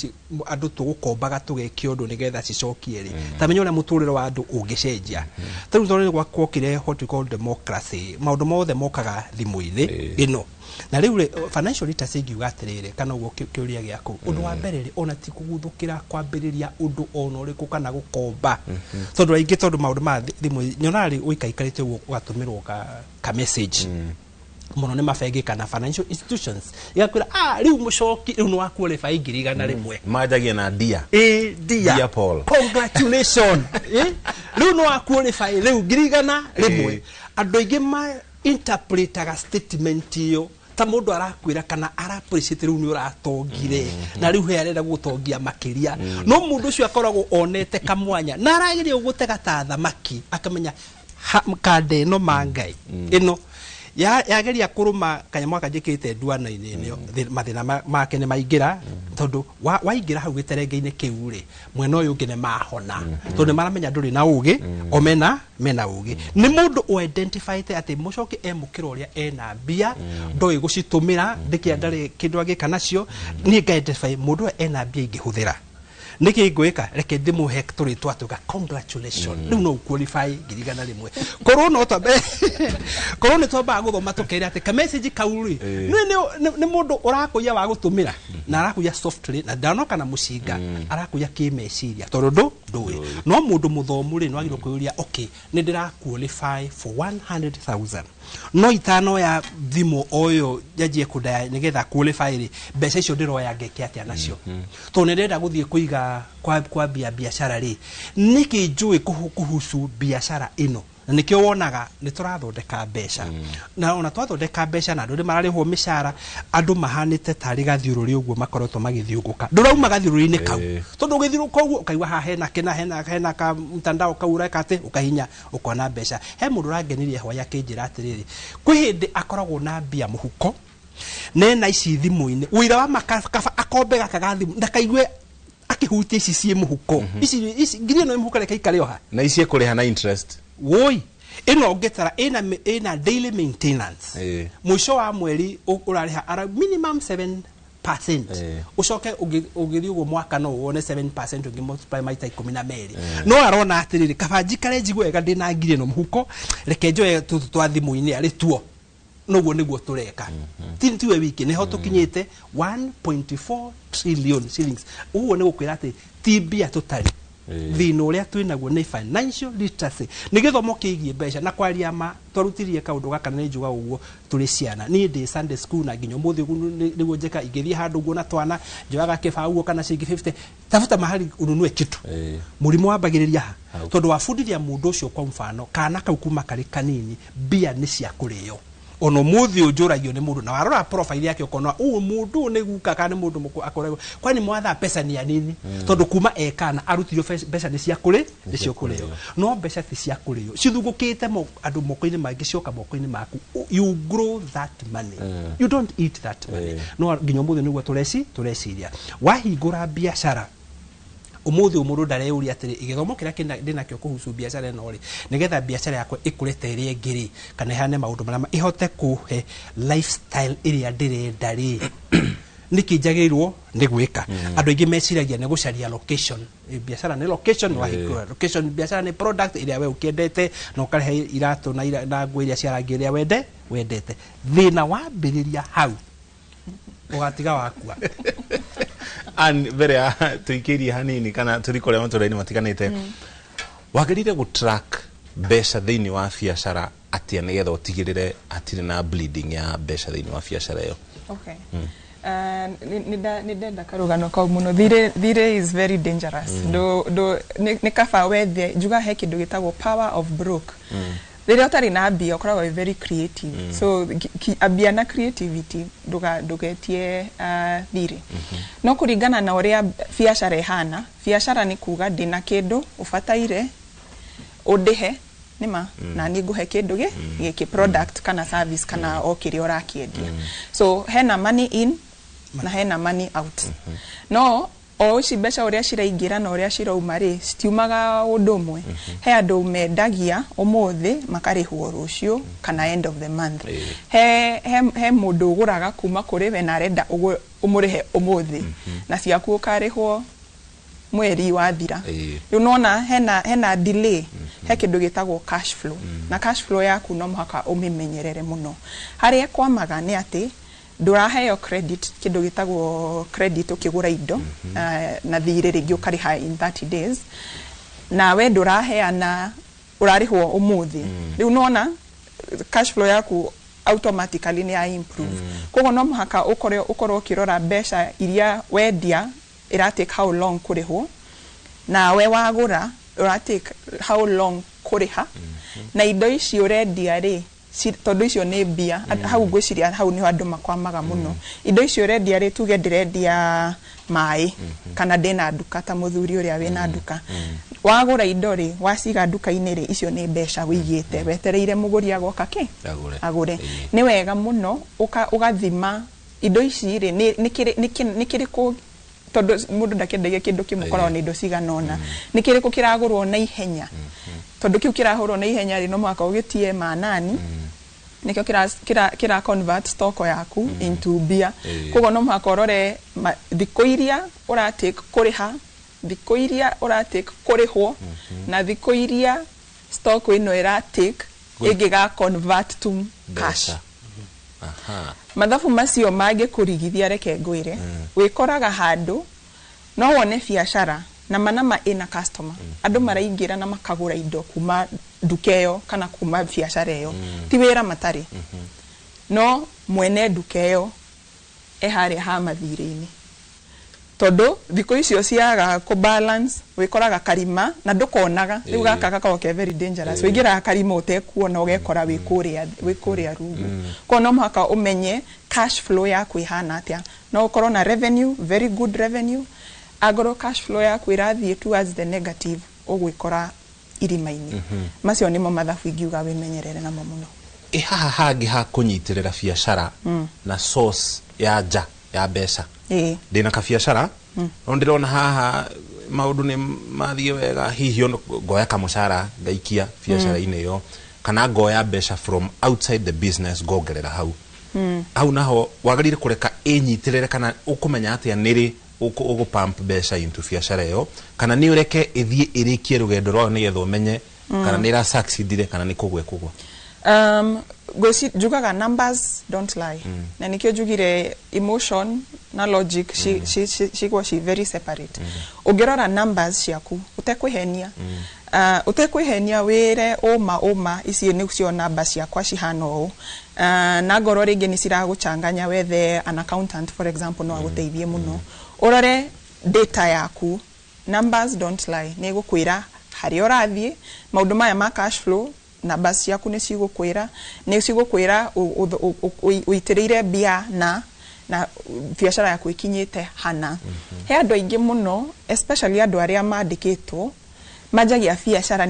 andũ tũgũkombaga tũgeke ũndũ nĩgetha cicokie rĩ, ta menya ũrĩa mũtũrĩre wa andũ ũngĩcenjia. Ta rĩu tondũ nĩ gwokire what we call democracy, maũndũ mothe mokaga thimũ-inĩ ĩno. Na rĩu rĩ, financial literacy ingiuga atĩrĩrĩ, kana ũguo kĩũria gĩaku, ũndũ wa mbere rĩ, ona ti kũguthũkĩra kwambĩrĩria ũndũ ona ũrĩkũ kana gũkomba, tondũ aingĩ, tondũ maũndũ ma thimũ nyonaga rĩ, ũikaikarĩte ũguo ũgatũmĩrwo ka message mũno nĩ mabengi kana financial institutions, igakwĩra, "Ah, rĩu mũcoki, rĩu nĩ wa qualify 100,000." Manjagia na dia. Ĩ, dear. Dear Paul. Congratulation. Rĩu nĩ wa qualify rĩu 100,000. Andũ aingĩ ma interpretaga statement ĩyo ta mũndũ arakwĩra kana ara appreciate rĩu nĩ ũratongire na rĩu he arenda gũtongia makĩria. No mũndũ ũcio akoragwo onete kamwanya na arageria gũgũtega ta thamaki, akamenya kanda ĩno ma Ngai ĩno yageria kũrũma kanyamũ gaka njĩkĩrĩte ndwano-inĩ ĩno, mathĩna make nĩ maingĩra, tondũ waingĩra hau gĩterenge-inĩ kĩu rĩ, mwena ũyũ ũngĩ nĩ mahona, tondũ nĩ maramenya ndũrĩ na ũgĩ, o mena ũgĩ. Nĩ mũndũ ũ-identifyte atĩ mũcoki e mũkĩra ũrĩa ena mbia, ndoĩ gũcitũmĩra, ndĩkĩa ndarĩ kĩndũ angĩka nacio. Niĩ nga-identify mũndũ ũyũ ena mbia ingĩhũthĩra, nĩkĩ ngwĩka? Reke ndĩmũhe tũrĩtwa tuga congratulation, rĩu no qualify 100,000. Korwo no twambe, korwo nĩ twambaga gũthoma tũkera atĩ ka message kau rĩ, nĩ mũndũ ũrakũiya wa gũtũmĩra na arakũiya softly na ndanoka na mũcinga, arakũiya kĩmeciria, tondũ ndũĩ. No mũndũ mũthomu rĩ, nĩ wagĩrĩirwo kwĩyũria, okay, nĩ ndĩra qualify for 100,000, no itanoya thimũ oyo njanjie kũndaya nĩgetha qualify rĩ, mbeca icio ndĩroya ngeke atĩa nacio? Tondũ nĩ ndĩrenda gũthiĩ kũiga kwambia biacara rĩ, nĩkĩ njũĩ kuhusu biacara ĩno? Na nĩkĩo wonaga nĩ tũrathondeka mbeca, na ona twathondeka mbeca na andũ nĩ mararĩhwo mĩcara, andũ mahanĩte tarĩ gathiũrũrĩ ũguo makoretwo magĩthiũngũka. Ndũrauma gathiũrũrĩ-inĩ kau, tondũ ũgĩthiũrũrũka ũguo ũkaigua haha hena kĩna, hena ka mtandao kau, ũreka atĩ ũkahinya ũkona mbeca. He mũndũ ũrangenirie hwaĩ akĩnjĩra atĩrĩrĩ, kwĩ hĩndĩ akoragwo na mbia mũhuko nena ici thimũ-inĩ, ũira wa makaba akombe gaka ga thimũ ndakaigue akĩhutia ici ciĩ mũhuko, ici ngiri ĩno ĩ mũhuko, reke ikare o ha. Na ici ekũrĩha na interest. Woi, ĩno ũngĩtara ĩna daily maintenance, mũico wa mweri ũrarĩha ara minimum 7%. Ũcoke ũgĩthiĩ ũguo mwaka no wone 7% ũngĩ multiply maita 12. No arona atĩrĩrĩ, kaba njikare njigue wega ndĩna ngiri ĩno mũhuko, reke njoe tũtũ twa thimũ-inĩ arĩ tuo. Noguo niguo tureka. Ti tiwe wiki niho tukinyite 1.4 trillion shillings. Uguo ni gukwira ati ti mbia tutari. Thina uria twinaguo ni financial literacy, ni githomo kigie mbeca. Na kwaria ma, twarutirie kaundu gaka na njuga uguo turi ciana. Ni ndi Sunday school na nginya umuthi niguo njeka. Ingithie handu nguona twana njoyaga kibao uguo kana ciringi 50, tafuta mahali ununue kitu. Murimu wambagiriria ha, tondu wabundithia mundu ucio, kwa mfano kana kau kuma kari kanini, mbia ni cia kurio. Ona umuthi unjuragio ni mundu na warora profile yake ukona uu mundu ni guka kana ni mundu muku akoragwo kwani mwatha mbeca ni ya nini, tondu kuma ekana arutirio mbeca ni cia kuri, ni cia kurio. No mbeca ti cia kurio, cithugukite andu moko-inĩ mangĩ, cioka moko-inĩ maku. You grow that money, you don't eat that money. No nginya umuthi niguo tureciria wahingũra biacara umuthi mundu ndareuria atiri, igithomo kiria ndinakio kuhusu biacara ĩno rĩ, nigetha biacara yakwa ikure ta ĩrĩa ĩngĩ rĩ, kana ĩhane maũndũ marĩa ĩhote kũhe lifestyle ĩrĩa ndĩrenda rĩ, nĩkĩ njagĩrĩirwo nĩ gwĩka? Andũ aingĩ meciragia nĩ gũcaria location. Biacara nĩ location, wahingũra location, biacara nĩ product ĩrĩa we ũkĩendete na ũkarehe iratũ na nguo iria cia rangi ĩrĩa wendete. Thĩna wambĩrĩria hau ũgatiga wakua. An mbere ya tuikĩrie hanini kana tũthi kũrĩa matũra-inĩ matiganĩte, wagĩrĩire gũ track mbeca thĩinĩ wa biacara atĩa nĩgetha ũtigĩrĩre hatirĩ na bleeding ya mbeca thĩinĩ wa biacara ĩyo? Okay. Nĩ ndenda karũgano kau mũno. Thirĩ is very dangerous. Nĩ kaba wethe njuga he kĩndũ gĩtagwo power of broke. Rĩrĩa ũtarĩ na mbia ũkoragwo wĩ very creative. So ambia na creativity, ndũgetie thirĩ. No kũringana na ũrĩa biacara ĩhana, biacara nĩ kuga ndĩna kĩndũ ũbataire ũndĩhe nĩma, na niĩ ngũhe kĩndũ gĩkĩ, product kana service kana o kĩrĩa ũrakĩendia. So hena money in na hena money out. No o ici mbeca ũrĩa ciraingĩra na ũrĩa cirauma rĩ, citiumaga ũndũ ũmwe. He andũ mendagia ũmũthĩ makarĩhwo rũciũ kana end of the month. He mũndũ ũgũraga kuma kũrĩ we na arenda ũmũrĩhe ũmũthĩ, na ciaku ũkarĩhwo mweri wathira. Rĩu nona hena delay. He kĩndũ gĩtagwo cash flow, na cash flow yaku no mũhaka ũmĩmenyerere mũno. Harĩa kwamaga nĩ atĩ ndũraheo credit, kĩndũ gĩtagwo credit, ũkĩgũra indo na thirĩ rĩngĩ ũkarĩha in 30 days, nawe ndũraheana, ũrarĩhwo ũmũthĩ. Rĩu nona cash flow yaku automatically nĩ ya improve. Koguo no mũhaka ũkorwo ũkĩrora mbeca iria wendia ĩra take how long kũrĩhwo, nawe wagũra ũra take how long kũrĩha, na indo ici ũrendia rĩ, tondũ icio nĩ mbia. Hau ngwĩciria hau nĩho andũ makwamaga mũno. Indo icio ũrendia rĩ, tuge ndĩrendia maĩ kana ndĩna nduka ta mũthuri ũrĩa wĩna nduka, wagũra indo rĩ, waciga nduka-inĩ rĩ, icio nĩ mbeca wĩigĩte wetereire mũgũri agoka kĩ Agũre. Agũre. Nĩ wega mũno ũgathima indo ici rĩ, nĩ kĩrĩkũ, tondũ mũndũ ndakĩendagia kĩndũ kĩmwe, koragwo nĩ indo cigana ũna. Nĩ kĩrĩkũ kĩragũrwo na ihenya? Tondũ kĩu kĩrahũrwo na ihenya rĩ, no mũhaka ũgĩtie manani nĩkĩo kĩra convert stock yaku into mbia. Koguo no mũhaka ũrore thikũ iria ũratake kũrĩha, thikũ iria ũratake kũrĩhwo, na thikũ iria stock ĩno ĩratake ĩngĩga convert to cash. Mbeca. Aha. Mathabu macio mangĩkũrigithia, reke ngwĩre, wĩkoraga handũ no wone biacara na manama ĩna customer, andũ maraingĩra na makagũra indo kuma nduka ĩyo kana kuma biacara ĩyo, ti wĩra matarĩ, no mwene nduka ĩyo e harĩa ha mathirĩ-inĩ, tondũ thikũ icio ciaga kũ balance, wĩkoraga karima na ndũkonaga. Rĩu gaka gakoragwo ke very dangerous. Wĩingĩraga karima ũtekuona, ũgekora wĩ kũrĩa rungu. Koguo no mũhaka ũmenye cash flow yaku ĩhana atĩa. No ũkorwo na revenue, very good revenue, angorwo cash flow yaku ĩrathiĩ towards the negative, ũgwĩkora irima-inĩ. Macio nĩmo mathabu ingiuga wĩmenyerere namo mũno. Ĩ haha hangĩ ha kũnyitĩrĩra biacara na source ya nja ya mbeca? Ndĩna kabiacara, no ndĩrona haha maũndũ nĩ mathiĩ wega, hihi ona ngoya kamũcara ngaikia biacara-inĩ ĩyo, kana ngoya mbeca from outside the business ngongerera hau. Hau naho wagĩrĩire kũreka ĩnyitĩrĩre, kana ũkũmenya atĩa nĩrĩ ũgũ pump mbeca into biacara ĩyo, kana nĩ ũreke ĩthiĩ ĩrĩkie rũgendo rwayo nĩgetha ũmenye kana nĩ ĩra succeedire kana nĩ kũgwa ĩkũgwa? Njugaga numbers don't lie. Na nikio njugire emotion na logic cigwo ci very separate. Ũngĩrora numbers ciaku ũtekwĩhenia, ũtekwĩhenia, wĩre ũma ũma ici nĩcio namba ciakwa cihana ũũ, na ngorwo rĩngĩ nĩ ciragũchanganya, wethe an accountant, for example, no agũteithie mũno. Ũrore data yaku, numbers don't lie, nĩ gũkwĩra harĩa ũrathiĩ. Maũndũ maya ma cash flow, namba ciaku nĩ cigũkwĩra, ũitĩrĩire mbia na biacara yaku ĩkinyĩte hana. He andũ aingĩ mũno, especially andũ arĩa mandĩkĩtwo, manjagia biacara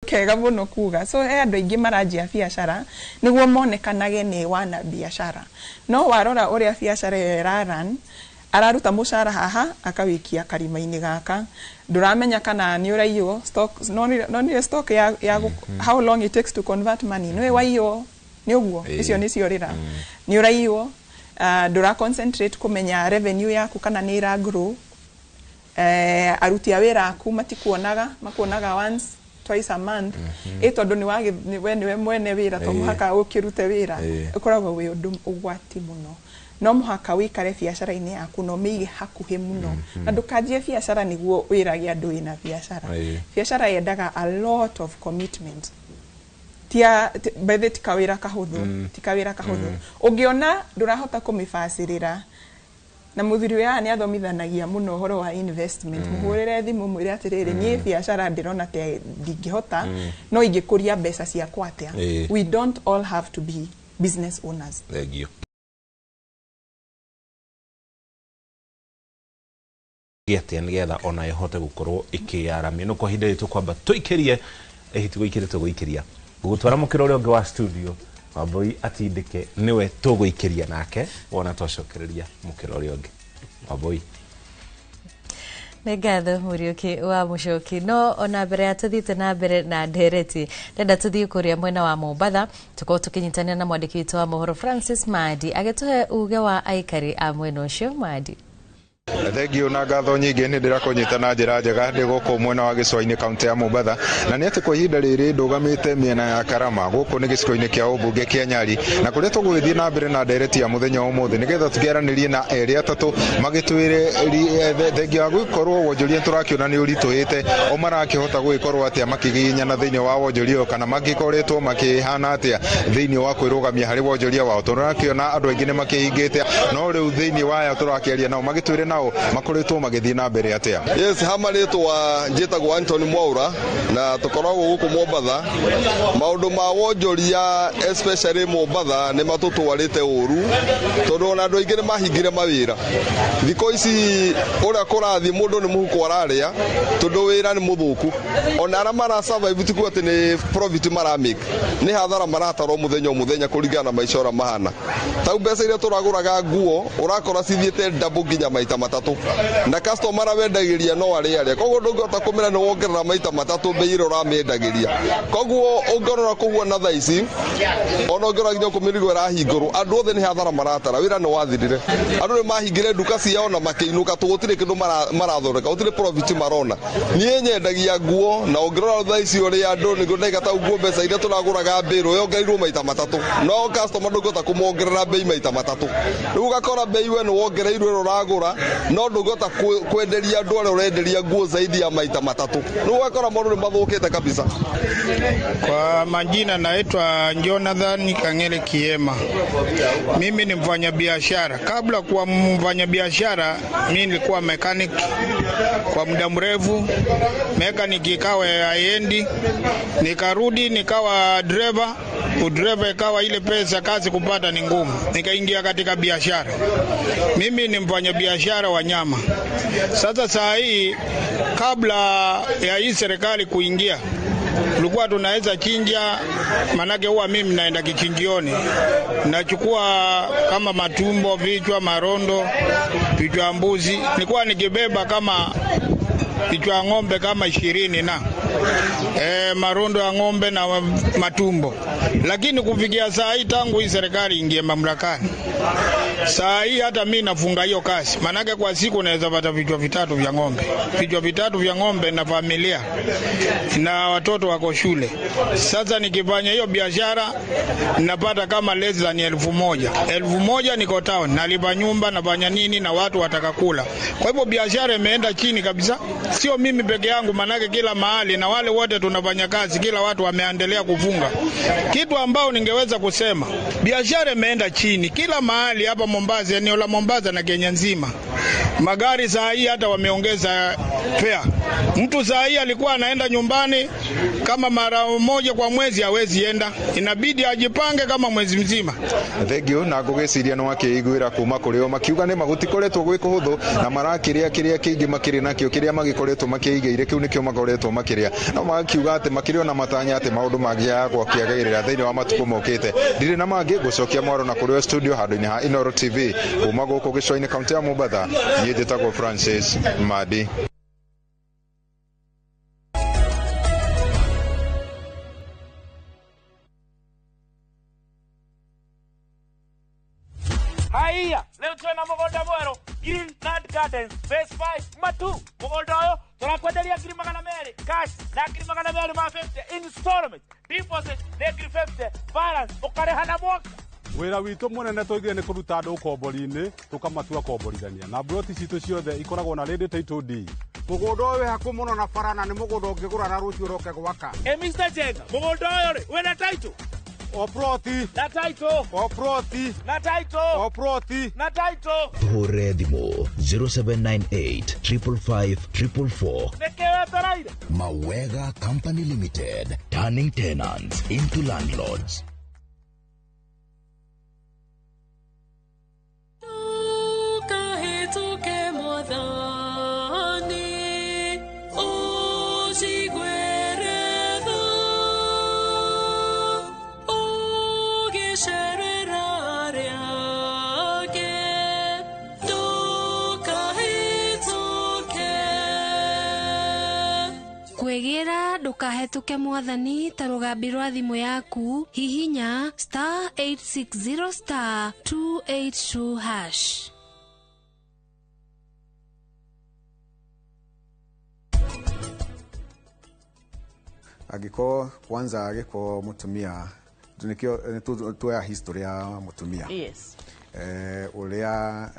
kega mũno kuga. So he andũ aingĩ maranjia biacara nĩguo monekanage nĩ wana biacara, no warora ũrĩa biacara ĩyo ĩraran, araruta mũcara haha akawĩkia karima-inĩ gaka, ndũramenya kana nĩ ũraiywo stock, no nĩ stock ya how long it takes to convert money, nĩ waiywo nĩ ũguo. Icio nĩcio rĩra nĩ ũraiywo, ndũra concentrate kũmenya revenue yaku kana nĩ ĩra grow. Aruti a wĩra aku matikuonaga, makuonaga once, twice a month, ĩ tondũ nĩ wagĩ we nĩwe mwene wĩra, to mũhaka ũkĩrute wĩra. Ũkoragwo wĩ ũndũ ũgwati mũno. No mũhaka wĩikare biacara-inĩ yaku na ũmĩige hakuhĩ mũno, na ndũkanjie biacara nĩguo wĩrage andũ wĩna biacara. Biacara yendaga a lot of commitment. Tia by the ti kawĩra kahũthũ. Ti kawĩra kahũthũ. Ũngĩona ndũrahota kũmĩbacĩrĩra, na mũthuri ũyũ nĩ athomithanagia mũno ũhoro wa investment, mũhũrĩre thimũ, mwĩre atĩrĩrĩ, niĩ biacara ndĩrona ta ndingĩhota, no ingĩkũria mbeca ciakwa atĩa? We don't all have to be business owners. Thengio. Gĩatĩa nĩgetha ona ĩhote gũkorwo ĩkĩyaramia? No kwa ihinda rĩrĩ tũkwamba tũikĩrie ĩhi, tigũikĩrie, tũgũikĩria gũgũtwara mũkĩra ũrĩa ũngĩ wa studio. Wambui atindĩke nĩwe tũgũikĩria nake wona twacokereria mũkĩra ũrĩa ũngĩ. Wambui. Nĩ ngatho, Mũriũki wa Mũcoki. No ona mbere ya tũthiĩte na mbere na ndereti, ndenda tũthiĩ kũrĩa mwena wa Mombatha, tũkorwo tũkĩnyitanĩra na mwandĩki witũ wa mohoro Francis Madi, agĩtũhe uge wa aikari a mwena ũcio. Madi. Thengio na ngatho nyingĩ. Nĩ ndĩrakũnyita na njĩra njega ndĩ gũkũ mwena wa gĩcũa-inĩ, kaunti ya Mombatha, na nĩ atĩ kwa ihinda rĩrĩ ndũgamĩte mĩena ya Karama, gũkũ nĩ gĩcigo-inĩ kĩa ũmbunge kĩa Nyali, na kũrĩa tũgũgĩthiĩ na mbere na ndereti ya mũthenya wa ũmũthĩ nĩgetha tũkĩaranĩrie na erĩ atatũ magĩtwĩre thengia wa gũkorwo wonjoria tũrakĩona nĩ ũritũhĩte, o marakĩhota gũgĩkorwo atĩa makĩgiginyana thĩinĩ wa wonjoria ũyũ, kana magĩkoretwo makĩhana atĩa thĩinĩ wa kwĩrũgamia harĩ wonjoria wao, tondũ ũrakĩona andũ aingĩ nĩ makĩhingĩte. No rĩu thĩinĩ wa aya tũrakĩaria nao, magĩtwĩre nao makoretwo magĩthiĩ na mbere atĩa. Yes, ha marĩtwa njĩtagwo Anthony Mwaura na tũkoragwo gũkũ Mombatha. Maũndũ ma wonjoria, especially Mombatha, nĩ matũtwarĩte ũru, tondũ ona andũ aingĩ nĩ mahingire mawĩra. Thikũ ici ũrĩa kũrathiĩ, mũndũ nĩ mũhuko ararĩa, tondũ wĩra nĩ mũthũku. Ona arĩa mara survive, ti kuga atĩ nĩ profit maramake, nĩ hathara maratara o mũthenya o mũthenya kũringana na maica ũrĩa mahana. Tau mbeca iria tũragũraga nguo, ũrakora cithiĩte double nginya maita matatũ, na customer arĩa wendagĩria no arĩa arĩa, koguo ndũngĩhota kũmĩra nĩ wongerera maita matatũ mbei ĩrĩa ũramĩendagĩria. Koguo ũngĩrora kũguo na thaa ici, ona ũngĩrora nginya kũ mĩrigo ĩrahingũrwo, andũ othe nĩ hathara maratara. Wĩra nĩ wathirire, andũ nĩ mahingire nduka ciao na makĩinũka tũ. Gũtirĩ kĩndũ marathondeka, gũtirĩ profit marona. Niĩ nyendagia nguo, na ũngĩrora thaa ici ũrĩa andũ nĩguo ndaiga tau nguo, mbeca iria tũragũraga mbĩrũ yongereirwo maita matatũ, no customer ndũngĩhota kũmongerera mbei maita matatũ. Rĩu ũgakora mbei we nĩ wongereirwo ĩrĩa ũragũra, no ndũngĩhota kwenderia andũ arĩa ũrenderia nguo zaidi ya maita matatũ. Rĩu ũgakora maũndũ nĩ mathũkĩte kabisa. Kwa majina naitwa Jonathan Kang'ele Kiema. Mimi ni mfanyabiashara. Kabla kuwa mfanyabiashara, mimi nilikuwa mechanic kwa muda mrefu. Mechanic ikawa haiendi, nikarudi nikawa driver. Udriver ikawa ile pesa kazi kupata ni ngumu, nikaingia katika biashara. Mimi ni mfanyabiashara wa nyama. Sasa saa hii, kabla ya hii serikali kuingia, tulikuwa tunaweza chinja, manake huwa mimi naenda kichinjioni, nachukua kama matumbo, vichwa, marondo, vichwa ya mbuzi. Nilikuwa nikibeba kama vichwa ya ng'ombe kama 20 na marondo ya ng'ombe na matumbo, lakini kufikia saa hii, tangu hii serikali ingie mamlakani, Saa hii hata mimi nafunga hiyo kazi, maanake kwa siku naweza pata vichwa vitatu vya ng'ombe, vichwa vitatu vya ng'ombe na familia na watoto wako shule. Sasa nikifanya hiyo biashara napata kama less than 1,000. 1,000 niko town, nalipa nyumba, nafanya nini na watu wataka kula. Kwa hivyo biashara imeenda chini kabisa, sio mimi peke yangu, manake kila mahali na wale wote tunafanya kazi, kila watu wameendelea kufunga. Kitu ambao ningeweza kusema, biashara imeenda chini kila mahali hapa Mombasa, eneo la Mombasa na Kenya nzima. Magari saa hii hata wameongeza fare. Mtu saa hii alikuwa anaenda nyumbani kama mara moja kwa mwezi, hawezi enda, inabidi ajipange kama mwezi mzima. Thengio na ngũgĩciria nĩ wakĩiguĩra kuma kũrĩ o makiuga nĩ ma gũtikoretwo gwĩ kũhũthũ na marakĩrĩa kĩrĩa kĩingĩ makĩrĩ nakĩo kĩrĩa magĩkoretwo makĩigĩire kĩu nĩkĩo makoretwo makĩrĩa no magakiuga atĩ makĩrĩ ona matanya atĩ maũndũ mangĩaga kĩagĩrĩra thĩinĩ wa matukũ mokĩte. Ndirĩ na mangĩ ngũcokia mwaro na kũrĩ o studio handũ-inĩ ha Inooro TV kuma gũkũ gĩcũa-inĩ kaunti ya Mombatha. Niĩ njĩtagwo Francis Madi. Haiya, leo twena mũgũnda mwerũ Green Land Gardens Phase 5 Matu. Mũgũnda ũyũ tũrakwenderia 200,000 cash na 250,000 installment, deposit nĩ 50,000, balance ũkarĩha na mwaka. Wĩra witũ mũnene tũigire nĩ kũruta andũ ũkombori-inĩ tũkamatua komborithania na mburoti citũ ciothe ikoragwo na ready title deed. Mũgũnda ũyũ wĩ hakuhĩ mũno na bara na nĩ mũgũnda ũngĩgũra na rũciũ ũroke gwaka. Mr. Jenga, mũgũnda ũyũ rĩ wĩna title? O ploti na title, o ploti na title, o ploti na title. Tuhũrĩre thimũ 0798 555 444. Nĩkĩ wetereire? Mawega Company Limited, turning tenants into landlords. Tukahĩtũke mwathani ũnjiguĩre tha, ũgĩcerera arĩa angĩ, ndũkahĩtũke. Kwĩgĩra ndũkahĩtũke mwathani ta rũgambi rwa thimũ yaku, hihinya *860 *282#. Angĩkorwo kwanza agĩkorwo mũtumia nĩkĩo tuoya history ya mũtumia. Yes. Ũrĩa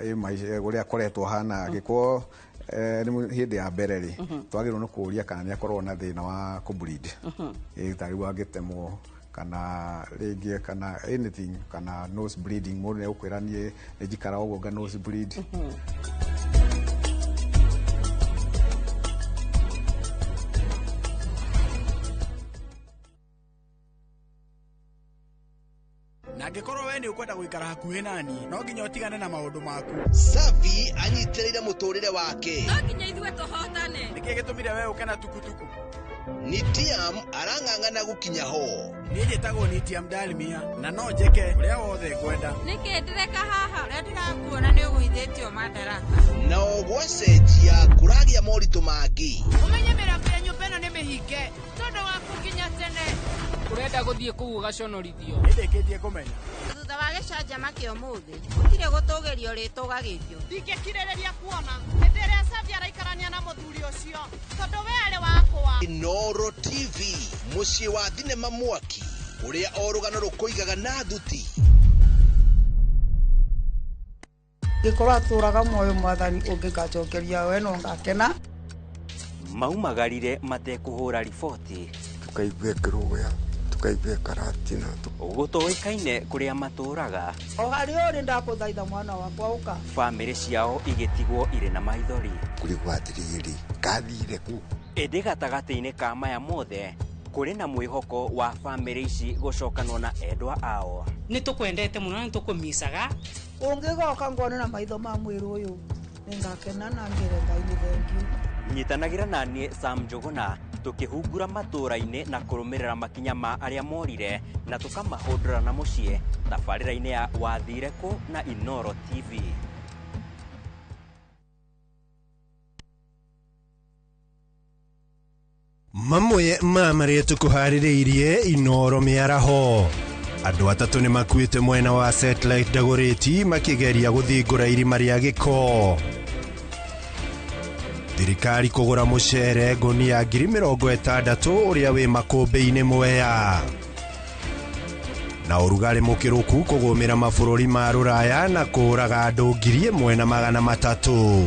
ũrĩa akoretwo hana angĩkorwo nĩ hĩndĩ ya mbere rĩ, twagĩrĩirwo nĩ kũũria kana nĩ akorwo na thĩna wa kũbleed, ta rĩu angĩtemwo kana rĩngĩ kana anything kana nose bleeding, mũndũ nĩ egũkwĩra niĩ nĩ njikara ũguo nga nose bleed. Na angĩkorwo we nĩ ũkwenda gũikara hakuhĩ nani, no nginya ũtigane na maũndũ maku. Savi anyitĩrĩire mũtũrĩre wake. No nginya ithuĩ tũhotane. Nĩkĩ gĩtũmire we ũke na tukutuku? Nitiam arang'ang'ana gũkinya ho. Niĩ njĩtagwo Nitiam Dalmia na no njĩke ũrĩa wothe ngwenda. Nĩkĩ ndĩreka haha? Ũrĩa ndĩrakuona nĩ ũgũithĩtio madaraka. Nao gwacenjia kũragĩa moritũ mangĩ. Ũmenye mĩrango ya nyũmba ĩno nĩ mĩhinge tondũ waku nginya tene. Ũrenda gũthiĩ kũu ũgaconorithio. Nĩndĩkĩtie kũmenya. Thutha wa gĩcanjama kĩa ũmũthĩ, gũtirĩ gũtũgĩrio rĩtũgagĩrio. Ndingĩkirĩrĩria kuona hĩndĩ ĩrĩa Savi araikarania na mũthuri ũcio tondũ we arĩ wakwa. Inooro TV, mũciĩ wa thinema mwaki ũrĩa o rũgano rũkũigaga na thuti. Ngĩkorwo atũraga muoyo mwathani ũngĩkanjokeria we no ngakena. Maumagarire matekũhũra riboti, tukaigua kĩrũgũya, tukaigua karatina, gũtoĩkaine kũrĩa matũraga. O harĩa ũrĩ ndakũthaitha mwana wakwa ũka. Bamĩrĩ ciao igĩtigwo irĩ na maithori. Kũrigwo atĩrĩrĩ, kathire kũ? Ĩndĩ gatagatĩ-inĩ ka maya mothe kũrĩ na mwĩhoko wa bamĩrĩ ici gũcokanwo na endwa ao. Nĩ tũkwendete mũno na nĩ tũkũmicaga. Ũngĩgoka ngone na maitho ma mwĩrĩ ũyũ nĩngakena na ngĩre Ngai nĩ thengiũ. Nyitanagĩra na niĩ Sam Njũgũna tũkĩhungura matũũra-inĩ na kũrũmĩrĩra makinya ma arĩa morire na tũkamahũndũra na mũciĩ tabarĩra-inĩ ya Wathire Kũ na Inooro TV. Mamwe ma marĩa tũkũharĩrĩirie Inooro mĩaraho. Andũ 3 nĩ makuĩte mwena wa Satellite Dagoretti makĩgeria gũthingũra irima rĩa gĩko. Thirikari kũgũra mũcere ngũnia 60,000 ũrĩa wĩ makũmbĩ-inĩ Mwea. Na ũrugarĩ mũkĩrũku kũgũmĩra mabũrũri ma Rũraya na kũũraga andũ 1,300.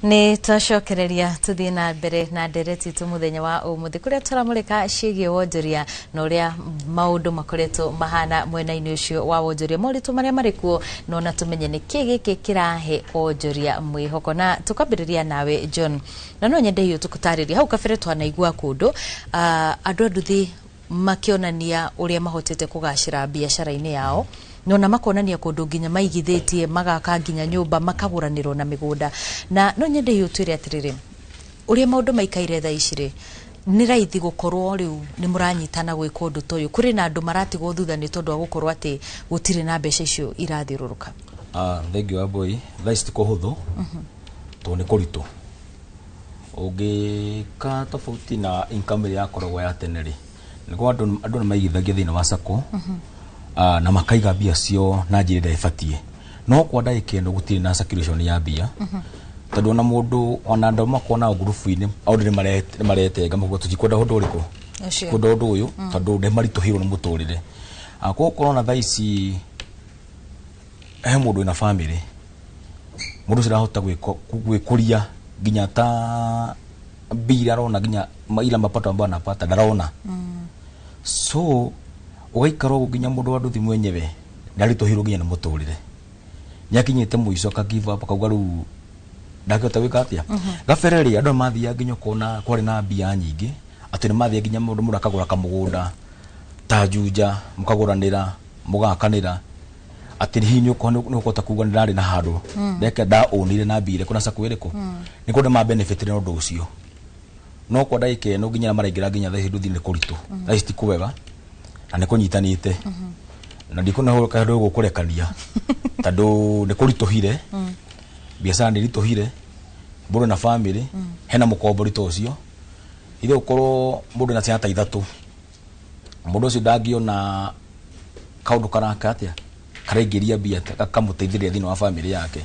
Nĩ twacokereria tuthiĩ na mbere na ndereti itũ mũthenya wa ũmũthĩ kũrĩa tũramũrĩka ciĩgiĩ wonjoria na ũrĩa maũndũ makoretwo mahana mwena-inĩ ũcio wa wonjoria, moritũ marĩa marĩ kuo, na ona tũmenye nĩ kĩ gĩkĩ kĩrahe onjoria mwĩhoko. Na tũkambĩrĩria nawe John, na no nyende hiũ tũkũtarĩria hau kabere twanaigua kũndũ andũ a nduthi makĩonania ũrĩa mahotete kũgacĩra biacara-inĩ yao, nona makonania kũndũ nginya maigithĩtie magaka nginya nyũmba makagũranĩrwo na mĩgũnda. Na no nyende hiũ twĩre atĩrĩrĩ, ũrĩa maũndũ maikaire thaa ici rĩ, nĩ raithi gũkorwo rĩu nĩ mũranyitana gwĩka ũndũ ta ũyũ, kũrĩ na andũ maratigwo thutha nĩ tondũ wa gũkorwo atĩ gũtirĩ na mbeca icio irathiũrũrũka? Thank you Aboi. Thaa ici ti kũhũthũ tondũ nĩ kũritũ. Ũngĩka tofauti na income ĩrĩa yakoragwo ya tene rĩ, nĩguo andũ nĩ maigithagia thĩinĩ wa sacco na makaiga mbia cio na njĩra ĩrĩa ĩbatiĩ. No kwa ndagĩka ĩno gũtirĩ na circulation ya mbia, tondũ ona mũndũ ona andũ makorwo nao ngurubu-inĩ andũ nĩ maretenga makauga tũtikwenda ũndũ ũrĩkũ, kwenda ũndũ ũyũ tondũ nĩ maritũhĩirwo nĩ mũtũrĩre. Koguo ũkona thaa ici he mũndũ wĩna bamĩrĩ, mũndũ ũcio arahota gwĩkũria nginya ta mbia arona nginya ila mapato ambayo anapata ndarona. So ũgaikara ũguo nginya mũndũ wa nduthi mwenyewe nĩaritũhĩirwo nginya nĩ mũtũrĩre, nĩakinyĩte mũico aka give up akauga rĩu ndangĩhota gwĩka atĩa. Gabere rĩ, andũ nĩmathiaga nginya ũkona kwarĩ na mbia nyingĩ, atĩ nĩmathiaga nginya mũndũ akagũra kamũgũnda ta Juja, mũkagũranĩra mũgakanĩra, atĩ hihi nĩ ũkũhota kuga nĩndarĩ na handũ ndeke ndaũnire na mbia irĩkũ na sacco ĩrĩkũ, nĩ kũndũ ma benefit na ũndũ ũcio. No kwa ndagĩka ĩno nginya maraingĩra nginya thaa ici nduthi nĩ kũritũ, thaa ici ti kwega na nĩ kũnyitanĩte, na ndikuona handũ gũkũrekania tondũ nĩ kũritũhire, biacara nĩ ĩritũhire, mũndũ na bamĩrĩ hena mũkombori ta ũcio, ithe ũkorwo mũndũ na ciana ta 3, mũndũ ũcio ndangĩona kaũndũ karaka atĩa karaingĩria mbia kamũteithĩrĩria thĩinĩ wa bamĩrĩ yake.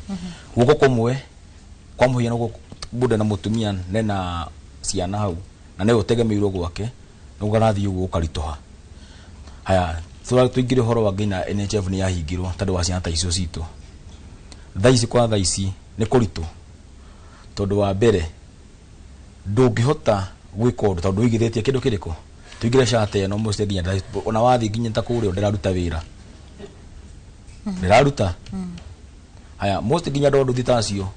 Guoko kũmwe kwa mũhiano mũndũ na mũtumia nena ciana hau na nĩwe ũtegemeirwo gwake, nĩguo karathiĩ ũguo ũkaritũha. Haya, tũingĩre ũhoro wa nginya NHIF nĩ yahingirwo tondũ wa ciana ta icio citũ. Thaa ici kwa thaa ici nĩ kũritũ tondũ wa mbere ndũngĩhota gwĩka ũndũ tondũ ũigithĩtie kĩndũ kĩrĩkũ, tũingĩre SHA ĩno mũciĩ nginya ona wathiĩ nginya ta kũrĩa ndĩraruta wĩra ndĩraruta. Haya, most nginya andũ nduthi ta acio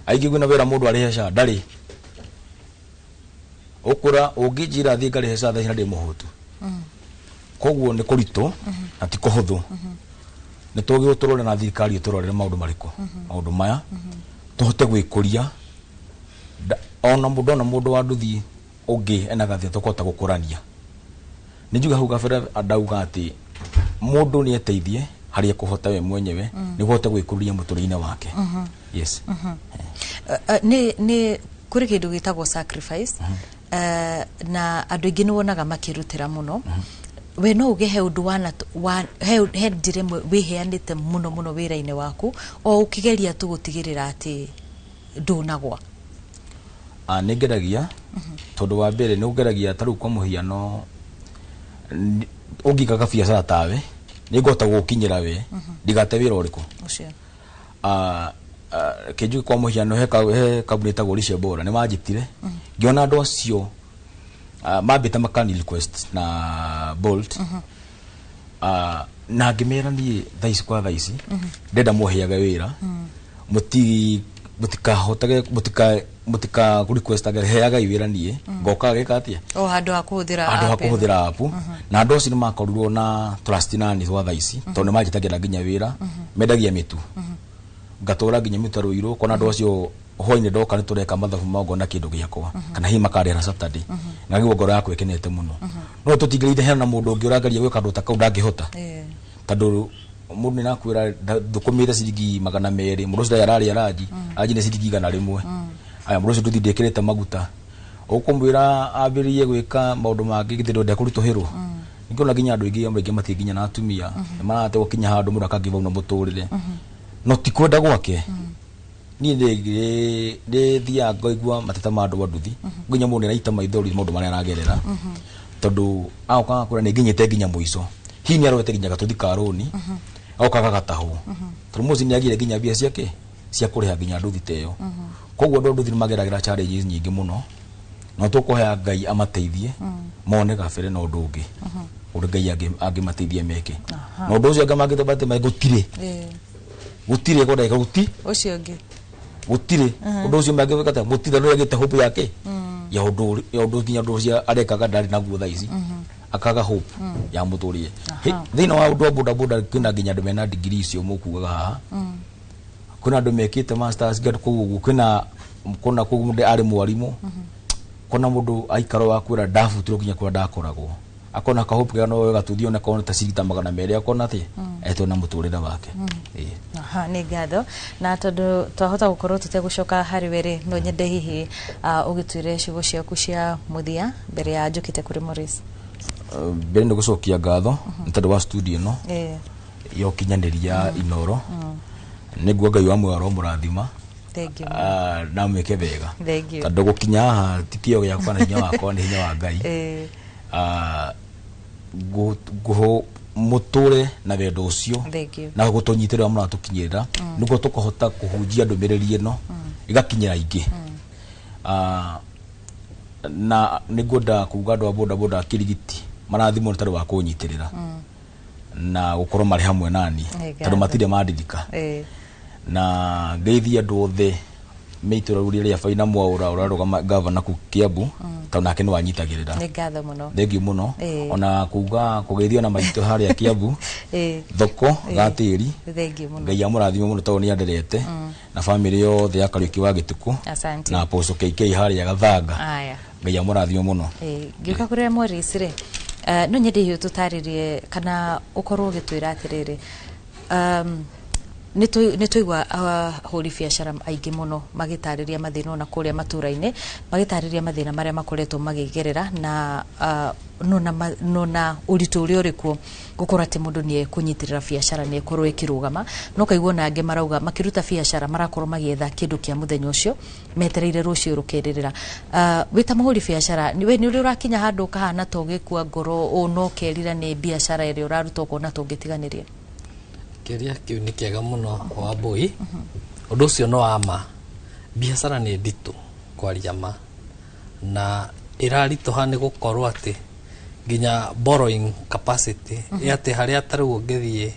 aingĩ kwĩna wĩra mũndũ arĩhe SHA ndarĩ, ũkũra ũngĩnjĩra thiĩ ngarĩhe SHA thaa ici na ndĩ mũhũtu. Koguo nĩ kũritũ na ti kũhũthũ. Nĩ twagĩrĩirwo tũrore na thirikari ĩtũrorere maũndũ marĩkũ, maũndũ maya tũhote gwĩkũria. Ona mũndũ wa nduthi ũngĩ ena gathĩna tũkũhota gũkũrania. Nĩ njuge hau kabere ndauga atĩ mũndũ nĩ eteithie harĩa ekũhota we mwenyewe nĩguo ahote gwĩkũria mũtũrĩre-inĩ wake. Yes. Nĩ kũrĩ kĩndũ gĩtagwo sacrifice, na andũ aingĩ nĩ wonaga makĩrutĩra mũno. We no uge he ũndũ he njĩra ĩmwe wĩheanĩte mũno mũno wĩra-inĩ waku o ũkĩgeria tu gũtigĩrĩra atĩ ndũnagwa? Nĩ ngeragia tondũ wa mbere nĩ ũngeragia ta rĩu kwa mũhiano ũngĩka kabiacara tawe nĩ ngũhota gũgũkinyĩra we ndigate wĩra ũrĩkũ. Kĩnjuge kwa mũhiano he kambuni ĩtagwo Lishe Bora nĩ manjĩtire ngĩona andũ acio mambĩte makani request na Bolt, na ngĩmera niĩ thaa ici kwa thaa ici ndenda mũheage wĩra, mũtikahotage mũtika request heagai wĩra niĩ ngoka gĩka atĩa o handũ ha kũhũthĩra handũ ha kũhũthĩra app. Na andũ acio nĩ makorirwo na trust nani twa thaa ici tondũ nĩ manjĩtagĩra nginya wĩra, mendagia mĩtu ngatwara nginya mĩtu Ruiru, kona andũ acio hwainĩ ndoka nĩ tũreka mathabu mao ngona kĩndũ gĩakwa kana hihi makarĩha Saturday ngaigua ngoro yakwa ĩkenete mũno. No tũtingĩrĩire hena mũndũ ũngĩ ũrageria gwĩka ũndũ ta kau ndangĩhota tondũ Mũndũ nĩ nakwĩra thũkũmĩte ciringi 200, mũndũ ũcio ararĩa ranji, ranji nĩ ciringi 100. Aya, mũndũ ũcio nduthi ndĩkĩrĩte maguta, ũkũmwĩra ambĩrĩrie gwĩka maũndũ mangĩ, githĩ ndwenda kũritũhĩrwo? Ningĩ nginya andũ aingĩ aingĩ matirĩ nginya na atumia, nĩ marate gũkinya handũ mũndũ akagive up na mũtũrĩre, no ti kwenda gwake. Niĩ nĩ thiaga ngaigua mateta ma andũ a nduthi, nginya mũndũ nĩ araita maithori maũndũ marĩa aragerera, tondũ agoka agakwĩra nĩ nginyĩte nginya mũico, hihi nĩ arorete nginya gatuthi ka rũni, agoka agagatahwo, tondũ mũciĩ nĩ agire nginya mbia ciake cia kũrĩha nginya nduthi ta ĩyo. Koguo andũ a nduthi nĩ mageragĩra challenges nyingĩ mũno, no tũkũhoya Ngai amateithie mone gabere na ũndũ ũngĩ ũrĩa Ngai angĩmateithia meke. Na ũndũ ũcio angĩ mangĩte gũtirĩ, gũtirĩ kwa ndagĩka gũti ũcio ũngĩ gũtirĩ ũndũ ũcio mangĩka atĩa, gũtirĩ andũ agĩte hope yake ya ũndũ ya ũndũ nginya ũndũ ũcio arekaga ndarĩ naguo thaa ici, akaga hope ya mũtũrĩre. Thĩinĩ wa ũndũ wa boda boda kwĩna nginya andũ mena degree icio mũkugaga haha, kwĩna andũ mekĩte masters nginya kũu ũguo, kwĩna kũna kũu mũndũ arĩ mwarimũ, kona mũndũ aikara wa kwĩra ndabutirwo nginya kũrĩa ndakoragwo, akona ka hope kega no gatuthi, ona kona ta ciringi ta 200, akona atĩ etwo na mũtũrĩre wake. Ĩĩ. Aha, nĩ ngatho, na tondũ twahota gũkorwo tũtegũcoka harĩ we rĩ, no nyende hihi ũgĩtwĩre ciugo ciaku cia mũthia mbere ya njũkĩte kũrĩ Maurice. Mbere nĩ gũcokia ngatho nĩ tondũ wa studio ĩno ya ũkinyanĩria Inoro. Nĩguo Ngai wa muoyo aromũrathima. Thank you. Na mwĩke wega. Thank you. Tondũ gũkinya haha ti kĩo gĩakwa na hinya wakwa, nĩ hinya wa Ngai. Ngũhũ mũtũre na wendo ũcio Thank you. na gũtũnyitĩrĩra mũratũkinyĩrĩra, nĩguo tũkahota kũhunjia ndũmĩrĩri ĩno ĩgakinyĩra aingĩ. Na nĩngwenda kuga andũ a boda boda Kirigiti marathimwo nĩ tondũ wa kũnyitĩrĩra na gũkorwo marĩ hamwe nani, Nĩ tondũ ngatho. matirĩ mandirika. Na ngeithie andũ othe me itũra rĩu rĩa Baina Mwaũra ũrarũgama gavana kũu Kiambu, tondũ nake nĩ wanyitagĩrĩra. Nĩ ngatho mũno. Thank you mũno. Ona kuga kũgeithio na maitũ harĩa Kiambu thoko gatĩri. Thank you mũno. Ngai amũrathime mũno tondũ nĩ anderete na famĩlĩ yothe ya Kariũki wa Gĩtukũ Asante. na Apostle KK harĩa Gathanga. Aya. Ngai amũrathime mũno. Ngĩũka kũrĩa Maurice rĩ, no nyende hihi ũtũtarĩrie kana ũkorwo ũgĩtwĩra atĩrĩrĩ, nĩ twaigua ahũri biacara aingĩ mũno magĩtarĩria mathĩna ona kũrĩa matũra-inĩ, magĩtarĩria mathĩna marĩa makoretwo makĩgerera na nona ũritũ ũrĩa ũrĩ kuo gũkorwo atĩ mũndũ nĩ ekũnyitĩrĩra biacara nĩ ĩkorwo ĩkĩrũgama, no kaigua ona angĩ marauga makĩruta biacara marakorwo magĩetha kĩndũ kĩa mũthenya ũcio metereire rũciũ rũkerĩrĩra. Wĩ ta mũhũri biacara we nĩ ũrĩ ũrakinya handũ ũkahana ta ũgĩkua ngoro ũũ no ũkerira nĩ biacara ĩrĩa ũraruta ũkona ta ũngĩtiganĩria? Kĩũria kĩu nĩ kĩega mũno, Wambui. Ũndũ ũcio no wa ma, biacara nĩ nditũ kwaria ma, na ĩraritũha nĩ gũkorwo atĩ nginya borrowing capacity ĩ atĩ harĩa ta rĩu ũngĩthiĩ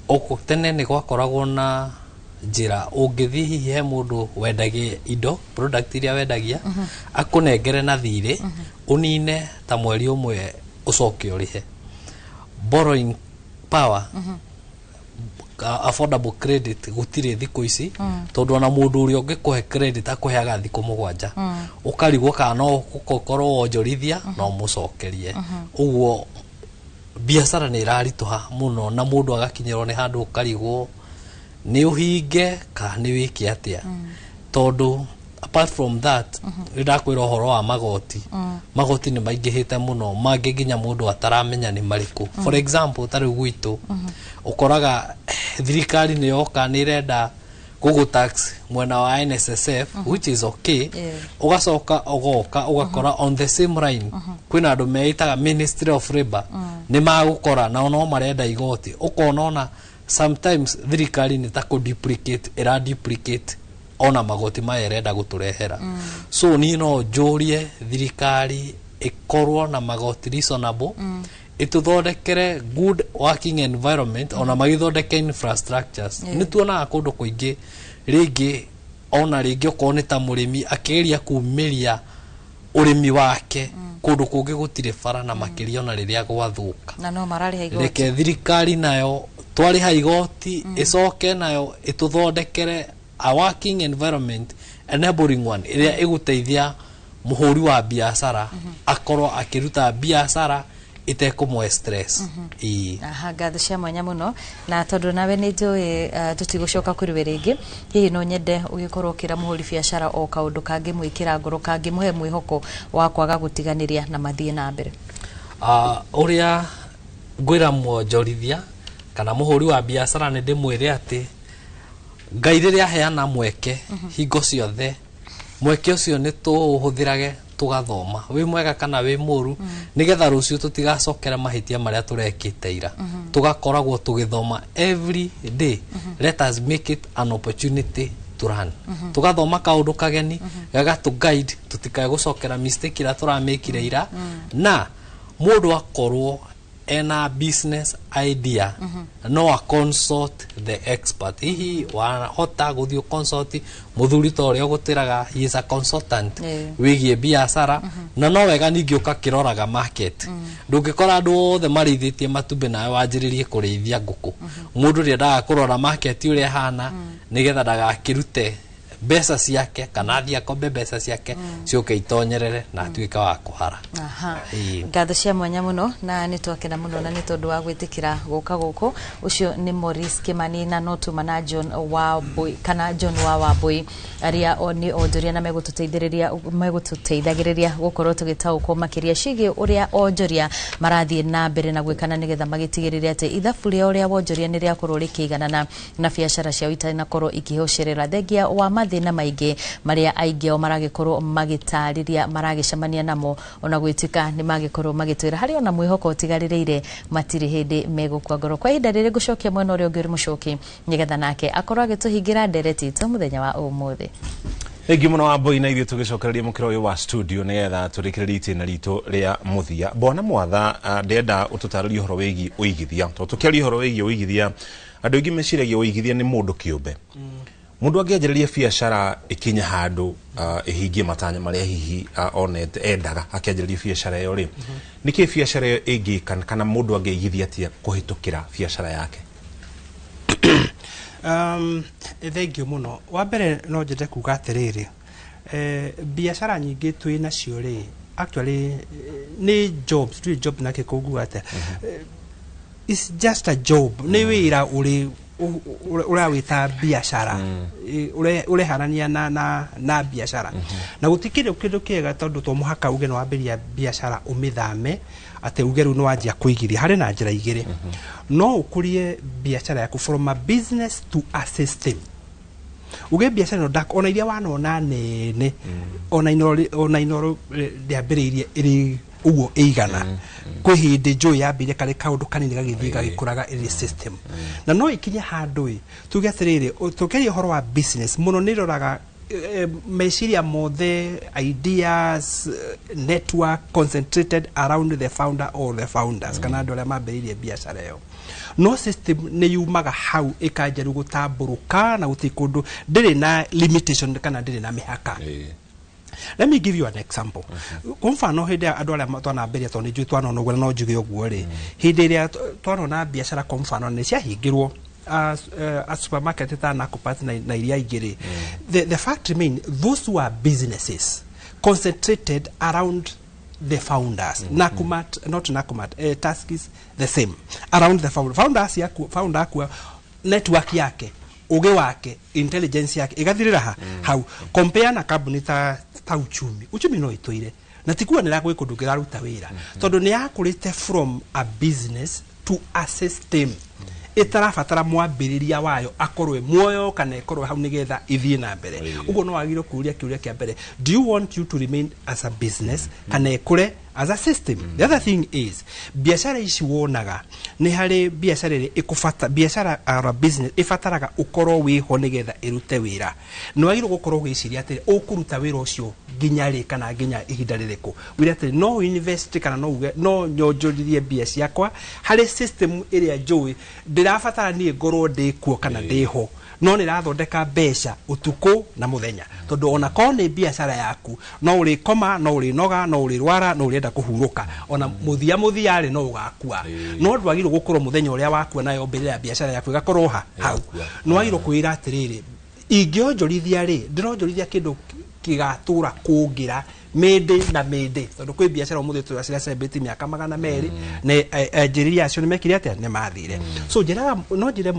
ũkũ tene nĩ gwakoragwo na njĩra ũngĩthiĩ hihi he mũndũ wendagia indo, product iria wendagia, akũnengere na thirĩ ũnine ta mweri ũmwe ũcoke ũrĩhe. Borrowing power, affordable credit gũtirĩ thikũ ici, tondũ ona mũndũ ũrĩa ũngĩkũhe credit akũheaga thikũ 7, ũkarigwo kana no ũkorwo wonjorithia no mũcokerie. Ũguo biacara nĩ ĩraritũha mũno, na mũndũ agakinyĩrwo nĩ handũ ũkarigwo nĩ ũhinge kana nĩ wĩke atĩa, tondũ apart from that nĩ ndakwĩra ũhoro wa magoti. Magoti nĩ maingĩhĩte mũno, mangĩ nginya mũndũ ataramenya nĩ marĩkũ. For example, ta rĩu gwitũ ũkoraga thirikari nĩ yoka nĩ ĩrenda gũgũ tax mwena wa NSSF, which is okay. Ũgacoka ũgoka ũgakora on the same line kwĩna andũ meĩtaga Ministry of Labour nĩ magũkora nao no marenda igoti. Ũkona ona sometimes thirikari nĩ ta kũ duplicate ĩra duplicate ona magoti maya ĩrenda gũtũrehera. So niĩ no njũrie thirikari ĩkorwo na magoti reasonable, ĩtũthondekere good working environment, ona magĩthondeke infrastructures. Nĩ tuonaga kũndũ kũingĩ rĩngĩ ona rĩngĩ okorwo nĩ ta mũrĩmi akĩgeria kumĩria ũrĩmi wake, kũndũ kũngĩ gũtirĩ bara, na makĩria ona rĩrĩa gwathũka. Na no mararĩha igoti. Reke thirikari nayo twarĩha igoti ĩcoke nayo ĩtũthondekere a working environment, enabling one ĩrĩa ĩgũteithia mũhũri wa biacara akorwo akĩruta biacara Ĩtekũmũhe stress. Ĩĩ. Aha, ngatho cia mwanya mũno, na tondũ nawe nĩ njũĩ tũtigũcoka kũrĩ we rĩngĩ, hihi no nyende ũgĩkorwo ũkĩra mũhũri biacara o kaũndũ kangĩmwĩkĩra ngoro, kangĩmũhe mwĩhoko wa kwaga gũtiganĩria na mathiĩ na mbere? Ũrĩa ngwĩra mwonjorithia kana mũhũri wa biacara, nĩ ndĩmwĩre atĩ Ngai rĩrĩa aheana mweke, hingo ciothe mweke ũcio nĩ tũũhũthĩrage tũgathoma, wĩ mwega kana wĩ mũru, nĩgetha rũciũ tũtigacokera mahĩtia marĩa tũrekĩte ira. Tũgakoragwo tũgĩthoma every day. Let us make it an opportunity to learn. Tũgathoma kaũndũ kageni gagatũ guide tũtikae gũcokera mistake ĩrĩa tũramĩkire ira. Na mũndũ akorwo ena business idea, no a consult the expert. Hihi wahota gũthiĩ consult mũthuri ta ũrĩa ũgũtĩraga, he is a consultant wĩgiĩ biacara. Na no wega ningĩ ũgakĩroraga market. Ndũngĩkora andũ othe marĩithĩtie matumbĩ nawe wanjĩrĩrie kũrĩithia ngũkũ. Mũndũ nĩendaga kũrora market ũrĩa ĩhana, nĩgetha ndagakĩrute mbeca ciake kana athiĩ akombe mbeca ciake ciũke itonyerere na atuĩke wa kũhara. Ĩĩ. Ngatho cia mwanya mũno, na nĩ twakena mũno na nĩ tondũ wa gwĩtĩkĩra gũka gũkũ. Ũcio nĩ Maurice Kimani na no tuma na John Wambui kana John wa Wambui, arĩa o nĩ onjoria na megũtũteithĩrĩria, megũtũteithagĩrĩria gũkorwo tũgĩtaũkwo makĩria ciĩgiĩ ũrĩa onjoria marathiĩ na mbere na gwĩkana nĩgetha magĩtigĩrĩre atĩ ithabu rĩao rĩa wonjoria nĩ rĩakorwo rĩkĩiganana na biacara ciao itanakorwo ikĩhocerera, thengia wa mathĩna maingĩ marĩa aingĩ ao maragĩkorwo magĩtarĩria maragĩcemania namo. Ona gwĩtuĩka nĩ magĩkorwo magĩtwĩra harĩ ona mwĩhoko ũtigarĩrĩire, matirĩ hĩndĩ megũkua ngoro. Kwa ihinda rĩrĩ ngũcokia mwena ũrĩa ũngĩ ũrĩ mũcoki, nĩgetha nake akorwo agĩtũhingĩra ndereti itũ mũthenya wa ũmũthĩ. Thengiũ mũno Wambui, na ithuĩ tũgĩcokereria mũkĩra ũyũ wa studio nĩgetha tũrĩkĩrĩrie itĩna ritũ rĩa mũthia. Bwana Mwatha, ndĩrenda ũtũtarĩrie ũhoro wĩgiĩ ũigithia, tondũ tũkĩaria ũhoro wĩgiĩ ũigithia, andũ aingĩ meciragia ũigithia nĩ mũndũ kĩũmbe. Mũndũ angĩanjĩrĩria biacara ĩkinye handũ ĩhingie matanya marĩa hihi onete endaga akĩanjĩrĩria biacara ĩyo rĩ, nĩkĩ biacara ĩyo ĩngĩka kana mũndũ angĩigithia atĩa kũhĩtũkĩra biacara yake? Thengiũ mũno. Wa mbere no nyende kuga atĩrĩrĩ, biacara nyingĩ twĩ nacio rĩ, actually nĩ jobs, twĩ job na kĩkũnguga atĩa. It's just a job, nĩ wĩra ũrĩ ũrawĩta biacara. Ũrehanania na biacara, na gũtikĩrĩ kĩndũ kĩega, tondũ to mũhaka uge nĩ wambĩrĩria biacara ũmĩthame atĩ uge rĩu nĩ wanjia kũigithia. Harĩ na njĩra igĩrĩ no ũkũrie biacara yaku, from a business to a system. Uge biacara ĩno ona iria wanona nene, ona Inoro, ona Inoro ndĩambĩrĩirie ĩrĩ ũguo ĩigana. Kwĩ hĩndĩ njũĩ yambĩrĩrie karĩ kaũndũ kanini gagĩthiĩ gagĩkũraga ĩrĩ system, na no ikinye handũ ĩ tuge atĩrĩrĩ, tũkĩaria ũhoro wa business mũno nĩ ĩroraga meciria mothe, ideas, network concentrated around the founder or the founders kana andũ arĩa mambĩrĩirie biacara ĩyo. No system nĩ yumaga hau ĩkanjia rĩu gũtambũrũka, na gũtirĩ kũndũ, ndĩrĩ na limitation kana ndĩrĩ na mĩhaka. Let me give you an example. Kwa mfano, hĩndĩ ĩrĩa andũ arĩa twanambĩrĩria, tondũ nĩ njũĩ twanona ũguo na no njuge ũguo rĩ, hĩndĩ ĩrĩa twanona biacara, kwa mfano, nĩ ciahingirwo a supermarket ta Nakumatt na iria ingĩ rĩ, the fact remain those who are businesses concentrated around the founders. Nakumatt, not Nakumatt, Tuskys, the same, around the founder. Founders yaku, founder akua, network yake, uge wake, intelligence yake igathirira ha hau. Compare na kambuni ta Uchumi. Uchumi no ĩtũire na ti kuonera gwĩ kũndũ kĩraruta wĩra, tondũ nĩ yakũrĩte from a business to a system ĩtarabatara mwambĩrĩria wayo akorwo e muoyo kana ĩkorwo hau nĩgetha ĩthiĩ na mbere. Ũguo no wagĩrĩirwo kũũria kĩũria kĩa mbere, do you want you to remain as a business kana ĩkũre as a system? The other thing is, biacara ici wonaga nĩ harĩ biacara ĩrĩa ĩkũbata, biacara or a business ĩbataraga ũkorwo wĩho nĩgetha ĩrute wĩra. Nĩ wagĩrĩirwo gũkorwo ũgĩciria atĩrĩ, ũkũruta wĩra ũcio nginya rĩ kana nginya ihinda rĩrĩkũ? Wĩre atĩrĩ, no invest kana no uge no nyonjorithie mbia ciakwa harĩ system ĩrĩa njũĩ ndĩrabatara niĩ ngorwo ndĩkuo kana ndĩho, no nĩ ĩrathondeka mbeca ũtukũ na mũthenya, tondũ ona korwo nĩ biacara yaku, no ũrĩkoma, no ũrĩnoga, no ũrĩrwara, no ũrĩenda kũhurũka, ona mũthia mũthia rĩ, no ũgakua. No ndwagĩrĩirwo gũkorwo mũthenya ũrĩa wakua nayo mbĩrĩra ya biacara yaku ĩgakorwo ha hau. Nĩ wagĩrĩirwo kwĩra atĩrĩrĩ, ingĩonjorithia rĩ, ndĩronjorithia kĩndũ kĩgatũra kũngĩra Mĩndĩ na mĩndĩ, tondũ kwĩ biacara ũmũthĩ tũracira celebrate mĩaka 200 na anjĩrĩria acio nĩ mekire atĩa? Nĩ mathire. So njĩraga, no njĩre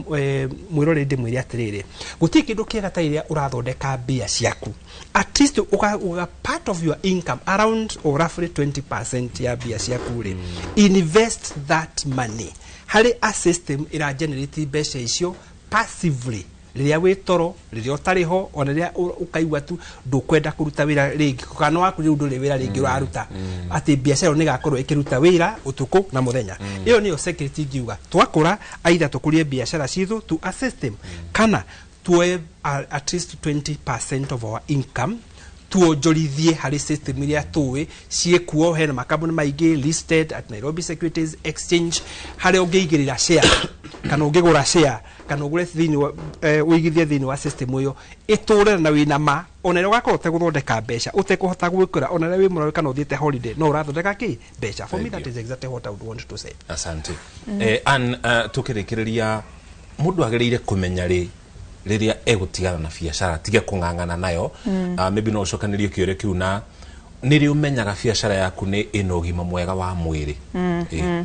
mwĩroreri, ndĩmwĩre atĩrĩrĩ, gũtirĩ kĩndũ kĩega ta rĩrĩa ũrathondeka mbia ciaku, at least uga part of your income, around or roughly 20% ya mbia ciaku rĩ, invest that money harĩ a system ĩra generate mbeca icio passively rĩrĩa wĩ toro, rĩrĩa ũtarĩ ho, ona rĩrĩa ũkaigua tu ndũkwenda kũruta wĩra rĩngĩ, kana waku rĩu ndũrĩ wĩra rĩngĩ ũraruta, atĩ biacara ĩyo nĩgakorwo ĩkĩruta wĩra ũtukũ na mũthenya. Ĩyo nĩyo secret ingiuga. Twakũra, either tũkũrie biacara citũ to a system, kana tuoye at least 20% of our income tuonjorithie harĩ system iria tũĩ ciĩkuo. Hena makambuni maingĩ listed at Nairobi Securities Exchange harĩa ũngĩigĩrĩra share kana ũngĩgũra share kana ũgũre thĩinĩ wa ũigithie thĩinĩ wa system ĩyo ĩtũre na wĩna ma, ona rĩrĩa ũgakorwo ũtegũthondeka mbeca, ũtekũhota gwĩkĩra, ona rĩrĩa wĩ mũrwaru kana ũthiĩte holiday, no ũrathondeka kĩ mbeca. For me, Thank that you. is exactly what I would want to say. Asante. Ann, tukĩrĩkĩrĩria, mũndũ agĩrĩire kũmenya rĩ rĩrĩa egũtigana na biacara, tige kũng'ang'ana nayo? Maybe no ũcokanĩrie kĩũria kĩu na nĩ rĩ ũmenyaga biacara yaku nĩ ĩna ũgima mwega wa mwĩrĩ? Ĩ.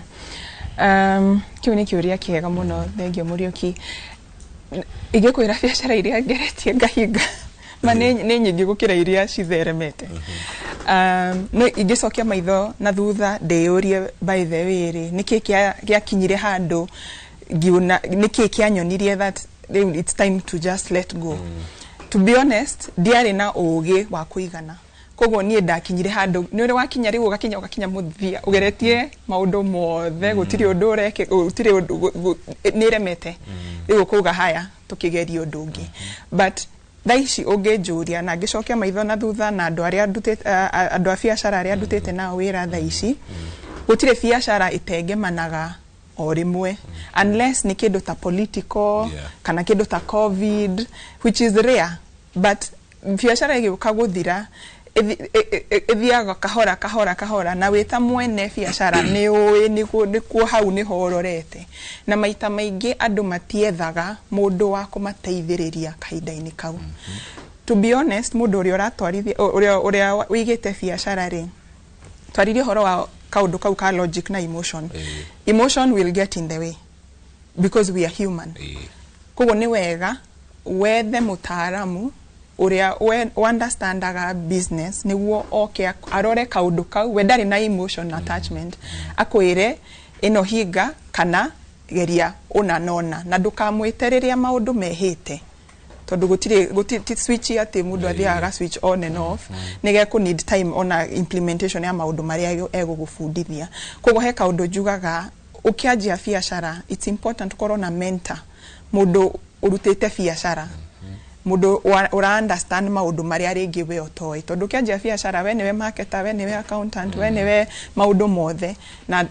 Kĩu nĩ kĩũria kĩega mũno, thengio Mũriũki. Ingĩkwĩra biacara iria ngeretie ngahinga ma nĩ nyingĩ gũkĩra iria citheremete. No ingĩcokia maitho na thutha ndĩyũrie, by the way rĩ, nĩkĩ gĩakinyire handũ ngiuna, nĩkĩ kĩanyonirie that rĩu it's time to just let go? To be honest, ndiarĩ na ũgĩ wa kũigana, koguo niĩ ndakinyire handũ nĩ ũrĩ wakinya rĩu ũgakinya mũthia, ũgeretie maũndũ mothe, gũtirĩ ũndũ ũreke, gũtirĩ ũndũ nĩ ĩremete, rĩu ũkauga haya, tũkĩgerie ũndũ ũngĩ. But thaa ici ũngĩnjũria na ngĩcokia maitho na thutha na andũ arĩa ndutĩte, andũ a biacara arĩa ndutĩte nao wĩra thaa ici, gũtirĩ biacara ĩtengemanaga o rĩmwe unless nĩ kĩndũ ta political kana kĩndũ ta COVID, which is rare. But biacara ĩgĩũka gũthira ĩthiaga kahora kahora kahora, na wĩ ta mwene biacara nĩ ũĩ nĩkuo hau nĩho ũrorete, na maita maingĩ andũ matiethaga mũndũ wa kũmateithĩrĩria kahinda-inĩ kau. To be honest, mũndũ ũrĩa ũratwarithia, ũrĩa ũigĩte biacara rĩ, twaririe ũhoro wa kaũndũ kau ka logic na emotion. Emotion will get in the way because we are human. Koguo nĩ wega wethe mũtaaramu ũrĩa understandaga business nĩguo oke arore kaũndũ kau we ndarĩ na emotion attachment, akwĩre ĩno hinga kana geria ũna nona, na ndũkamwĩte rĩrĩa maũndũ mehĩte, tondũ gũtirĩ ti switch atĩ mũndũ athiaga aga switch on and off. Nĩ gekũ need time ona implementation ya maũndũ marĩa egũgũbundithia. Koguo he kaũndũ njugaga, ũkĩanjia biacara it's important ũkorwo na mentor, mũndũ ũrutĩte biacara, mũndũ ũra understand maũndũ marĩa rĩngĩ we ũtoĩ, tondũ ũkĩanjia biacara we nĩwe marketer, we nĩwe accountant, we nĩwe maũndũ mothe, na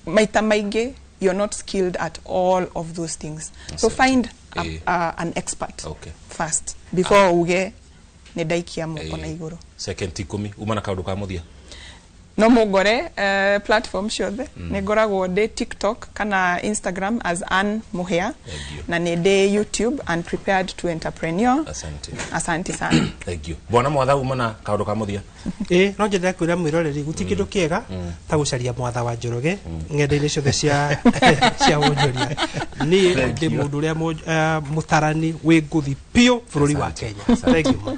maita maingĩ you're not skilled at all of those things. So find an expert first before uge nĩ ndaikia moko na igũrũ. Second 10, uma na kaũndũ ka mũthia. No mũngore platform ciothe. Nĩ ngoragwo ndĩ TikTok kana Instagram as Ann Muhia, na nĩ ndĩ YouTube Unprepared to Entrepreneur. Asante. Asante sana. Thank you. Bwana Mwatha, uma na kaũndũ ka mũthia. Ĩ no njendere kwĩra mwĩroreri gũtirĩ kĩndũ kĩega ta gũcaria Mwatha wa Njoroge ng'enda-inĩ ciothe cia wonjoria. Niĩ Thank ndĩ you. mũndũ ũrĩa mũtarani wĩ ngũthi biũ bũrũri wa Kenya. Thank you.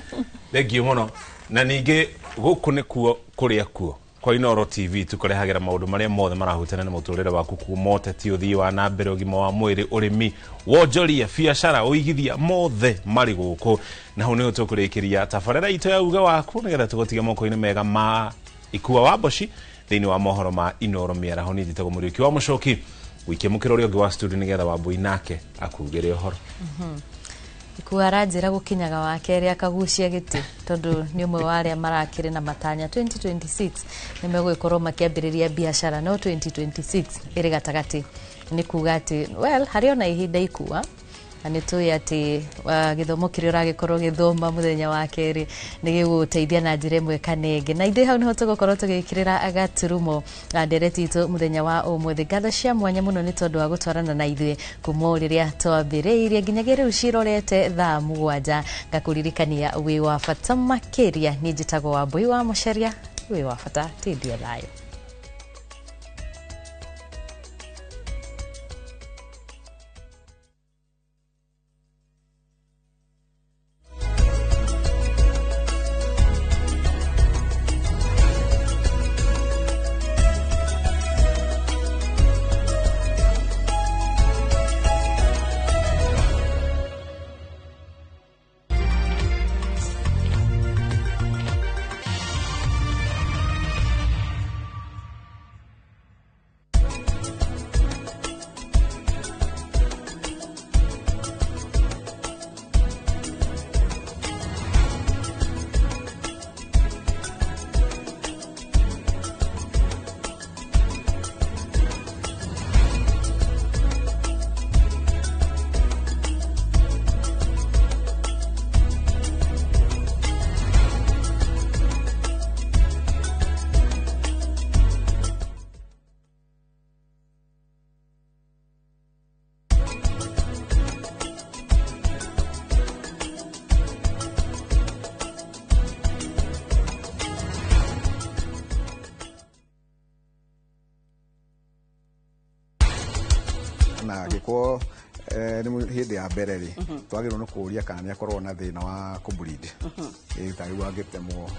Thank you mũno. Na ningĩ gũkũ nĩkuo kũrĩa kuo kwa Inooro TV tũkũrehagĩra maũndũ marĩa mothe marahutana na mũtũrĩre waku, kuma ũteti, ũthii wa na mbere, ũgima wa mwĩrĩ, ũrĩmi, wonjoria, biacara, ũigithia, mothe marĩ gũkũ. Na hau nĩho tũkũrĩkĩria tabarĩra itũ ya uge waku, nĩgetha tũgũtige moko-inĩ mega ma Ikua wa Mboci thĩinĩ wa mohoro ma Inooro mĩaraho. Niĩ njĩtagwo Mũriũki wa Mũcoki, gũikia mũkĩra ũrĩa ũngĩ wa studio nĩgetha Wambui nake akugĩre ũhoro. Ikua aranjĩra gũkinyaga wa kerĩ akagucia gĩtĩ, tondũ nĩ ũmwe wa arĩa marakĩrĩ na matanya 2026 nĩ megũgĩkorwo makĩambĩrĩria biacara, no 2026 ĩrĩ gatagatĩ, nĩ kuga atĩ well, harĩ ona ihinda Ikua. Na nĩ tũĩ atĩ gĩthomo kĩrĩa ũragĩkorwo ũgĩthoma mũthenya wa kerĩ nĩ gĩgũgũteithia na njĩra ĩmwe kana ĩngĩ. Na ithuĩ hau nĩho tũgũkorwo tũgĩkĩrĩra gaturumo ndereti itũ mũthenya wa ũmũthĩ. Ngatho cia mwanya mũno nĩ tondũ wa gũtwarana na ithuĩ kuma o rĩrĩa twambĩrĩirie nginyagia rĩu cirorete thaa 7. Ngakũririkania wĩ wa bata makĩria. Niĩ njĩtagwo Wambui wa Mũceria, wĩ wa bata tindia thayũ. Na angĩkorwo nĩ hĩndĩ ya mbere rĩ, twagĩrĩirwo nĩ kũũria kana nĩ akorwo na thĩna wa kũbleed, ta rĩu angĩtemwo.